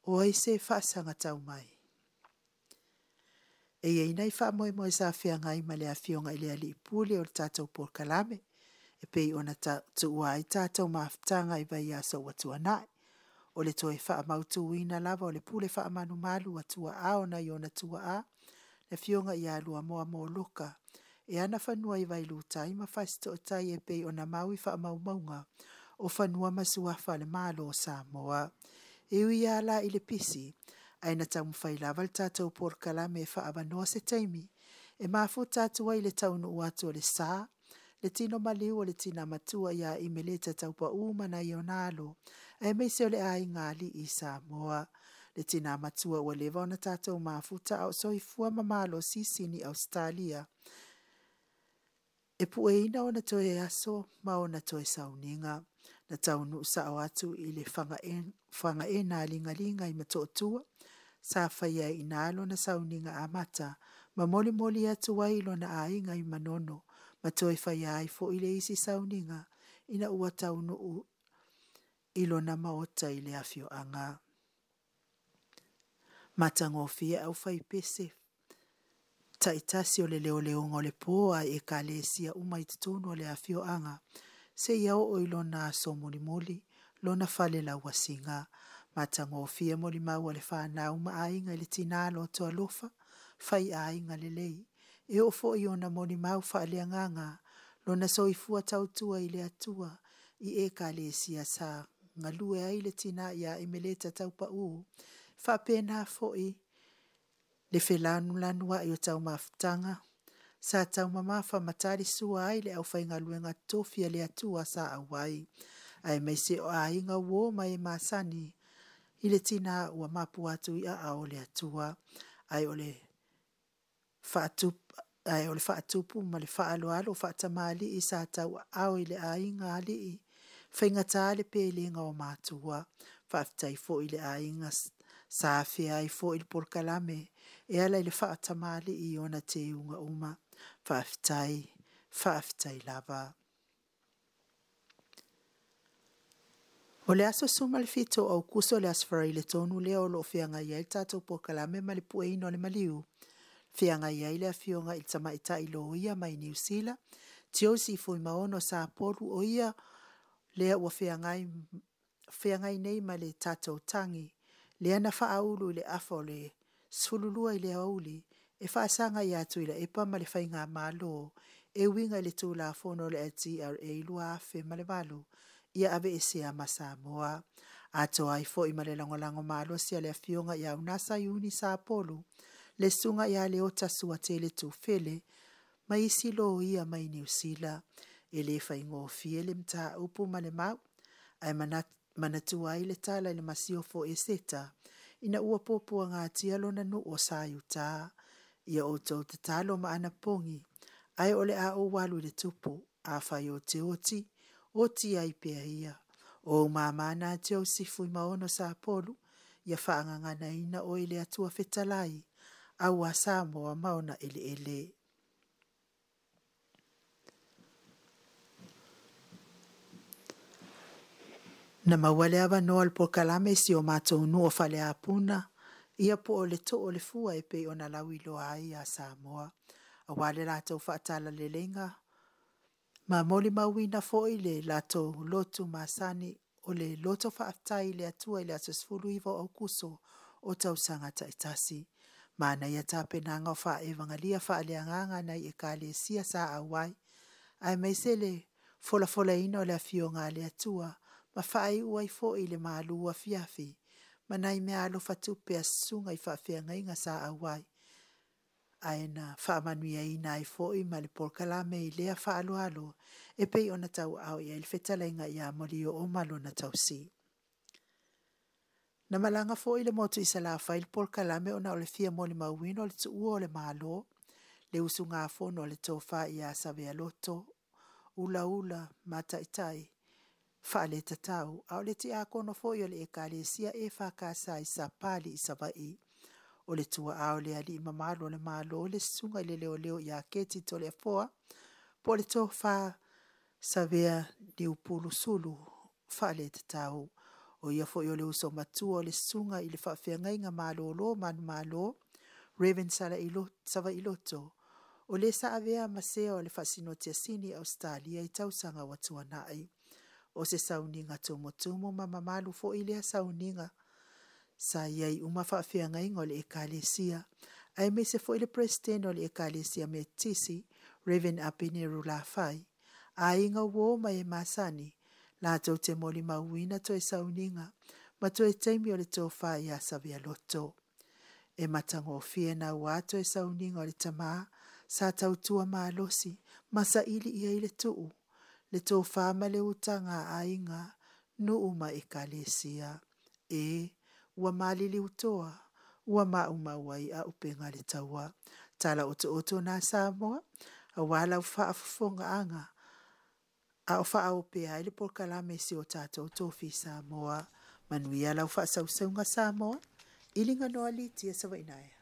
O ai se faasagatau mai? E i ai nai faamoemoe sa feagai ma le Afioga i le Alii Pule o le tatou polokalame, e pei ona tuua ai tatou mafutaga i vaiaso ua tuanai. O le toe faamautuina lava o le pule faamalumalu a tuaa ona i ona tuaa, le Afioga ia Luamoa Moloka, e ana fanua i Vailutai ma Fasitootai e pei ona mau i faamaumauga o fanua ma suafa o le Malo o Samoa. E ui lava la i le pisi, ae na taumafai lava le tatou polokalame e faaavanoa se taimi e mafuta atu ai le taunuu atu o le sa, le tino maliu o le tina matua ia Imeleta Taupau ma nai ona alo, aemaise o le aiga alii i Samoa. Le tina matua ua leva ona tatou mafuta a o soifua ma malosi i Sini Ausetalia, e pueina ona toe aso ma ona toe sauniga. Na taunuu sao atu i le fagaena ligaliga i Motootua, sa faia ai i ina lona sauniga amata, ma molimoli atu ai i lona aiga i Manono, ma toe faia ai foi le isi sauniga ina ua taunuu i lona maota i le afioaga. Matagofie aufaipese taitasi o le leoleoga o le po a i ekalesia uma i totonu o le afioaga, seia oo i lona aso mulimuli, lona fale lauasiga. Matagofie molimau a le fanau ma aiga i le tina loto alofa, fai aiga lelei. E oo foi ona molimau faaleagaga, lona soifua tautua i le Atua, i ekalesia sa galue ai le tina ia Imeleta Taupau. Faapena foi le felanulanuai o taumafutaga, sa taumamafa ma talisua ai le aufaigaluega totofi a le Atua sa auai, aemaise o aiga uo ma e masani i le tina ua mapu atu i aao o le Atua. Ae o le faatupu ma le faaaloalo faatamalii sa tauaao i le aiga alii, faigata le pelega o matua. Faafetai foi i le aiga sa afea ai foi le polokalame e ala i le faatamalii i ona teuga uma. Faafetai, faafetai lava. O le aso 17 o Aukuso le Aso Faraile tonu lea o loo feagai ai le tatou polokalame ma le pueina o le maliu. Feagai ai le afioga i le tamaitai loia mai Niu Sila, Tiosi Fuimaono Sapolu, o ia lea ua feagai nei ma le tatou tagi, lea na faaulu i le afa o le 12 i le aoauli, e faasaga ia Tuilaepa ma le Faigamalo, e uiga i le Tulafono o le LTRA 2008, ia aveesea ma Samoa. Atoa ai foi ma le lagolago malosi a le afioga ia Unasa Iuni Sapolu, le susuga ia Leota Suatele Tufele, ma isi loia mai Niu Sila. E le faigofie le mataupu ma le mau, ae manatua ai le tala i le masiofo Eseta, ina ua puapuagatia lona nuu o Saiuta. Ia outou tatalo ma anapogi, ae o le a ou alu i le tupu, afai o te oti, oti ai pea ia. O mamana Tiosi Fuimaono Sapolu, ia faagaganaina oe le Atua fetalai, aua Samoa ma ona eleele. Na maua le avanoa le polokalame si o matou nuu o Faleapuna, ia po o le too o le fua e pei ona lauiloa ai ia Samoa. Aua le latou faatalaleleiga, ma molimauina foi le latou lotu masani o le loto faafetai i le Atua i le aso 19 o Aukuso o tausaga taitasi. Manaia tapenaga o faaevagalia faaleagaga nai ekalesia sa auai, aemaise le folafolaina o le afioga a le Atua, ma faaiu ai foi le malu afiafi, ma nai mea alofa tupe a susuga i faafeagaiga sa auai, ae na faamanuiaina ai foi ma le polokalame i lea faaaloalo, e pei ona tauaao i ai le fetalaiga ia Molioo ma lona tausi. Na malaga foi le motu i Salafai le polokalame ona o le fia molimauina o le tuua o le Malo, le usugafono o le tofa ia Savealoto, ulaula ma taitai faaletatau, a o le tiakono foi o le ekalesia EFKS i Sapali i Savaii. O le tuaa o le alii mamalu o le Malo, le susuga i le leoleo ia Keti Toleafoa, po o le tofa Savea Niupulusulu faaletatau. O ia fo'i o le uso matua o le susuga i le faafeagaiga malōlō manumalo, Reverend Savailoto, o lē sa avea ma sea o le Faasinotiasini i Ausetalia i tausaga ua tuana'i. O se sauniga tumutumu ma mamalu fo'i lea sauniga sa i ai uma faafeagaiga o le Ekalesia, aemaise fo'i le Peresetene o le Ekalesia Metotisi, Reverend Apeneru Lafai, aiga uō ma e masani, latou te molimauina toe sauniga ma toe taimi o le tofā iā Savealoto. E matagofie nauā toe sauniga o le tamā sa tautua malosi ma saili i ai le tu'u, le tofā ma le utaga a aiga, nuu ma ekalesia. E, ua maliliutoa, ua maumau ai auupega le taua. Tala otooto na Samoa, auā lau faafofogaaga, a o faaoo pea ai le polokalame i si o tatou tofi Samoa. Manuia lau faasausauga Samoa, i liganoa Litia Savainaea.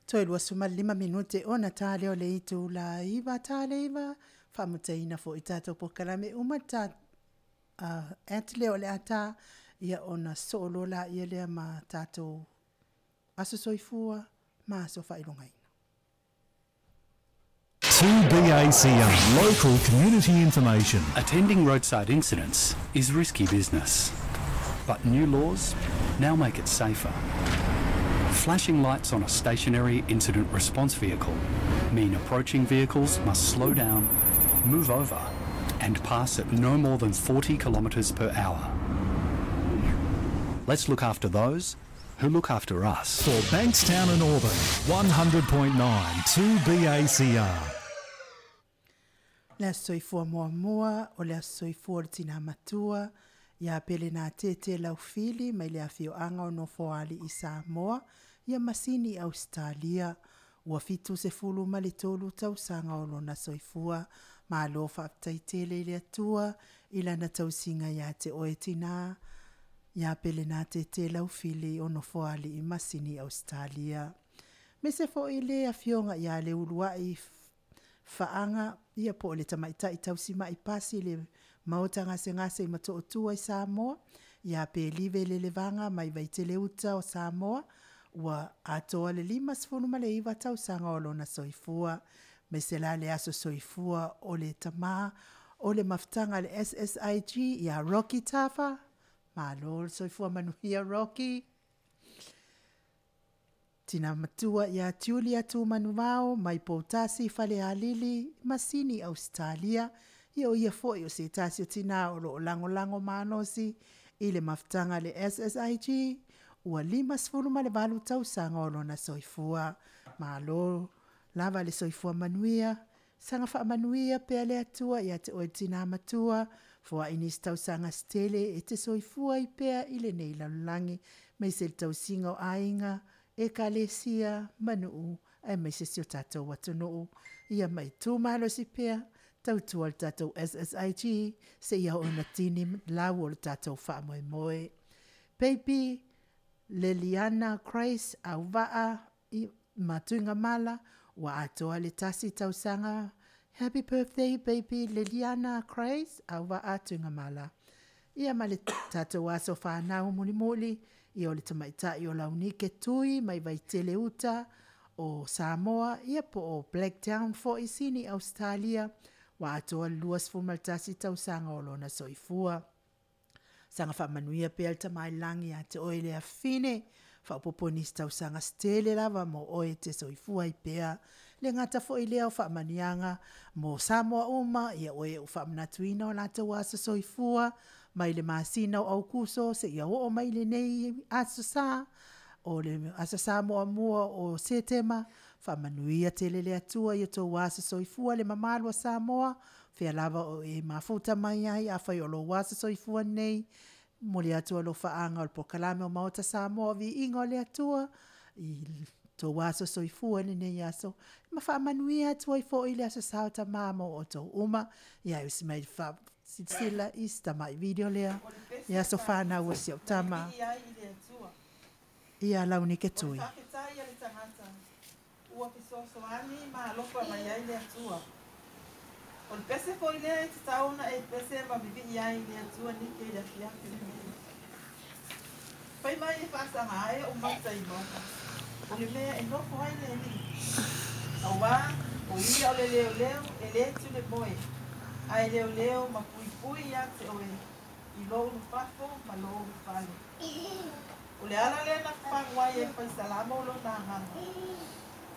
Toe 25 minute ona tā lea o le itula 9, tā le 9, faamutaina fo'i tatou polokalame uma ta at lea o le a tā, ia ona soo loa laia lea ma tatou aso soifua ma aso faailogaina. 2BACR, local community information. Attending roadside incidents is risky business, but new laws now make it safer. Flashing lights on a stationary incident response vehicle mean approaching vehicles must slow down, move over, and pass at no more than 40 kilometres per hour. Let's look after those who look after us. For Bankstown and Auburn, 100.9 2BACR. Le Aso Soifua muamua, o le Aso Soifua o le Tinā Matua, ia Pelenateete Laufili mai le afioaga o Nofoalii i Samoa, ia Masini i Ausetalia. Ua 73 tausaga o lona soifua. Malo faafetai tele i le Atua i lana tausiga ia te oe tinā, ia Pelenateete Laufili o Nofoalii Masini i Ausetalia. Aemaise foi le afioga ia Leuluai Faaga, ia po o le tamaitai tausimai pasi i le Maota Gasegase i Matootua i Samoa, ia Pelive Lelevaga mai Vaiteleuta o Samoa, ua atoa le 59 tausaga o lona soifua. Aemaise la le aso soifua o le tama o le mafutaga a le SSIG ia Rocky Tafa. Malo le soifua manuia Rocky. Tina matua ia Julia Tumanuvao mai Poutasi Falealili, Masini Ausetalia, ia o ia foi o se tasi o tinā o lo o lagolago malosi i le mafutaga a le SSIG, ua 58 tausaga o lona soifua. Malo lava le soifua manuia, saga faamanuia pea le Atua ia te oe tinā matua, foai nisi tausaga se tele e te soifua ai pea i lenei lalolagi, aemaise le tausiga o aiga, ekalesia, ma nuu, aemaise si o tatou atunuu. Ia ma itu malosi pea, tautua le tatou SSIG, seia oo ina tini lau o le tatou faamoemoe. Baby Leliana Grace Auvaa i ma Tuigamala, ua atoa le tasi tausaga. Happy birthday baby Leliana Grace Auvaa Tuigamala. Ia ma le tatou aso whanau mulimuli, ia o le tamaitai o Launike Tui mai Vaitele Uta o Samoa, ia po o Blacktown foi Sini Australia, ua atoa le 21 tausaga o lona soifua. Saga faamanuia pea le Tama i le Lagi ia te oe le afine, faaopoopo nisi tausaga se tele lava mo oe te soifua ai pea. Le gata foi lea o faamanuiaga mo Samoa uma, ia oe ua faamanatuina o latou aso soifua, mai le masina o Aukuso seia oo mai lenei aso sa, o le aso sa muamua o Setema, faamanuia tele le Atua i o outou aso soifua le mamalu o Samoa, fea lava o e mafuta mai ai, afai o lou aso soifua nei, momoli atu alofaaga o le polokalame o Maota Samoa o Viiga o le Atua, i tou aso soifua i lenei aso, ma faamanuia atu ai foi le aso sa o Tama mo outou uma. Ia e usi mai silasila i si tamai video lea, i aso fanau o si au tama, ia Launike Tui. O le faafetai a le tagata ua fesoasoani ma alofa mai ai le Atua. O le pese foi lea e tatau ona e pese ma vivii ai i le Atua nike i le afiafi lenei. Fai mai e faasaga ai ou mata i mauga, o le mea e nofo ai le Alii. Auā, o ia o le leoleo e lē tulemoe, a e leoleo ma puipui iā te oe i lou ulufafo ma lou ulufale. O le ala lea na fafagu ai e le Faisalamo lona agaga,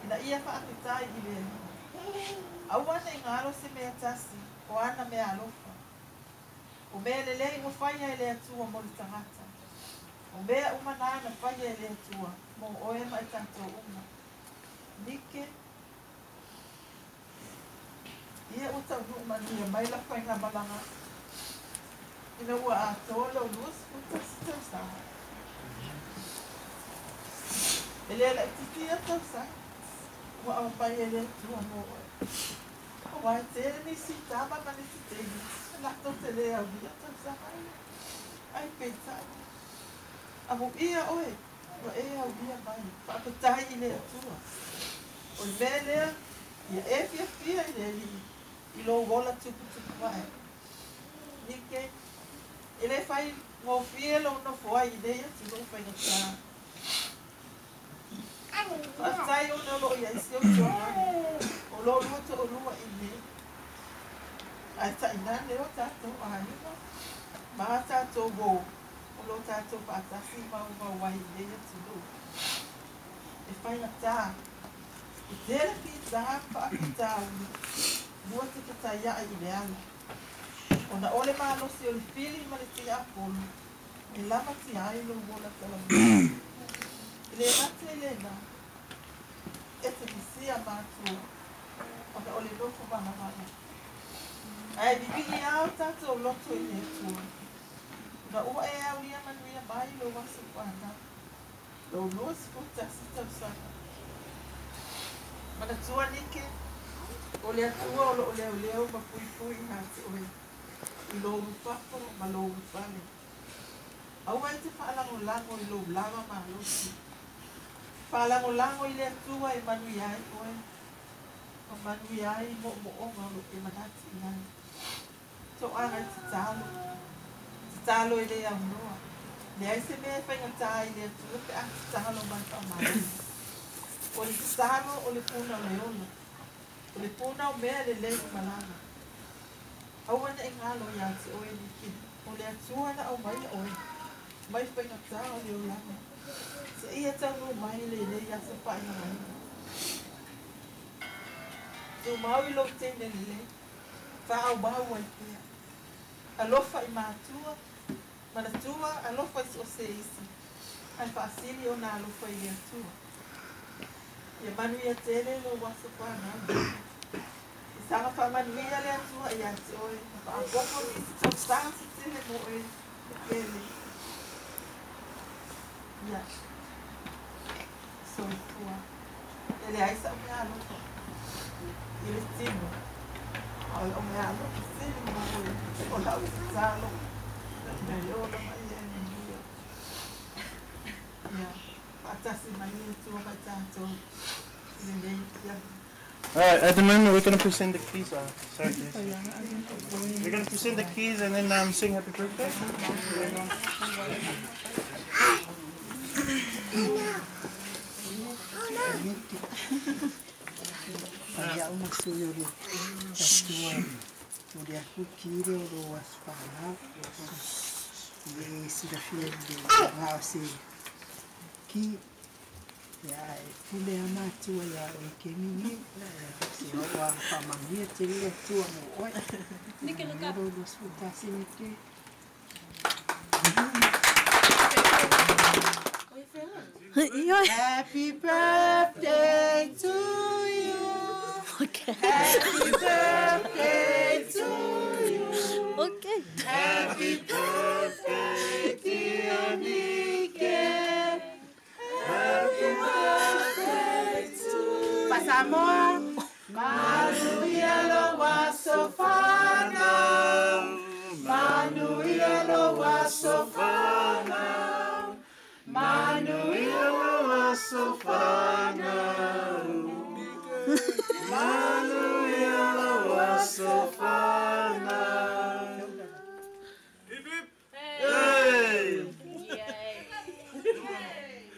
ina ia faafetai i le Alii. Aua ne i galo se mea tasi o ana mea alofa. O mea lelei ua faia e le Atua mo le tagata. O mea uma na na faia e le Atua mo oe ma i tatou uma. Nike. Ia ua taunuu manuia mai lau faigamalaga ina ua atoa lou 21 tausaga. E le laitiiti ia tausaga ua aumai e le Atua mo oe. Aua e tele nisi tama ma nisi teine latou te le aulia tausaga ia. Ai peitai, amuia oe ua e aulia mai, faafetai i le Atua. O le mea lea, ia e fiafia i le Alii i lou ola tuputupu ae. Nike, e le faigofie lou nofo ai i nei atunuu faigata. Faafetai ona o lo o i ai si ou tuaga, o lo lua toalua i inei. Ae tainane o tatou aiga ma a tatou uo o lo tatou faatasi maumau ai i nei atunuu. E faigata, e tele fita ma faafitauli lua te fetaiaʻi i le ala. Ona o le malosi o le fili ma le tiapolo e lamatia ai lou ola talavou. le gata i lena, e te misia matua ona o le nofo valavala. Ae vivii lava o tatou loto i le Atua, ona ua e aulia manuia mai lou aso fanau, lou 21 tausaga. Manatua Nike, o le Atua o loo leoleo ma puipui ia te oe, i lou ulufafo ma lou ulufale. Aua e te faalagolago i lou lava malosi. Faalagolago i le Atua e manuia ai oe, ma manuia ai moomooga o loo e manati i ai. Toaga i tatalo, tatalo e le aunoa. Leai se mea e faigata ai i le Atua pe a tatalo ma le faamalosi. O le tatalo o le puna o le ola, o le puna o mea lelei i malaga. Aua ne i galo ia te oe Niki, o le Atua na aumaia oe mai faigata o le olaga, seia taunuu mai lenei aso faailogaina. Tumau i lou teine lelei, faaauau ai pea. Alofa i matua, manatua alofa i so o se isi, ae faasili ona alofa i le Atua. Ia manuia tele lou aso fanau. I saga faamanuia le Atua ia te oe, ma faaopoopo nisi tausaga se tele mo oe e pele. Ia soifua. E leai sa'u meaalofa i le tino, a o la'u meaalofa sili mo oe, o la'u tatalo, ina ia ola mai ia e manuia. Ia faatasi mai le Atua ma i tatou i lenei afiafi. Alright, at the moment we're going to present the keys. Sorry, guys. We're going to present the keys and then sing happy birthday. Ai au ma sui o le Atua o le afu ki le o lo aso fanau. I e silafia i le ga o se ki. Ia e pule a matua ia oe Kemi nei. Se o ua faamanuia tele le Atua mo oe. Nike, look up. Lo 21 Nike. Happy birthday to you. Okay. Happy birthday to you. Okay. Happy birthday, dear Nike. Happy birthday to you. Pasamoa. Manuia lo aso fanau. Manuia lo aso fanau. Manuia lo aso fanau. Manuia lo aso fanau. Hip hip. Hey.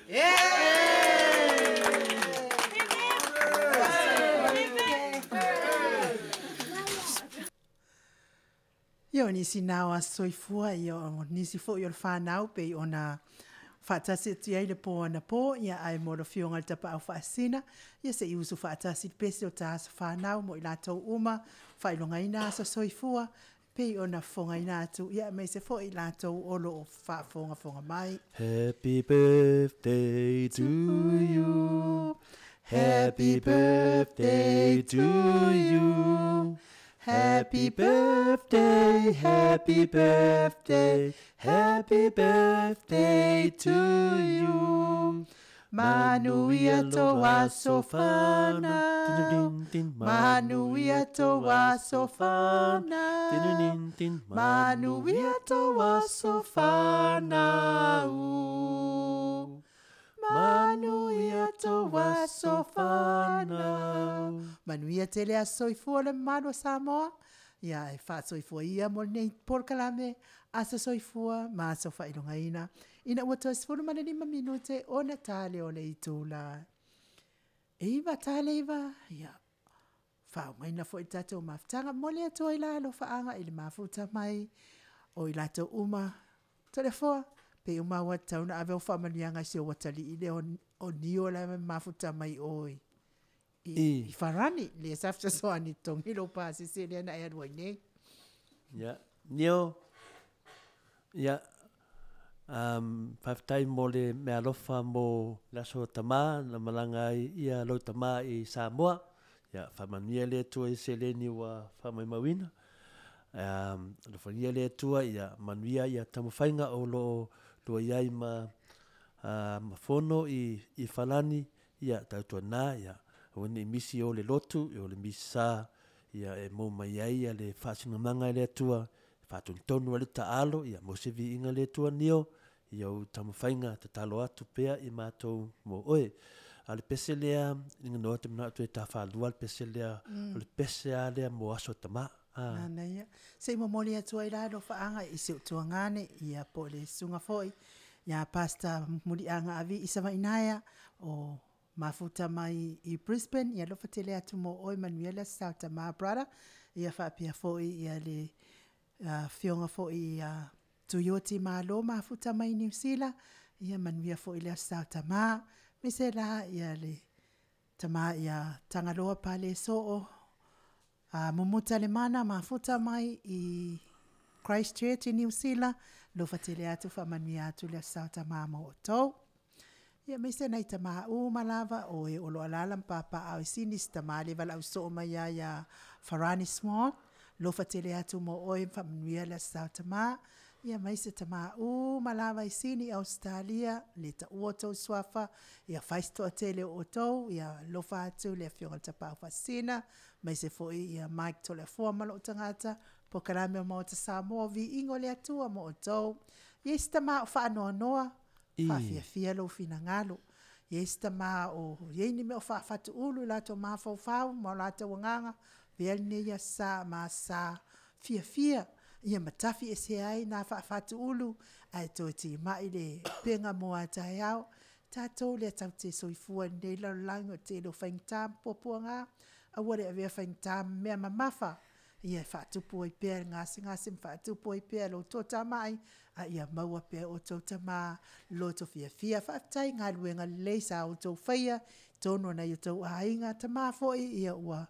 Yay. Ia o nisi na o aso soifua, ia o nisi foi o le whanau pei ona faatasi atu ai le po anapo, ia ae mo le afioga i le tapaau faasina, ia se'i usu faatasi i le pese o ta aso fanau mo i latou uma, faailogaina aso soifua, pei ona fofogaina atu, ia aemaise foi i latou o loo faafogafoga mai. Happy birthday to you. Happy birthday to you. Happy birthday, happy birthday, happy birthday to you. Manuia to aso fanau. Manuia to aso fanau. Manuia to aso fanau. Manuia to aso fanau. Manuia tele aso soifua le mamalu o Samoa. Ia e faasoifua ia mo lenei polokalame aso soifua ma aso faailogaina. Ina ua toe 15 minute ona tale o le itula. E iva tale iva, ia faaugaina foi le tatou mafutaga mo le Atua i la alofaaga i le mafuta mai o i latou uma. Toleafoa, pe uma ua tatau ona ave au faamanuiaga i si ou atalii lea o Nio la e mafuta mai o i i Farani, lea sa fesoasoani i totogi lou pasese lea na e alu ai nei. Ia, Nio, ia, Faafetai mo le meaalofa mo le aso tamā na malaga ai ia lou tamā i Samoa. Ia faamanuia le Atua i seleni ua faamaumauina. Alofagia le Atua ia manuia ia taumafaiga o lo o lua i ai ma ma Fono i i Falani, ia tautuana ia aua ne i misi i o le lotu, i o le misa ia e maua mai ai ia le faasinamaga e le Atua, e faatonutonu ai le taalo, ia mo se viiga i le Atua nio, i ou taumafaiga tatalo atu pea i matou mo oe. A o le pese lea, Liganoa, ou te manao toe ta faalua le pese lea, o le pese lava lea mo aso tama. A. Manaia. Se i momoli atu ai la alofaaga i si ou tuagane, ia po o le susuga foi ia Pastor Muliaga Avi Isa Vainaea o mafuta mai i Brisbane, ia alofa tele atu mo oe, manuia le Aso Sa o Tama brother, ia faapea foi ia le afioga foi ia Tuioti Malo mafuta mai Niu Sila, ia manuia foi le Aso Sa o Tama, aemaise la ia le tama ia Tagaloa Pale Soo, a Mumuta le Mana mafuta mai i Christchurch i Niu Sila, alofa tele atu faamanuia atu le Aso Sa o Tama mo outou. Ia aemaise nai tamā uma lava o e o lo o alaala ma papaaao i Sini, si tamā le valaau soo mai ia iā Farani Swan, alofa tele atu mo oe ma faamanuia le Aso Sa o Tamā. Ia aemaise tamā uma lava i Sini, Ausetalia, le taua o tou suafa, ia fai se toatele o outou, ia alofa atu le Afioga i le Tapaau Faasisina, aemaise foi ia Mike Toleafoa ma lou tagata, Polokalame o Maota Samoa, Viiga o le Atua mo outou. Ia i se tamā o faanoanoa, Faafiafia lou finagalo. I ai se tama o i ai ni mea o faafatuulu i latou mafaufau ma o latou agaga, avea lenei aso sa ma aso sa fiafia ia ma tafi ese ai na faafatuulu ae toe timai le upega mo a taeao. Tatou lea tatou te soifua i lenei lalolagi o le tele o faigata ma puapuaga, aua le avea faigata ma mea mamafa ia e faatupu ai pea le gasegase ma faatupu ai pea lou toatamai, a ia maua pea e outou tama loto fiafia. Faafetai i galuega lelei sa outou faia i totonu o nai o outou aiga, tama foi ia ua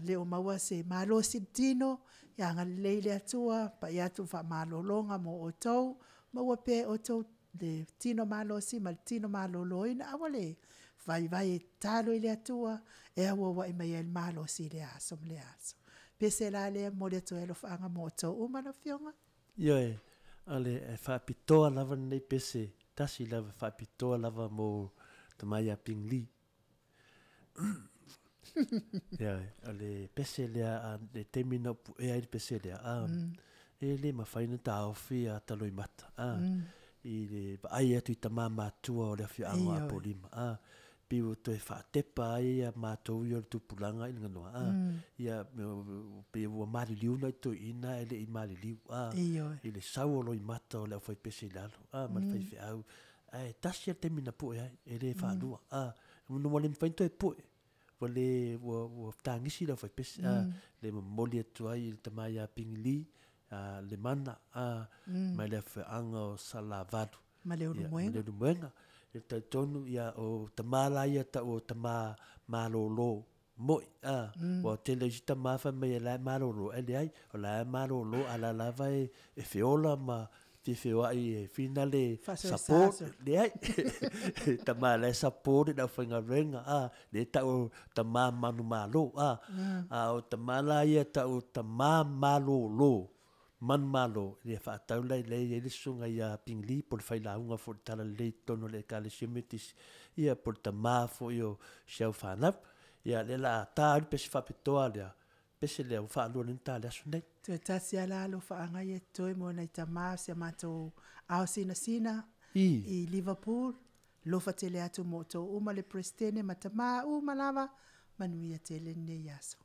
le o maua se malosi i le tino, ia agalelei le Atua, pai atu le faamalologa mo outou, maua pea e outou le tino malosi ma le tino maloloina, aua le vaivai e tatalo i le Atua e auauai mai ai le malosi i lea aso ma lea aso. Pese la lea e momoli atu ai alofaaga mo outou uma lau Afioga. Ioe, o le faapitoa lava lenei pese, tasi lava faapitoa lava mo tama ia Ping Li. Ioe, o le pese lea, a le taimi na ou puea ai le pese lea, a, e le mafai ona taofi a Taloimata, a, i le vaai atu i tama matua o le afioaga o Apolima, a, pei ua toe faatepa ai ia matou ia o le tupulaga i le ganoa, a, ia, pei ua maliliu nai toeaiina ae le i maliliu, a, i le sau o Loimata o le aufaipese i lalo, a, ma le faifeau, Ae tasi lava le taimi na pue ai, e le faalua. A, ua le mafai ona toe pue, ua le, ua, ua tagisi le aufaipese, a, le momoli atu ai i le tama ia Ping Li, a, le mana, a, mai le afioaga o Salavalu. Ma le Ia, ma le Ulumoega. E talitonu, ia, o tama la ia tau o tama malolo Mo'i, a, ua tele isi tama fai mai e la e malolo, ae leai, o la e malolo a la lava e, e feola ma fia feoai e finale support, leai, tama la e support i le aufaigaluega, a, le tau o tama manumalo, a, a o tama la ia tau o tama malolo, Manumalo, ia faatau la i ai le susuga ia Ping Li po o le failauga foi o le Talalelei i totonu o le Ekalesia Metotisi, ia po o le tama foi o si au fanau. Ia lea la a ta ai le pese faapitoa lea, pese lea ua faalua nei ona ta i le aso nei. Toe tasi lava la alofaaga ia totoe mo nai tama o si a matou ao sinasina i Liverpool. Alofa tele atu mo outou uma le Peresetene ma tama uma lava, manuia tele lenei aso.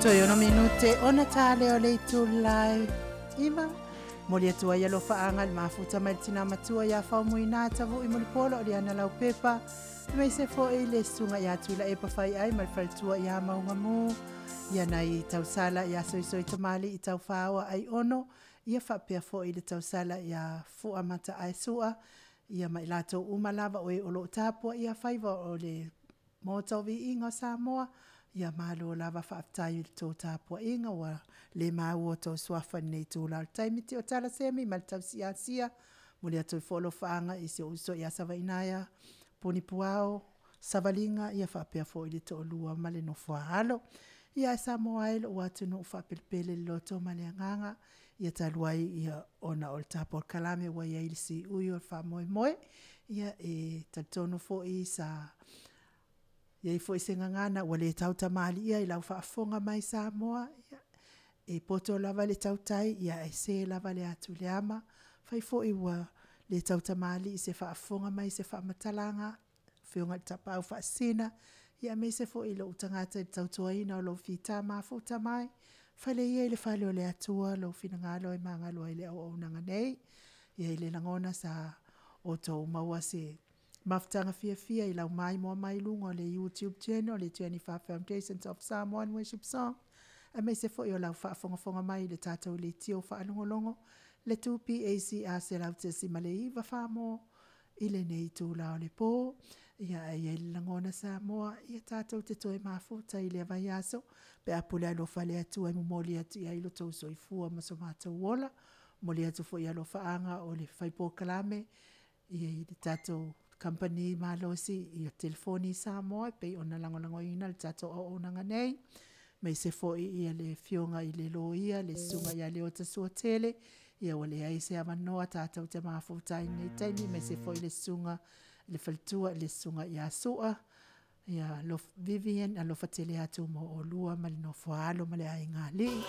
Toe ono minute ona tā leo le itula e 9. Moli atu ai alofaaga i le mafuta mai le tinā matua iā Faumuina Tavu'i Mulipola o Liana Laupepa, aemaise foi le susuga ia Tuilaepa Faiai ma le faletua ia Maugamu, ia nai tausala ia Soisoi Tamalii Taufaaoa Aiono, ia faapea foi le tausala ia Fua Mataaesua, ia ma i latou uma lava o e o loo tapuaia faiva o le Maota o Viiga o Samoa, ia malo lava faafetai i le tou tapuaiga ua le maua outou suafa i lenei itula o le taimi ti o tala semi ma le tausi Asia. Momoli atu ai foi alofaaga i si ou uso ia Savainaea Punipuao Savaliga ia faapea foi le toalua ma le nofo a alo. Ia ae Samoa e lou atunuu faapelepele i le loto ma le agaga, ia talu ai ia ona o le tapolokalame ua i ai le siui o le faamoemoe, ia e talitonu foi sa i ai foi se gagana ua le tautamalii i lau faafofoga mai Samoa, ia e poto lava le tautai, ia ae se lava le atu i le ama. Fai foi ua le tautamalii i se faafofoga mai se faamatalaga, afioga i le Tapaau Faasisina, ia aemaise foi lou tagata i le tautuaina o lou fita mafuta mai, fale ia i le fale o le Atua lou finagalo e magalo ai le auaunaga nei. Ia i le lagona sa outou maua se mafutaga fiafia i lau maimoa mai luga o le YouTube channel, le Jennifer Foundations of Samoan Worship Song, aemaise foi o lau faafogafoga mai i le tatou leitio faalogologo, le 2PACR 100.9 Samoa i lenei itula o le po. Ia ae i ai le lagona Samoa, ia tatou te toe mafuta i lea vaiaso, pe a pule alofa le Atua e momoli atu i ai lo outou soifua ma so matou ola. Momoli atu foi alofaaga o le fai polokalame i le tatou kamupani malosi i telefoni i Samoa e pei ona lagolagoina le tatou auaunaga nei, aemaise foi ia le afioga i le loia le susuga ia Leota Suatele, ia ua leai se avanoa tatou te mafuta ai i lenei taimi, aemaise foi le susuga i le faletua i le susuga ia Sua, ia Vivian, alofa tele atu mo oulua ma le nofo a alo ma le aiga alii.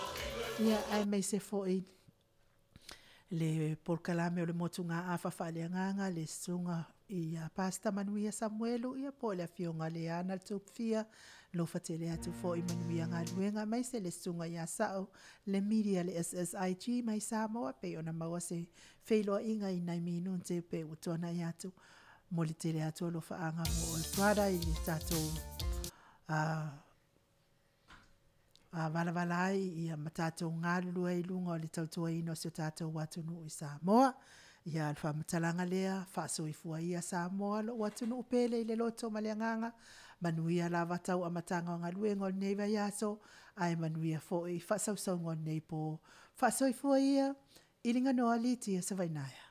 Ia aemaise foi le polokalame o le motugaafa faaleagaga le susuga ia Pastor Manuia Samuelu, ia po o le afioga Leana Tupfia, alofa tele atu foi manuia galuega, aemaise le susuga ia Sao le media le SSIG mai Samoa, pei ona maua se feiloaiga i nai minute pe ua tuanai atu. Momoli tele atu alofaaga mo oe brother i le tatou valavala ai ia ma tatou galulue ai i luga o le tautuaina o si o tatou atunuu i Samoa. Ia le faamatalaga lea, faasoifua ia Samoa lou atunuu pele i le loto ma le agaga, manuia lava tau amataga o galuega o lenei vaiaso, ae manuia foi faasausauga o lenei po. Faasoifua ia, Iliganoa Litia Savainaea.